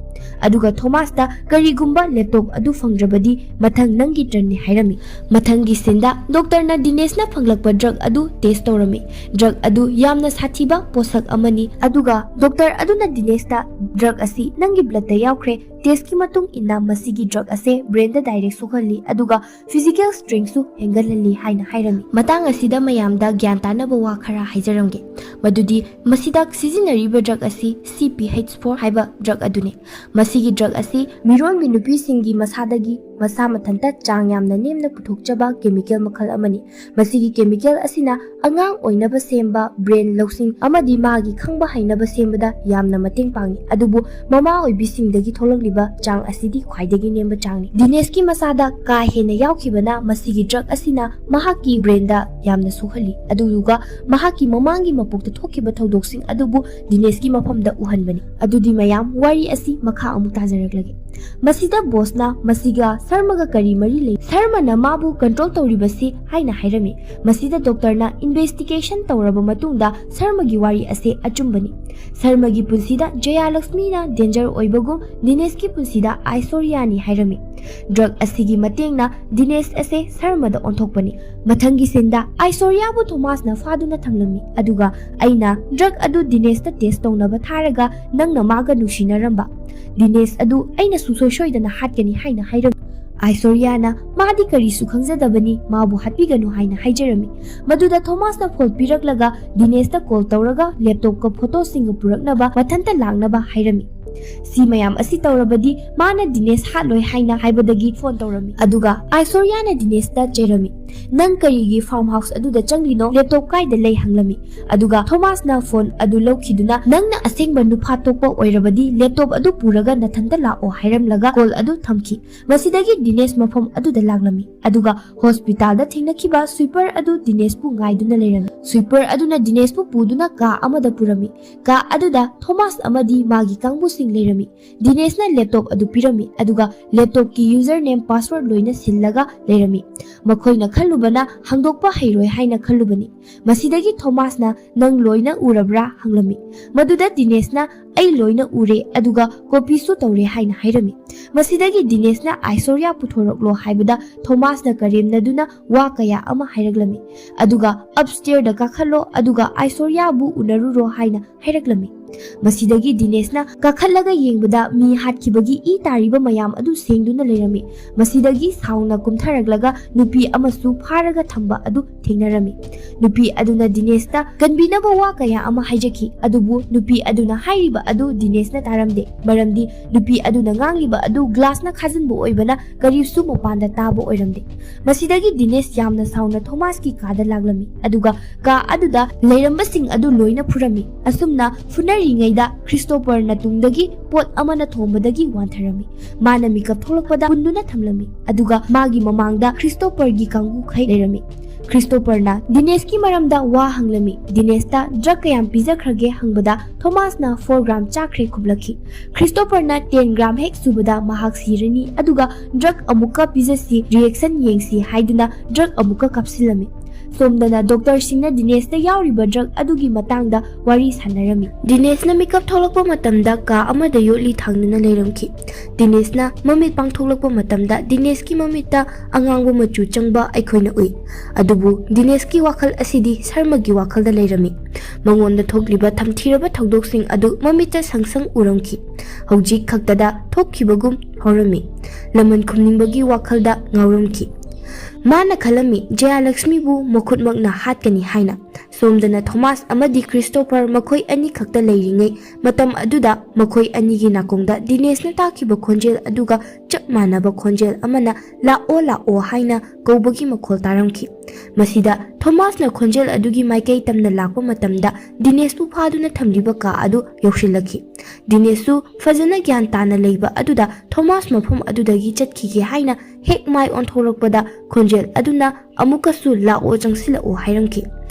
ꯑꯗꯨꯒ ꯊꯣꯃꯥꯁꯇ ꯀꯔꯤꯒꯨꯝꯕ ꯂꯦꯞꯇꯣꯞ ꯑꯗꯨ ꯐꯪꯗ꯭ꯔꯕꯗꯤ ꯃꯊꯪ ꯅꯪꯒꯤ ꯇꯔꯟꯅꯤ ꯍꯥꯏꯔꯝꯃꯤ꯫ ꯃꯊꯪꯒꯤ ꯁꯤꯟꯗ ꯗꯣꯛꯇꯔꯅ ꯗꯤꯅꯦꯁꯅ ꯐꯪꯂꯛꯄ ꯗ꯭ꯔꯒ ꯑꯗꯨ ꯇꯦꯁ ꯇꯧꯔꯝꯃꯤ꯫ ꯗ꯭ꯔꯒ ꯑꯗꯨ ꯌꯥꯝꯅ ꯁꯥꯊꯤꯕ ꯄꯣꯠꯁꯛ ꯑꯃꯅꯤ꯫ ꯑꯗꯨꯒ ꯗꯣꯛꯇꯔ ꯑꯗꯨꯅ ꯗꯤꯅꯦꯁꯇ "ꯗ꯭ꯔꯒ ꯑꯁꯤ ꯅꯪꯒꯤ ꯕ꯭ꯂꯗꯇ ꯌꯥꯎꯈ꯭ꯔꯦ꯫ ꯇꯦꯁꯀꯤ ꯃꯇꯨꯡ ꯏꯟꯅ ꯃꯁꯤꯒꯤ ꯗ꯭ꯔꯒ ꯑꯁꯦ ꯕ꯭ꯔꯦꯟꯗ ꯗꯥꯏꯔꯦꯛ ꯁꯣꯛꯍꯜꯂꯤ, ꯑꯗꯨꯒ ꯐꯤꯖꯤꯀꯦꯜ ꯁ꯭ꯇꯔꯦꯡꯁꯨ ꯍꯦꯟꯒꯠꯍꯜꯂꯤ" ꯍꯥꯏꯅ ꯍꯥꯏꯔꯝꯃꯤ꯫ ꯃꯇꯥꯡ ꯑꯁꯤꯗ ꯃꯌꯥꯝꯗ ꯒ꯭ꯌꯥꯟ ꯇꯥꯅꯕ ꯋꯥ ꯈꯔ ꯍꯥꯏꯖꯔꯝꯒꯦ꯫ ꯃꯗꯨꯗꯤ ꯃꯁꯤꯗ ꯁꯤꯖꯤꯟꯅꯔꯤꯕ ꯗ꯭ꯔꯒ ꯑꯁꯤ ꯁꯤ ꯄꯤ ꯍꯩꯆ ꯐꯣꯔ ꯍꯥꯏꯕ ꯗ꯭ꯔꯒ ꯑꯗꯨꯅꯤ꯫ ꯃꯁꯤꯒꯤ ꯗ꯭ꯔꯒ ꯑꯁꯤ ꯃꯤꯔꯣꯟꯕꯤ ꯅꯨꯄꯤꯁꯤꯡꯒꯤ ꯃꯁꯥꯗꯒꯤ ꯃꯁꯥ ꯃꯊꯟꯇ ꯆꯥꯡ ꯌꯥꯝꯅ ꯅꯦꯝꯅ ꯄꯨꯊꯣꯛꯆꯕ ꯀꯦꯃꯤꯀꯦꯜ ꯃꯈꯜ ꯑꯃꯅꯤ꯫ ꯃꯁꯤꯒꯤ ꯀꯦꯃꯤꯀꯦꯜ ꯑꯁꯤꯅ ꯑꯉꯥꯡ ꯑꯣꯏꯅꯕ ꯁꯦꯝꯕ, ꯕ꯭ꯔꯦꯟ ꯂꯧꯁꯤꯡ ꯑꯃꯗꯤ ꯃꯥꯒꯤ ꯈꯪꯕ ꯍꯩꯅꯕ ꯁꯦꯝꯕꯗ ꯌꯥꯝꯅ ꯃꯇꯦꯡ ꯄꯥꯡꯏ꯫ ꯑꯗꯨꯕꯨ ꯃꯃꯥ ꯑꯣꯏꯕꯤꯁꯤꯡꯗꯒꯤ ꯊꯣꯛꯂꯛꯂꯤꯕ ꯆꯥꯡ ꯑꯁꯤꯗꯤ ꯈ꯭ꯋꯥꯏꯗꯒꯤ ꯅꯦꯝꯕ ꯆꯥꯡꯅꯤ꯫ ꯗꯤꯅꯦꯁꯀꯤ ꯃꯁꯥꯗ ꯀꯥ ꯍꯦꯟꯅ ꯌꯥꯎꯈꯤꯕꯅ ꯃꯁꯤꯒꯤ ꯗ꯭ꯔꯒ ꯑꯁꯤꯅ ꯃꯍꯥꯛꯀꯤ ꯕ꯭ꯔꯦꯟꯗ ꯌꯥꯝꯅ ꯁꯣꯛꯍꯜꯂꯤ꯫ ꯑꯗꯨꯗꯨꯒ ꯃꯍꯥꯛꯀꯤ ꯃꯃꯥꯡꯒꯤ ꯃꯄꯣꯛꯇ ꯊꯣꯛꯈꯤꯕ ꯊꯧꯗꯣꯛꯁꯤꯡ ꯑꯗꯨꯕꯨ ꯗꯤꯅꯦꯁꯀꯤ ꯃꯐꯝꯗ ꯎꯍꯟꯕꯅꯤ꯫ ꯑꯗꯨꯗꯤ ꯃꯌꯥꯝ, ꯋꯥꯔꯤ ꯑꯁꯤ ꯃꯈꯥ ꯑꯃꯨꯛ ꯇꯥꯖꯔꯛꯂꯒꯦ꯫ ꯃꯁꯤꯗ ꯕꯣꯁꯅ ꯃꯁꯤꯒ ꯁꯔꯃꯒ ꯀꯔꯤ ꯃꯔꯤ ꯂꯩ? ꯁꯔꯃꯅ ꯃꯥꯕꯨ ꯀꯟꯇ꯭ꯔꯣꯜ ꯇꯧꯔꯤꯕꯁꯤ ꯍꯥꯏꯅ ꯍꯥꯏꯔꯝꯃꯤ꯫ ꯃꯁꯤꯗ ꯗꯣꯛꯇꯔꯅ ꯏꯟꯚꯦꯁꯇꯤꯒꯦꯁꯟ ꯇꯧꯔꯕ ꯃꯇꯨꯡꯗ ꯁꯔꯃꯒꯤ ꯋꯥꯔꯤ ꯑꯁꯤ ꯑꯆꯨꯝꯕꯅꯤ꯫ ꯁꯔꯃꯒꯤ ꯄꯨꯟꯁꯤꯗ ꯖꯌꯥꯂꯛꯁꯃꯤꯅ ꯗꯦꯟꯖꯔ ꯑꯣꯏꯕꯒꯨꯝ ꯗꯤꯅꯦꯁꯀꯤ ꯄꯨꯟꯁꯤꯗ ꯑꯥꯏꯁꯣꯔꯤꯌꯥꯅꯤ ꯍꯥꯏꯔꯝꯃꯤ꯫ ꯗ꯭ꯔꯒ ꯑꯁꯤꯒꯤ ꯃꯇꯦꯡꯅ ꯗꯤꯅꯦꯁ ꯑꯁꯦ ꯁꯔꯃꯗ ꯑꯣꯟꯊꯣꯛꯄꯅꯤ꯫ ꯃꯊꯪꯒꯤ ꯁꯤꯟꯗ ꯑꯥꯏꯁꯣꯔꯤꯌꯥꯕꯨ ꯊꯣꯃꯥꯁꯅ ꯐꯥꯗꯨꯅ ꯊꯝꯂꯝꯃꯤ, ꯑꯗꯨꯒ "ꯑꯩꯅ ꯗ꯭ꯔꯒ ꯑꯗꯨ ꯗꯤꯅꯦꯁꯇ ꯇꯦꯁ ꯇꯧꯅꯕ ꯊꯥꯔꯒ ꯅꯪꯅ ꯃꯥꯒ ꯅꯨꯡꯁꯤꯅꯔꯝꯕ꯫ ꯗꯤꯅꯦꯁ ꯑꯗꯨ ꯑꯩꯅ ꯁꯨꯡꯁꯣꯏ ꯁꯣꯏꯗꯅ ꯍꯥꯠꯀꯅꯤ" ꯍꯥꯏꯅ ꯍꯥꯏꯔꯝꯃꯤ꯫ ꯑꯥꯏꯁꯣꯔꯤꯌꯥꯅ "ꯃꯥꯗꯤ ꯀꯔꯤꯁꯨ ꯈꯪꯖꯗꯕꯅꯤ, ꯃꯥꯕꯨ ꯍꯥꯠꯄꯤꯒꯅꯨ" ꯍꯥꯏꯅ ꯍꯥꯏꯖꯔꯝꯃꯤ꯫ ꯃꯗꯨꯗ ꯊꯣꯃꯥꯁꯅ ꯐꯣꯟ ꯄꯤꯔꯛꯂꯒ ꯗꯤꯅꯦꯁꯇ ꯀꯣꯜ ꯇꯧꯔꯒ ꯂꯦꯞꯇꯣꯞꯀ ꯐꯣꯇꯣꯁꯤꯡꯒ ꯄꯨꯔꯛꯅꯕ ꯃꯊꯟꯇ ꯂꯥꯛꯅꯕ ꯍꯥꯏꯔꯝꯃꯤ꯫ ꯁꯤ ꯃꯌꯥꯝ ꯑꯁꯤ ꯇꯧꯔꯕꯗꯤ ꯃꯥꯅ ꯗꯤꯅꯦꯁ ꯍꯥꯠꯂꯣꯏ ꯍꯥꯏꯅ ꯍꯥꯏꯕꯗꯒꯤ ꯐꯣꯟ ꯇꯧꯔꯝꯃꯤ꯫ ꯑꯗꯨꯒ ꯑꯥꯏꯁꯣꯔꯤꯌꯥꯅ ꯗꯤꯅꯦꯁꯇ ꯆꯩꯔꯝꯃꯤ꯫ "ꯅꯪ ꯀꯔꯤꯒꯤ farm house ꯑꯗꯨꯗ ꯆꯪꯂꯤꯅꯣ? Laptop ꯀꯥꯏꯗ ꯂꯩ?" ꯍꯪꯂꯝꯃꯤ꯫ ꯑꯗꯨꯒ ꯊꯣꯃꯥꯁꯅ phone ꯑꯗꯨ ꯂꯧꯈꯤꯗꯨꯅ, "ꯅꯪꯅ ꯑꯁꯦꯡꯕ ꯅꯨꯄꯥ ꯊꯣꯛꯄ ꯑꯣꯏꯔꯕꯗꯤ laptop ꯑꯗꯨ ꯄꯨꯔꯒ ꯅꯊꯟꯇ ꯂꯥꯛꯑꯣ" ꯍꯥꯏꯔꯝꯂꯒ call ꯑꯗꯨ ꯊꯝꯈꯤ꯫ ꯃꯁꯤꯗꯒꯤ ꯗꯤꯅꯦꯁ ꯃꯐꯝ ꯑꯗꯨꯗ ꯂꯥꯛꯂꯝꯃꯤ꯫ ꯑꯗꯨꯒ hospitalꯗ ꯊꯦꯡꯅꯈꯤꯕ sweeper ꯑꯗꯨ ꯗꯤꯅꯦꯁꯄꯨ ꯉꯥꯏꯗꯨꯅ ꯂꯩꯔꯝꯃꯤ꯫ Sweeper ꯑꯗꯨꯅ ꯗꯤꯅꯦꯁꯄꯨ ꯄꯨꯗꯨꯅ ꯀꯥ ꯑꯃꯗ ꯄꯨꯔꯝꯃꯤ꯫ ꯀꯥ ꯑꯗꯨꯗ ꯊꯣꯃꯥꯁ ꯑꯃꯗꯤ ꯃꯥꯒꯤ ꯀꯥꯡꯕꯨꯁꯤꯡ ꯂꯩꯔꯝꯃꯤ꯫ ꯗꯤꯅꯦꯁꯅ laptop ꯑꯗꯨ ꯄꯤꯔꯝꯃꯤ, ꯑꯗꯨꯒ laptopꯀꯤ username, password ꯂꯣꯏꯅ ꯁꯤꯜꯂꯒ ꯂꯩꯔꯝꯃꯤ꯫ ꯃꯈꯣꯏꯅ ꯈꯜꯂꯨꯕꯅ ꯍꯥꯡꯗꯣꯛꯄ ꯍꯩꯔꯣꯏ ꯍꯥꯏꯅ ꯈꯜꯂꯨꯕꯅꯤ꯫ ꯃꯁꯤꯗꯒꯤ ꯊꯣꯃꯥꯁꯅ, "ꯅꯪ ꯂꯣꯏꯅ ꯎꯔꯕ꯭ꯔꯥ?" ꯍꯪꯂꯝꯃꯤ꯫ ꯃꯗꯨꯗ ꯗꯤꯅꯦꯁꯅ, "ꯑꯩ ꯂꯣꯏꯅ ꯎꯔꯦ, ꯑꯗꯨꯒ copyꯁꯨ ꯇꯧꯔꯦ" ꯍꯥꯏꯅ ꯍꯥꯏꯔꯝꯃꯤ꯫ ꯃꯁꯤꯗꯒꯤ ꯗꯤꯅꯦꯁꯅ "ꯑꯥꯏꯁꯣꯔꯤꯌꯥ ꯄꯨꯊꯣꯔꯛꯂꯣ" ꯍꯥꯏꯕꯗ ꯊꯣꯃꯥꯁꯅ ꯀꯔꯦꯝꯅꯗꯨꯅ ꯋꯥ ꯀꯌꯥ ꯑꯃ ꯍꯥꯏꯔꯛꯂꯝꯃꯤ꯫ ꯑꯗꯨꯒ "Upstairꯗ ꯀꯥꯈꯠꯂꯣ, ꯑꯗꯨꯒ ꯑꯥꯏꯁꯣꯔꯤꯌꯥꯕꯨ ꯎꯅꯔꯨꯔꯣ" ꯍꯥꯏꯅ ꯍꯥꯏꯔꯛꯂꯝꯃꯤ꯫ ꯃꯁꯤꯗꯒꯤ ꯗꯤꯅꯦꯁꯅ ꯀꯥꯈꯠꯂꯒ ꯌꯦꯡꯕꯗ ꯃꯤ ꯍꯥꯠꯈꯤꯕꯒꯤ ꯏ ꯇꯥꯔꯤꯕ ꯃꯌꯥꯝ ꯑꯗꯨ ꯁꯦꯡꯗꯨꯅ ꯂꯩꯔꯝꯃꯤ꯫ ꯃꯁꯤꯗꯒꯤ ꯁꯥꯎꯅ ꯀꯨꯝꯊꯔꯛꯂꯒ ꯅꯨꯄꯤ ꯑꯃꯁꯨ ꯐꯥꯔꯒ ꯊꯝꯕ ꯑꯗꯨ ꯊꯦꯡꯅꯔꯝꯃꯤ꯫ ꯅꯨꯄꯤ ꯑꯗꯨꯅ ꯗꯤꯅꯦꯁꯇ ꯀꯟꯕꯤꯅꯕ ꯋꯥ ꯀꯌꯥ ꯑꯃ ꯍꯥꯏꯖꯈꯤ, ꯑꯗꯨꯕꯨ ꯅꯨꯄꯤ ꯑꯗꯨꯅ ꯍꯥꯏꯔꯤꯕ ꯑꯗꯨ ꯗꯤꯅꯦꯁꯅ ꯇꯥꯔꯝꯗꯦ, ꯃꯔꯝꯗꯤ ꯅꯨꯄꯤ ꯑꯗꯨꯅ ꯉꯥꯡꯂꯤꯕ ꯑꯗꯨ glassꯅ ꯈꯥꯖꯤꯟꯕ ꯑꯣꯏꯕꯅ ꯀꯔꯤꯁꯨ ꯃꯄꯥꯟꯗ ꯇꯥꯕ ꯑꯣꯏꯔꯝꯗꯦ꯫ ꯃꯁꯤꯗꯒꯤ ꯗꯤꯅꯦꯁ ꯌꯥꯝꯅ ꯁꯥꯎꯅ ꯊꯣꯃꯥꯁꯀꯤ ꯀꯥꯗ ꯂꯥꯛꯂꯝꯃꯤ, ꯑꯗꯨꯒ ꯀꯥ ꯑꯗꯨꯗ ꯂꯩꯔꯝꯕꯁꯤꯡ ꯑꯗꯨ ꯂꯣꯏꯅ ꯐꯨꯔꯝꯃꯤ꯫ ꯑꯁꯨꯝꯅ ꯐꯨꯅꯔꯤꯉꯩꯗ ꯈ꯭ꯔꯤꯁꯇꯣꯄꯔꯅ ꯇꯨꯡꯗꯒꯤ ꯄꯣꯠ ꯑꯃꯅ ꯊꯣꯝꯕꯗꯒꯤ ꯋꯥꯟꯊꯔꯝꯃꯤ꯫ ꯃꯥꯅ ꯃꯤꯀꯞ ꯊꯣꯛꯂꯛꯄꯗ ꯄꯨꯟꯗꯨꯅ ꯊꯝꯂꯝꯃꯤ, ꯑꯗꯨꯒ ꯃꯥꯒꯤ ꯃꯃꯥꯡꯗ ꯈ꯭ꯔꯤꯁꯇꯣꯄꯔꯒꯤ ꯀꯥꯡꯕꯨꯈꯩ ꯂꯩꯔꯝꯃꯤ꯫ ꯈ꯭ꯔꯤꯁꯇꯣꯄꯔꯅ ꯗꯤꯅꯦꯁꯀꯤ ꯃꯔꯝꯗ ꯋꯥ ꯍꯪꯂꯝꯃꯤ꯫ ꯗꯤꯅꯦꯁꯇ drug ꯀꯌꯥꯝ ꯄꯤꯖꯈ꯭ꯔꯒꯦ ꯍꯪꯕꯗ ꯊꯣꯃꯥꯁꯅ four gram ꯆꯥꯈ꯭ꯔꯦ ꯈꯨꯝꯂꯛꯈꯤ꯫ ꯈ꯭ꯔꯤꯁꯇꯣꯄꯔꯅ ten gram ꯍꯦꯛ ꯁꯨꯕꯗ ꯃꯍꯥꯛ ꯁꯤꯔꯅꯤ, ꯑꯗꯨꯒ drug ꯑꯃꯨꯛꯀ ꯄꯤꯖꯁꯤ, reaction ꯌꯦꯡꯁꯤ ꯍꯥꯏꯗꯨꯅ drug ꯑꯃꯨꯛꯀ ꯀꯥꯞꯁꯤꯜꯂꯝꯃꯤ꯫ ꯁꯣꯝꯗꯅ doctorꯁꯤꯡꯅ ꯗꯤꯅꯦꯁꯇ ꯌꯥꯎꯔꯤꯕ drug ꯑꯗꯨꯒꯤ ꯃꯇꯥꯡꯗ ꯋꯥꯔꯤ ꯁꯥꯟꯅꯔꯝꯃꯤ꯫ ꯗꯤꯅꯦꯁꯅ ꯃꯤꯀꯞ ꯊꯣꯛꯂꯛꯄ ꯃꯇꯝꯗ ꯀꯥ ꯑꯃꯗ ꯌꯣꯠꯂꯤ ꯊꯥꯡꯗꯨꯅ ꯂꯩꯔꯝꯈꯤ꯫ ꯗꯤꯅꯦꯁꯅ ꯃꯃꯤꯠ ꯄꯥꯡꯊꯣꯛꯂꯛꯄ ꯃꯇꯝꯗ ꯗꯤꯅꯦꯁꯀꯤ ꯃꯃꯤꯠꯇ ꯑꯉꯥꯡꯕ ꯃꯆꯨ ꯆꯪꯕ ꯑꯩꯈꯣꯏꯅ ꯎꯏ꯫ ꯑꯗꯨꯕꯨ ꯗꯤꯅꯦꯁꯀꯤ ꯋꯥꯈꯜ ꯑꯁꯤꯗꯤ ꯁꯔꯃꯒꯤ ꯋꯥꯈꯜꯗ ꯂꯩꯔꯝꯃꯤ꯫ ꯃꯉꯣꯟꯗ ꯊꯣꯛꯂꯤꯕ ꯊꯝꯊꯤꯔꯕ ꯊꯧꯗꯣꯛꯁꯤꯡ ꯑꯗꯨ ꯃꯃꯤꯠꯇ ꯁꯪ ꯁꯪ ꯎꯔꯝꯈꯤ꯫ ꯍꯧꯖꯤꯛ ꯈꯛꯇꯗ ꯊꯣꯛꯈꯤꯕꯒꯨꯝ ꯐꯥꯎꯔꯝꯃꯤ꯫ ꯂꯃꯟ ꯈꯨꯝꯅꯤꯡꯕꯒꯤ ꯋꯥꯈꯜꯗ ꯉꯥꯎꯔꯝꯈꯤ꯫ ꯃꯥꯅ ꯈꯜꯂꯝꯃꯤ, ꯖꯌꯥꯂꯛꯁꯃꯤꯕꯨ ꯃꯈꯨꯠꯃꯛꯅ ꯍꯥꯠꯀꯅꯤ ꯍꯥꯏꯅ꯫ ꯁꯣꯝꯗꯅ ꯊꯣꯃꯥꯁ ꯑꯃꯗꯤ ꯈ꯭ꯔꯤꯁꯇꯣꯐꯔ ꯃꯈꯣꯏ ꯑꯅꯤꯈꯛꯇ ꯂꯩꯔꯤꯉꯩ ꯃꯇꯝ ꯑꯗꯨꯗ ꯃꯈꯣꯏ ꯑꯅꯤꯒꯤ ꯅꯥꯀꯣꯡꯗ ꯗꯤꯅꯦꯁꯅ ꯇꯥꯈꯤꯕ ꯈꯣꯟꯖꯦꯜ ꯑꯗꯨꯒ ꯆꯞ ꯃꯥꯟꯅꯕ ꯈꯣꯟꯖꯦꯜ ꯑꯃꯅ "ꯂꯥꯛꯑꯣ, ꯂꯥꯛꯑꯣ" ꯍꯥꯏꯅ ꯀꯧꯕꯒꯤ ꯃꯈꯣꯜ ꯇꯥꯔꯝꯈꯤ꯫ ꯃꯁꯤꯗ ꯊꯣꯃꯥꯁꯅ ꯈꯣꯟꯖꯦꯜ ꯑꯗꯨꯒꯤ ꯃꯥꯏꯀꯩ ꯇꯝꯅ ꯂꯥꯛꯄ ꯃꯇꯝꯗ ꯗꯤꯅꯦꯁꯄꯨ ꯐꯥꯗꯨꯅ ꯊꯝꯂꯤꯕ ꯀꯥ ꯑꯗꯨ ꯌꯧꯁꯤꯜꯂꯛꯈꯤ꯫ ꯗꯤꯅꯦꯁꯁꯨ ꯐꯖꯅ ꯒ꯭ꯌꯥꯟ ꯇꯥꯅ ꯂꯩꯕ ꯑꯗꯨꯗ ꯊꯣꯃꯥꯁ ꯃꯐꯝ ꯑꯗꯨꯗꯒꯤ ꯆꯠꯈꯤꯒꯦ ꯍꯥꯏꯅ ꯍꯦꯛ ꯃꯥꯏ ꯑꯣꯟꯊꯣꯔꯛꯄꯗ ꯈꯣꯟꯖꯦꯜ ꯑꯗꯨꯅ "ꯑꯃꯨꯛꯀꯁꯨ ꯂꯥꯛꯑꯣ, ꯆꯪꯁꯤꯜꯂꯛꯑꯣ" ꯍꯥꯏꯔꯝꯈꯤ꯫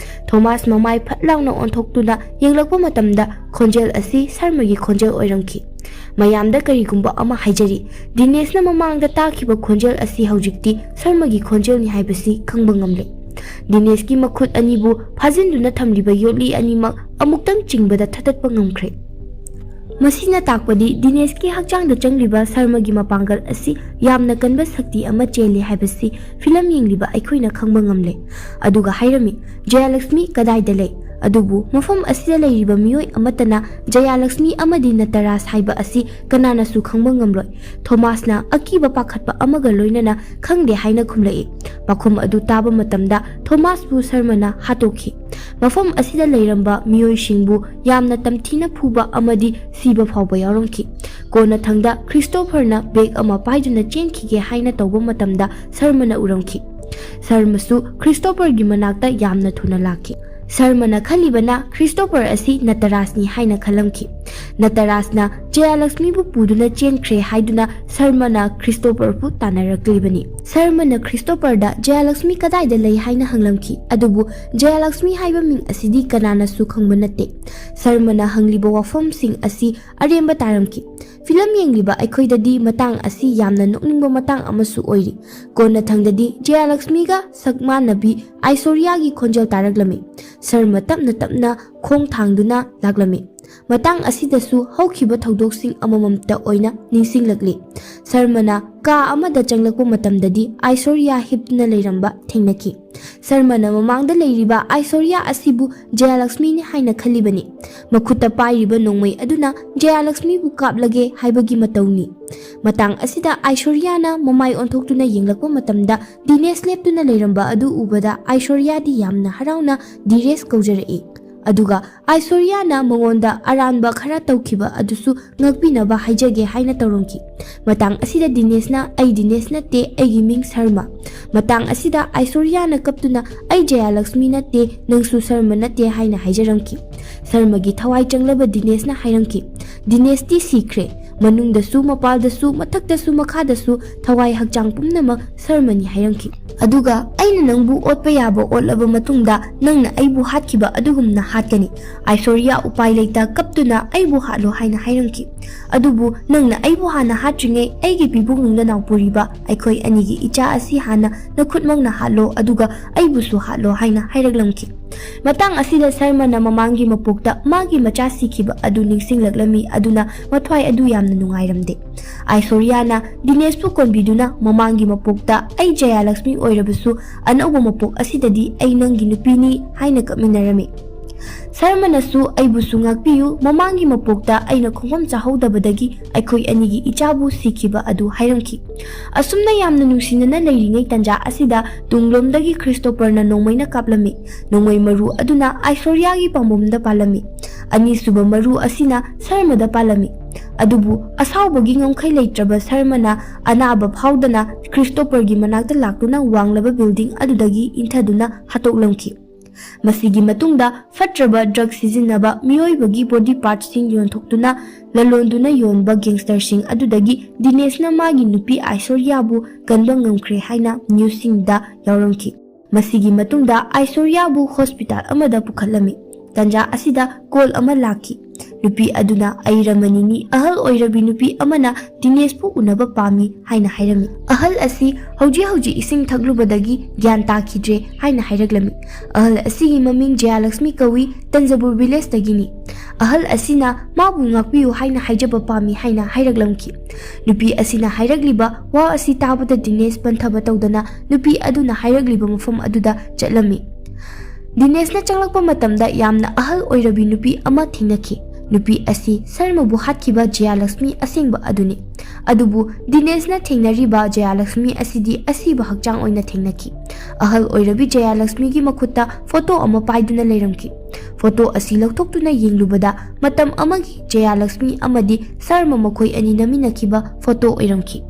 ꯊꯣꯃꯥꯁ ꯃꯃꯥꯏ ꯐꯠ ꯂꯥꯎꯅ ꯑꯣꯟꯊꯣꯛꯇꯨꯅ ꯌꯦꯡꯂꯛꯄ ꯃꯇꯝꯗ ꯈꯣꯟꯖꯦꯜ ꯑꯁꯤ ꯁꯔꯃꯒꯤ ꯈꯣꯟꯖꯦꯜ ꯑꯣꯏꯔꯝꯈꯤ꯫ ꯃꯌꯥꯝꯗ ꯀꯔꯤꯒꯨꯝꯕ ꯑꯃ ꯍꯥꯏꯖꯔꯤ, ꯗꯤꯅꯦꯁꯅ ꯃꯃꯥꯡꯗ ꯇꯥꯈꯤꯕ ꯈꯣꯟꯖꯦꯜ ꯑꯁꯤ ꯍꯧꯖꯤꯛꯇꯤ ꯁꯔꯃꯒꯤ ꯈꯣꯟꯖꯦꯜꯅꯤ ꯍꯥꯏꯕꯁꯤ ꯈꯪꯕ ꯉꯝꯂꯦ꯫ ꯗꯤꯅꯦꯁꯀꯤ ꯃꯈꯨꯠ ꯑꯅꯤꯕꯨ ꯐꯥꯖꯤꯟꯗꯨꯅ ꯊꯝꯂꯤꯕ ꯌꯣꯠꯂꯤ ꯑꯅꯤꯃꯛ ꯑꯃꯨꯛꯇꯪ ꯆꯤꯡꯕꯗ ꯊꯥꯗꯠꯄ ꯉꯝꯈ꯭ꯔꯦ꯫ ꯃꯁꯤꯅ ꯇꯥꯛꯄꯗꯤ ꯗꯤꯅꯦꯁꯀꯤ ꯍꯛꯆꯥꯡꯗ ꯆꯪꯂꯤꯕ ꯁꯔꯃꯒꯤ ꯃꯄꯥꯡꯒꯜ ꯑꯁꯤ ꯌꯥꯝꯅ ꯀꯟꯕ ꯁꯛꯇꯤ ꯑꯃ ꯆꯦꯜꯂꯤ ꯍꯥꯏꯕꯁꯤ ꯐꯤꯂꯝ ꯌꯦꯡꯂꯤꯕ ꯑꯩꯈꯣꯏꯅ ꯈꯪꯕ ꯉꯝꯂꯦ꯫ ꯑꯗꯨꯒ ꯍꯥꯏꯔꯝꯃꯤ, "ꯖꯌꯥꯂꯛꯁꯃꯤ ꯀꯗꯥꯏꯗ ꯂꯩ? ꯑꯗꯨꯕꯨ ꯃꯐꯝ ꯑꯁꯤꯗ ꯂꯩꯔꯤꯕ ꯃꯤꯑꯣꯏ ꯑꯃꯠꯇꯅ ꯖꯌꯥꯂꯛꯁꯃꯤ ꯑꯃꯗꯤ ꯅꯇꯔꯥꯖ ꯍꯥꯏꯕ ꯑꯁꯤ ꯀꯅꯥꯅꯁꯨ ꯈꯪꯕ ꯉꯝꯂꯣꯏ꯫" ꯊꯣꯃꯥꯁꯅ ꯑꯀꯤꯕ ꯄꯥꯈꯠꯄ ꯑꯃꯒ ꯂꯣꯏꯅꯅ "ꯈꯪꯗꯦ" ꯍꯥꯏꯅ ꯈꯨꯝꯂꯛꯏ꯫ ꯄꯥꯎꯈꯨꯝ ꯑꯗꯨ ꯇꯥꯕ ꯃꯇꯝꯗ ꯊꯣꯃꯥꯁꯄꯨ ꯁꯔꯃꯅ ꯍꯥꯠꯇꯣꯛꯈꯤ꯫ ꯃꯐꯝ ꯑꯁꯤꯗ ꯂꯩꯔꯝꯕ ꯃꯤꯑꯣꯏꯁꯤꯡꯕꯨ ꯌꯥꯝꯅ ꯇꯝꯊꯤꯅ ꯐꯨꯕ ꯑꯃꯗꯤ ꯁꯤꯕ ꯐꯥꯎꯕ ꯌꯥꯎꯔꯝꯈꯤ꯫ ꯀꯣꯟꯅꯊꯪꯗ ꯈ꯭ꯔꯤꯁꯇꯣꯐꯔꯅ ꯕꯦꯒ ꯑꯃ ꯄꯥꯏꯗꯨꯅ ꯆꯦꯟꯈꯤꯒꯦ ꯍꯥꯏꯅ ꯇꯧꯕ ꯃꯇꯝꯗ ꯁꯔꯃꯅ ꯎꯔꯝꯈꯤ꯫ ꯁꯔꯃꯁꯨ ꯈ꯭ꯔꯤꯁꯇꯣꯐꯔꯒꯤ ꯃꯅꯥꯛꯇ ꯌꯥꯝꯅ ꯊꯨꯅ ꯂꯥꯛꯈꯤ꯫ ꯁꯔꯃꯅ ꯈꯜꯂꯤꯕꯅ ꯈ꯭ꯔꯤꯁꯇꯣꯐꯔ ꯑꯁꯤ ꯅꯇꯔꯥꯖꯅꯤ ꯍꯥꯏꯅ ꯈꯜꯂꯝꯈꯤ꯫ ꯅꯇꯔꯥꯖꯅ ꯖꯌꯥꯂꯛꯁꯃꯤꯕꯨ ꯄꯨꯗꯨꯅ ꯆꯦꯟꯈ꯭ꯔꯦ ꯍꯥꯏꯗꯨꯅ ꯁꯔꯃꯅ ꯈ꯭ꯔꯤꯁꯇꯣꯐꯔꯕꯨ ꯇꯥꯟꯅꯔꯛꯂꯤꯕꯅꯤ꯫ ꯁꯔꯃꯅ ꯈ꯭ꯔꯤꯁꯇꯣꯐꯔꯗ "ꯖꯌꯥꯂꯛꯁꯃꯤ ꯀꯗꯥꯏꯗ ꯂꯩ?" ꯍꯥꯏꯅ ꯍꯪꯂꯝꯈꯤ꯫ ꯑꯗꯨꯕꯨ ꯖꯌꯥꯂꯛꯁꯃꯤ ꯍꯥꯏꯕ ꯃꯤꯡ ꯑꯁꯤꯗꯤ ꯀꯅꯥꯅꯁꯨ ꯈꯪꯕ ꯅꯠꯇꯦ꯫ ꯁꯔꯃꯅ ꯍꯪꯂꯤꯕ ꯋꯥꯐꯝꯁꯤꯡ ꯑꯁꯤ ꯑꯔꯦꯝꯕ ꯇꯥꯔꯝꯈꯤ꯫ ꯐꯤꯂꯝ ꯌꯦꯡꯂꯤꯕ ꯑꯩꯈꯣꯏꯗꯗꯤ ꯃꯇꯥꯡ ꯑꯁꯤ ꯌꯥꯝꯅ ꯅꯣꯛꯅꯤꯡꯕ ꯃꯇꯥꯡ ꯑꯃꯁꯨ ꯑꯣꯏꯔꯤ꯫ ꯀꯣꯟꯅꯊꯪꯗꯗꯤ ꯖꯌꯥꯂꯛꯁꯃꯤꯒ ꯁꯛ ꯃꯥꯟꯅꯕꯤ ꯑꯥꯏꯁꯣꯔꯤꯌꯥꯒꯤ ꯈꯣꯟꯖꯦꯜ ꯇꯥꯔꯛꯂꯝꯃꯤ꯫ ꯁꯔꯃ ꯇꯞꯅ ꯇꯞꯅ ꯈꯣꯡ ꯊꯥꯡꯗꯨꯅ ꯂꯥꯛꯂꯝꯃꯤ꯫ ꯃꯇꯥꯡ ꯑꯁꯤꯗꯁꯨ ꯍꯧꯈꯤꯕ ꯊꯧꯗꯣꯛꯁꯤꯡ ꯑꯃꯃꯝꯇ ꯑꯣꯏꯅ ꯅꯤꯡꯁꯤꯡꯂꯛꯂꯤ꯫ ꯁꯔꯃꯅ ꯀꯥ ꯑꯃꯗ ꯆꯪꯂꯛꯄ ꯃꯇꯝꯗꯗꯤ ꯑꯥꯏꯁꯣꯔꯤꯌꯥ ꯍꯤꯞꯇꯨꯅ ꯂꯩꯔꯝꯕ ꯊꯦꯡꯅꯈꯤ꯫ ꯁꯔꯃꯅ ꯃꯃꯥꯡꯗ ꯂꯩꯔꯤꯕ ꯑꯥꯏꯁꯣꯔꯤꯌꯥ ꯑꯁꯤꯕꯨ ꯖꯌꯂꯛꯁꯃꯤꯅꯤ ꯍꯥꯏꯅ ꯈꯜꯂꯤꯕꯅꯤ꯫ ꯃꯈꯨꯠꯇ ꯄꯥꯏꯔꯤꯕ ꯅꯣꯡꯃꯩ ꯑꯗꯨꯅ ꯖꯌꯂꯛꯁꯃꯤꯕꯨ ꯀꯥꯞꯂꯒꯦ ꯍꯥꯏꯕꯒꯤ ꯃꯇꯧꯅꯤ꯫ ꯃꯇꯥꯡ ꯑꯁꯤꯗ ꯑꯥꯏꯁꯣꯔꯤꯌꯥꯅ ꯃꯃꯥꯏ ꯑꯣꯟꯊꯣꯛꯇꯨꯅ ꯌꯦꯡꯂꯛꯄ ꯃꯇꯝꯗ ꯗꯤꯅꯦꯁ ꯂꯦꯞꯇꯨꯅ ꯂꯩꯔꯝꯕ ꯑꯗꯨ ꯎꯕꯗ ꯑꯥꯏꯁꯣꯔꯤꯌꯥꯗꯤ ꯌꯥꯝꯅ ꯍꯔꯥꯎꯅ ꯗꯤꯔꯦꯁ ꯀꯧꯖꯔꯛꯏ꯫ ꯑꯗꯨꯒ ꯑꯥꯏꯁꯣꯔꯤꯌꯥꯅ ꯃꯉꯣꯟꯗ ꯑꯔꯥꯟꯕ ꯈꯔ ꯇꯧꯈꯤꯕ ꯑꯗꯨꯁꯨ ꯉꯥꯛꯄꯤꯅꯕ ꯍꯥꯏꯖꯒꯦ ꯍꯥꯏꯅ ꯇꯧꯔꯝꯈꯤ꯫ ꯃꯇꯥꯡ ꯑꯁꯤꯗ ꯗꯤꯅꯦꯁꯅ "ꯑꯩ ꯗꯤꯅꯦꯁ ꯅꯠꯇꯦ, ꯑꯩꯒꯤ ꯃꯤꯡ ꯁꯔꯃ"꯫ ꯃꯇꯥꯡ ꯑꯁꯤꯗ ꯑꯥꯏꯁꯣꯔꯤꯌꯥꯅ ꯀꯞꯇꯨꯅ "ꯑꯩ ꯖꯌꯂꯛꯁꯃꯤ ꯅꯠꯇꯦ, ꯅꯪꯁꯨ ꯁꯔꯃ ꯅꯠꯇꯦ" ꯍꯥꯏꯅ ꯍꯥꯏꯖꯔꯝꯈꯤ꯫ ꯁꯔꯃꯒꯤ ꯊꯋꯥꯏ ꯆꯪꯂꯕ ꯗꯤꯅꯦꯁꯅ ꯍꯥꯏꯔꯝꯈꯤ, "ꯗꯤꯅꯦꯁꯇꯤ ꯁꯤꯈ꯭ꯔꯦ꯫ ꯃꯅꯨꯡꯗꯁꯨ, ꯃꯄꯥꯜꯗꯁꯨ, ꯃꯊꯛꯇꯁꯨ, ꯃꯈꯥꯗꯁꯨ ꯊꯋꯥꯏ ꯍꯛꯆꯥꯡ ꯄꯨꯝꯅꯃꯛ ꯁꯔꯃꯅꯤ" ꯍꯥꯏꯔꯝꯈꯤ꯫ "ꯑꯗꯨꯒ ꯑꯩꯅ ꯅꯪꯕꯨ ꯑꯣꯠꯄ ꯌꯥꯕ ꯑꯣꯠꯂꯕ ꯃꯇꯨꯡꯗ ꯅꯪꯅ ꯑꯩꯕꯨ ꯍꯥꯠꯈꯤꯕ ꯑꯗꯨꯒꯨꯝꯅ ꯍꯥꯠꯀꯅꯤ"꯫ ꯑꯥꯏꯁꯣꯔꯤꯌꯥ ꯎꯄꯥꯏ ꯂꯩꯇ ꯀꯞꯇꯨꯅ "ꯑꯩꯕꯨ ꯍꯥꯠꯂꯣ" ꯍꯥꯏꯅ ꯍꯥꯏꯔꯝꯈꯤ꯫ "ꯑꯗꯨꯕꯨ ꯅꯪꯅ ꯑꯩꯕꯨ ꯍꯥꯟꯅ ꯍꯥꯠꯇ꯭ꯔꯤꯉꯩ ꯑꯩꯒꯤ ꯄꯤꯕꯨꯡ ꯅꯨꯡꯗ ꯅꯥꯎꯄꯨꯔꯤꯕ ꯑꯩꯈꯣꯏ ꯑꯅꯤꯒꯤ ꯏꯆꯥ ꯑꯁꯤ ꯍꯥꯟꯅ ꯅꯈꯨꯠꯃꯛꯅ ꯍꯥꯠꯂꯣ, ꯑꯗꯨꯒ ꯑꯩꯕꯨꯁꯨ ꯍꯥꯠꯂꯣ" ꯍꯥꯏꯅ ꯍꯥꯏꯔꯛꯂꯝꯈꯤ꯫ ꯃꯇꯥꯡ ꯑꯁꯤꯗ ꯁꯔꯃꯅ ꯃꯃꯥꯡꯒꯤ ꯃꯄꯣꯛꯇ ꯃꯥꯒꯤ ꯃꯆꯥ ꯁꯤꯈꯤꯕ ꯑꯗꯨ ꯅꯤꯡꯁꯤꯡꯂꯛꯂꯝꯃꯤ, ꯑꯗꯨꯅ ꯃꯊ꯭ꯋꯥꯏ ꯑꯗꯨ ꯌꯥꯝꯅ ꯅꯨꯡꯉꯥꯏꯔꯝꯗꯦ꯫ ꯑꯥꯏꯁꯣꯔꯤꯌꯥꯅ ꯗꯤꯅꯦꯁꯄꯨ ꯀꯣꯟꯕꯤꯗꯨꯅ ꯃꯃꯥꯡꯒꯤ ꯃꯄꯣꯛꯇ "ꯑꯩ ꯖꯌꯂꯛꯁꯃꯤ ꯑꯣꯏꯔꯕꯁꯨ ꯑꯅꯧꯕ ꯃꯄꯣꯛ ꯑꯁꯤꯗꯗꯤ ꯑꯩ ꯅꯪꯒꯤ ꯅꯨꯄꯤꯅꯤ" ꯍꯥꯏꯅ ꯀꯞꯃꯤꯟꯅꯔꯝꯃꯤ꯫ "ꯁꯔꯃꯅꯁꯨ "ꯑꯩꯕꯨꯁꯨ ꯉꯥꯛꯄꯤꯌꯨ, ꯃꯃꯥꯡꯒꯤ ꯃꯄꯣꯛꯇ ꯑꯩꯅ ꯈꯣꯡꯐꯝ ꯆꯥꯍꯧꯗꯕꯗꯒꯤ ꯑꯩꯈꯣꯏ ꯑꯅꯤꯒꯤ ꯏꯆꯥꯕꯨ ꯁꯤꯈꯤꯕ" ꯑꯗꯨ ꯍꯥꯏꯔꯝꯈꯤ꯫ ꯑꯁꯨꯝꯅ ꯌꯥꯝꯅ ꯅꯨꯡꯁꯤꯅꯅ ꯂꯩꯔꯤꯉꯩ ꯇꯥꯟꯖꯥ ꯑꯁꯤꯗ ꯇꯨꯡꯂꯣꯝꯗꯒꯤ ꯈ꯭ꯔꯤꯁꯇꯣꯄꯔꯅ ꯅꯣꯡꯃꯩꯅ ꯀꯥꯞꯂꯝꯃꯤ꯫ ꯅꯣꯡꯃꯩ ꯃꯔꯨ ꯑꯗꯨꯅ ꯑꯥꯏꯁꯣꯔꯤꯌꯥꯒꯤ ꯄꯥꯝꯕꯣꯝꯗ ꯄꯥꯜꯂꯝꯃꯤ꯫ ꯑꯅꯤꯁꯨꯕ ꯃꯔꯨ ꯑꯁꯤꯅ ꯁꯔꯃꯗ ꯄꯥꯜꯂꯝꯃꯤ꯫ ꯑꯗꯨꯕꯨ ꯑꯁꯥꯎꯕꯒꯤ ꯉꯝꯈꯩ ꯂꯩꯇ꯭ꯔꯕ ꯁꯔꯃꯅ ꯑꯅꯥꯕ ꯐꯥꯎꯗꯅ ꯈ꯭ꯔꯤꯁꯇꯣꯄꯔꯒꯤ ꯃꯅꯥꯛꯇ ꯂꯥꯛꯇꯨꯅ ꯋꯥꯡꯂꯕ ꯕꯤꯜꯗꯤꯡ ꯑꯗꯨꯗꯒꯤ ꯏꯟꯊꯗꯨꯅ ꯍꯥꯠꯇꯣꯛꯂꯝꯈꯤ꯫ ꯃꯁꯤꯒꯤ ꯃꯇꯨꯡꯗ ꯐꯠꯇ꯭ꯔꯕ ꯗ꯭ꯔꯒ ꯁꯤꯖꯤꯟꯅꯕ, ꯃꯤꯑꯣꯏꯕꯒꯤ ꯕꯣꯗꯤ ꯄꯥꯔꯠꯁꯤꯡ ꯌꯣꯟꯊꯣꯛꯇꯨꯅ ꯂꯂꯣꯟꯗꯨꯅ ꯌꯣꯟꯕ ꯒꯦꯡꯁꯇꯔꯁꯤꯡ ꯑꯗꯨꯗꯒꯤ ꯗꯤꯅꯦꯁꯅ ꯃꯥꯒꯤ ꯅꯨꯄꯤ ꯑꯥꯏꯁꯣꯔꯤꯌꯥꯕꯨ ꯀꯟꯕ ꯉꯝꯈ꯭ꯔꯦ ꯍꯥꯏꯅ ꯅ꯭ꯌꯨꯁꯁꯤꯡꯗ ꯌꯥꯎꯔꯝꯈꯤ꯫ ꯃꯁꯤꯒꯤ ꯃꯇꯨꯡꯗ ꯑꯥꯏꯁꯣꯔꯤꯌꯥꯕꯨ ꯍꯣꯁꯄꯤꯇꯥꯜ ꯑꯃꯗ ꯄꯨꯈꯠꯂꯝꯃꯤ꯫ ꯇꯥꯟꯖꯥ ꯑꯁꯤꯗ ꯀꯣꯜ ꯑꯃ ꯂꯥꯛꯈꯤ꯫ ꯅꯨꯄꯤ ꯑꯗꯨꯅ "ꯑꯩ ꯔꯃꯅꯤꯅꯤ, ꯑꯍꯜ ꯑꯣꯏꯔꯕꯤ ꯅꯨꯄꯤ ꯑꯃꯅ ꯗꯤꯅꯦꯁꯄꯨ ꯎꯅꯕ ꯄꯥꯝꯃꯤ" ꯍꯥꯏꯅ ꯍꯥꯏꯔꯝꯃꯤ꯫ "ꯑꯍꯜ ꯑꯁꯤ ꯍꯧꯖꯤꯛ ꯍꯧꯖꯤꯛ ꯏꯁꯤꯡ ꯊꯛꯂꯨꯕꯗꯒꯤ ꯒ꯭ꯌꯥꯟ ꯇꯥꯈꯤꯗ꯭ꯔꯦ" ꯍꯥꯏꯅ ꯍꯥꯏꯔꯛꯂꯝꯃꯤ꯫ "ꯑꯍꯜ ꯑꯁꯤꯒꯤ ꯃꯃꯤꯡ ꯖꯌꯂꯛꯁꯃꯤ ꯀꯧꯏ, ꯇꯟꯖꯕꯨꯔ ꯚꯤꯂꯦꯖꯇꯒꯤꯅꯤ"꯫ ꯑꯍꯜ ꯑꯁꯤꯅ ꯃꯥꯕꯨ ꯉꯥꯛꯄꯤꯌꯨ ꯍꯥꯏꯅ ꯍꯥꯏꯖꯕ ꯄꯥꯝꯃꯤ ꯍꯥꯏꯅ ꯍꯥꯏꯔꯛꯂꯝꯈꯤ꯫ ꯅꯨꯄꯤ ꯑꯁꯤꯅ ꯍꯥꯏꯔꯛꯂꯤꯕ ꯋꯥ ꯑꯁꯤ ꯇꯥꯕꯗ ꯗꯤꯅꯦꯁ ꯄꯟꯊꯕ ꯇꯧꯗꯅ ꯅꯨꯄꯤ ꯑꯗꯨꯅ ꯍꯥꯏꯔꯛꯂꯤꯕ ꯃꯐꯝ ꯑꯗꯨꯗ ꯆꯠꯂꯝꯃꯤ꯫ ꯗꯤꯅꯦꯁꯅ ꯆꯪꯂꯛꯄ ꯃꯇꯝꯗ ꯌꯥꯝꯅ ꯑꯍꯜ ꯑꯣꯏꯔꯕꯤ ꯅꯨꯄꯤ ꯑꯃ ꯊꯦꯡꯅꯈꯤ꯫ ꯅꯨꯄꯤ ꯑꯁꯤ ꯁꯔꯃꯕꯨ ꯍꯥꯠꯈꯤꯕ ꯖꯌꯥꯂꯛꯁꯃꯤ ꯑꯁꯦꯡꯕ ꯑꯗꯨꯅꯤ꯫ ꯑꯗꯨꯕꯨ ꯗꯤꯅꯦꯁꯅ ꯊꯦꯡꯅꯔꯤꯕ ꯖꯌꯥꯂꯛꯁꯃꯤ ꯑꯁꯤꯗꯤ ꯑꯁꯤꯕ ꯍꯛꯆꯥꯡ ꯑꯣꯏꯅ ꯊꯦꯡꯅꯈꯤ꯫ ꯑꯍꯜ ꯑꯣꯏꯔꯕꯤ ꯖꯌꯥꯂꯛꯁꯃꯤꯒꯤ ꯃꯈꯨꯠꯇ ꯐꯣꯇꯣ ꯑꯃ ꯄꯥꯏꯗꯨꯅ ꯂꯩꯔꯝꯈꯤ꯫ ꯐꯣꯇꯣ ꯑꯁꯤ ꯂꯧꯊꯣꯛꯇꯨꯅ ꯌꯦꯡꯂꯨꯕꯗ ꯃꯇꯝ ꯑꯃꯒꯤ ꯖꯌꯥꯂꯛꯁꯃꯤ ꯑꯃꯗꯤ ꯁꯔꯃ ꯃꯈꯣꯏ ꯑꯅꯤ ꯅꯝꯃꯤꯟꯅꯈꯤꯕ ꯐꯣꯇꯣ ꯑꯣꯏꯔꯝꯈꯤ꯫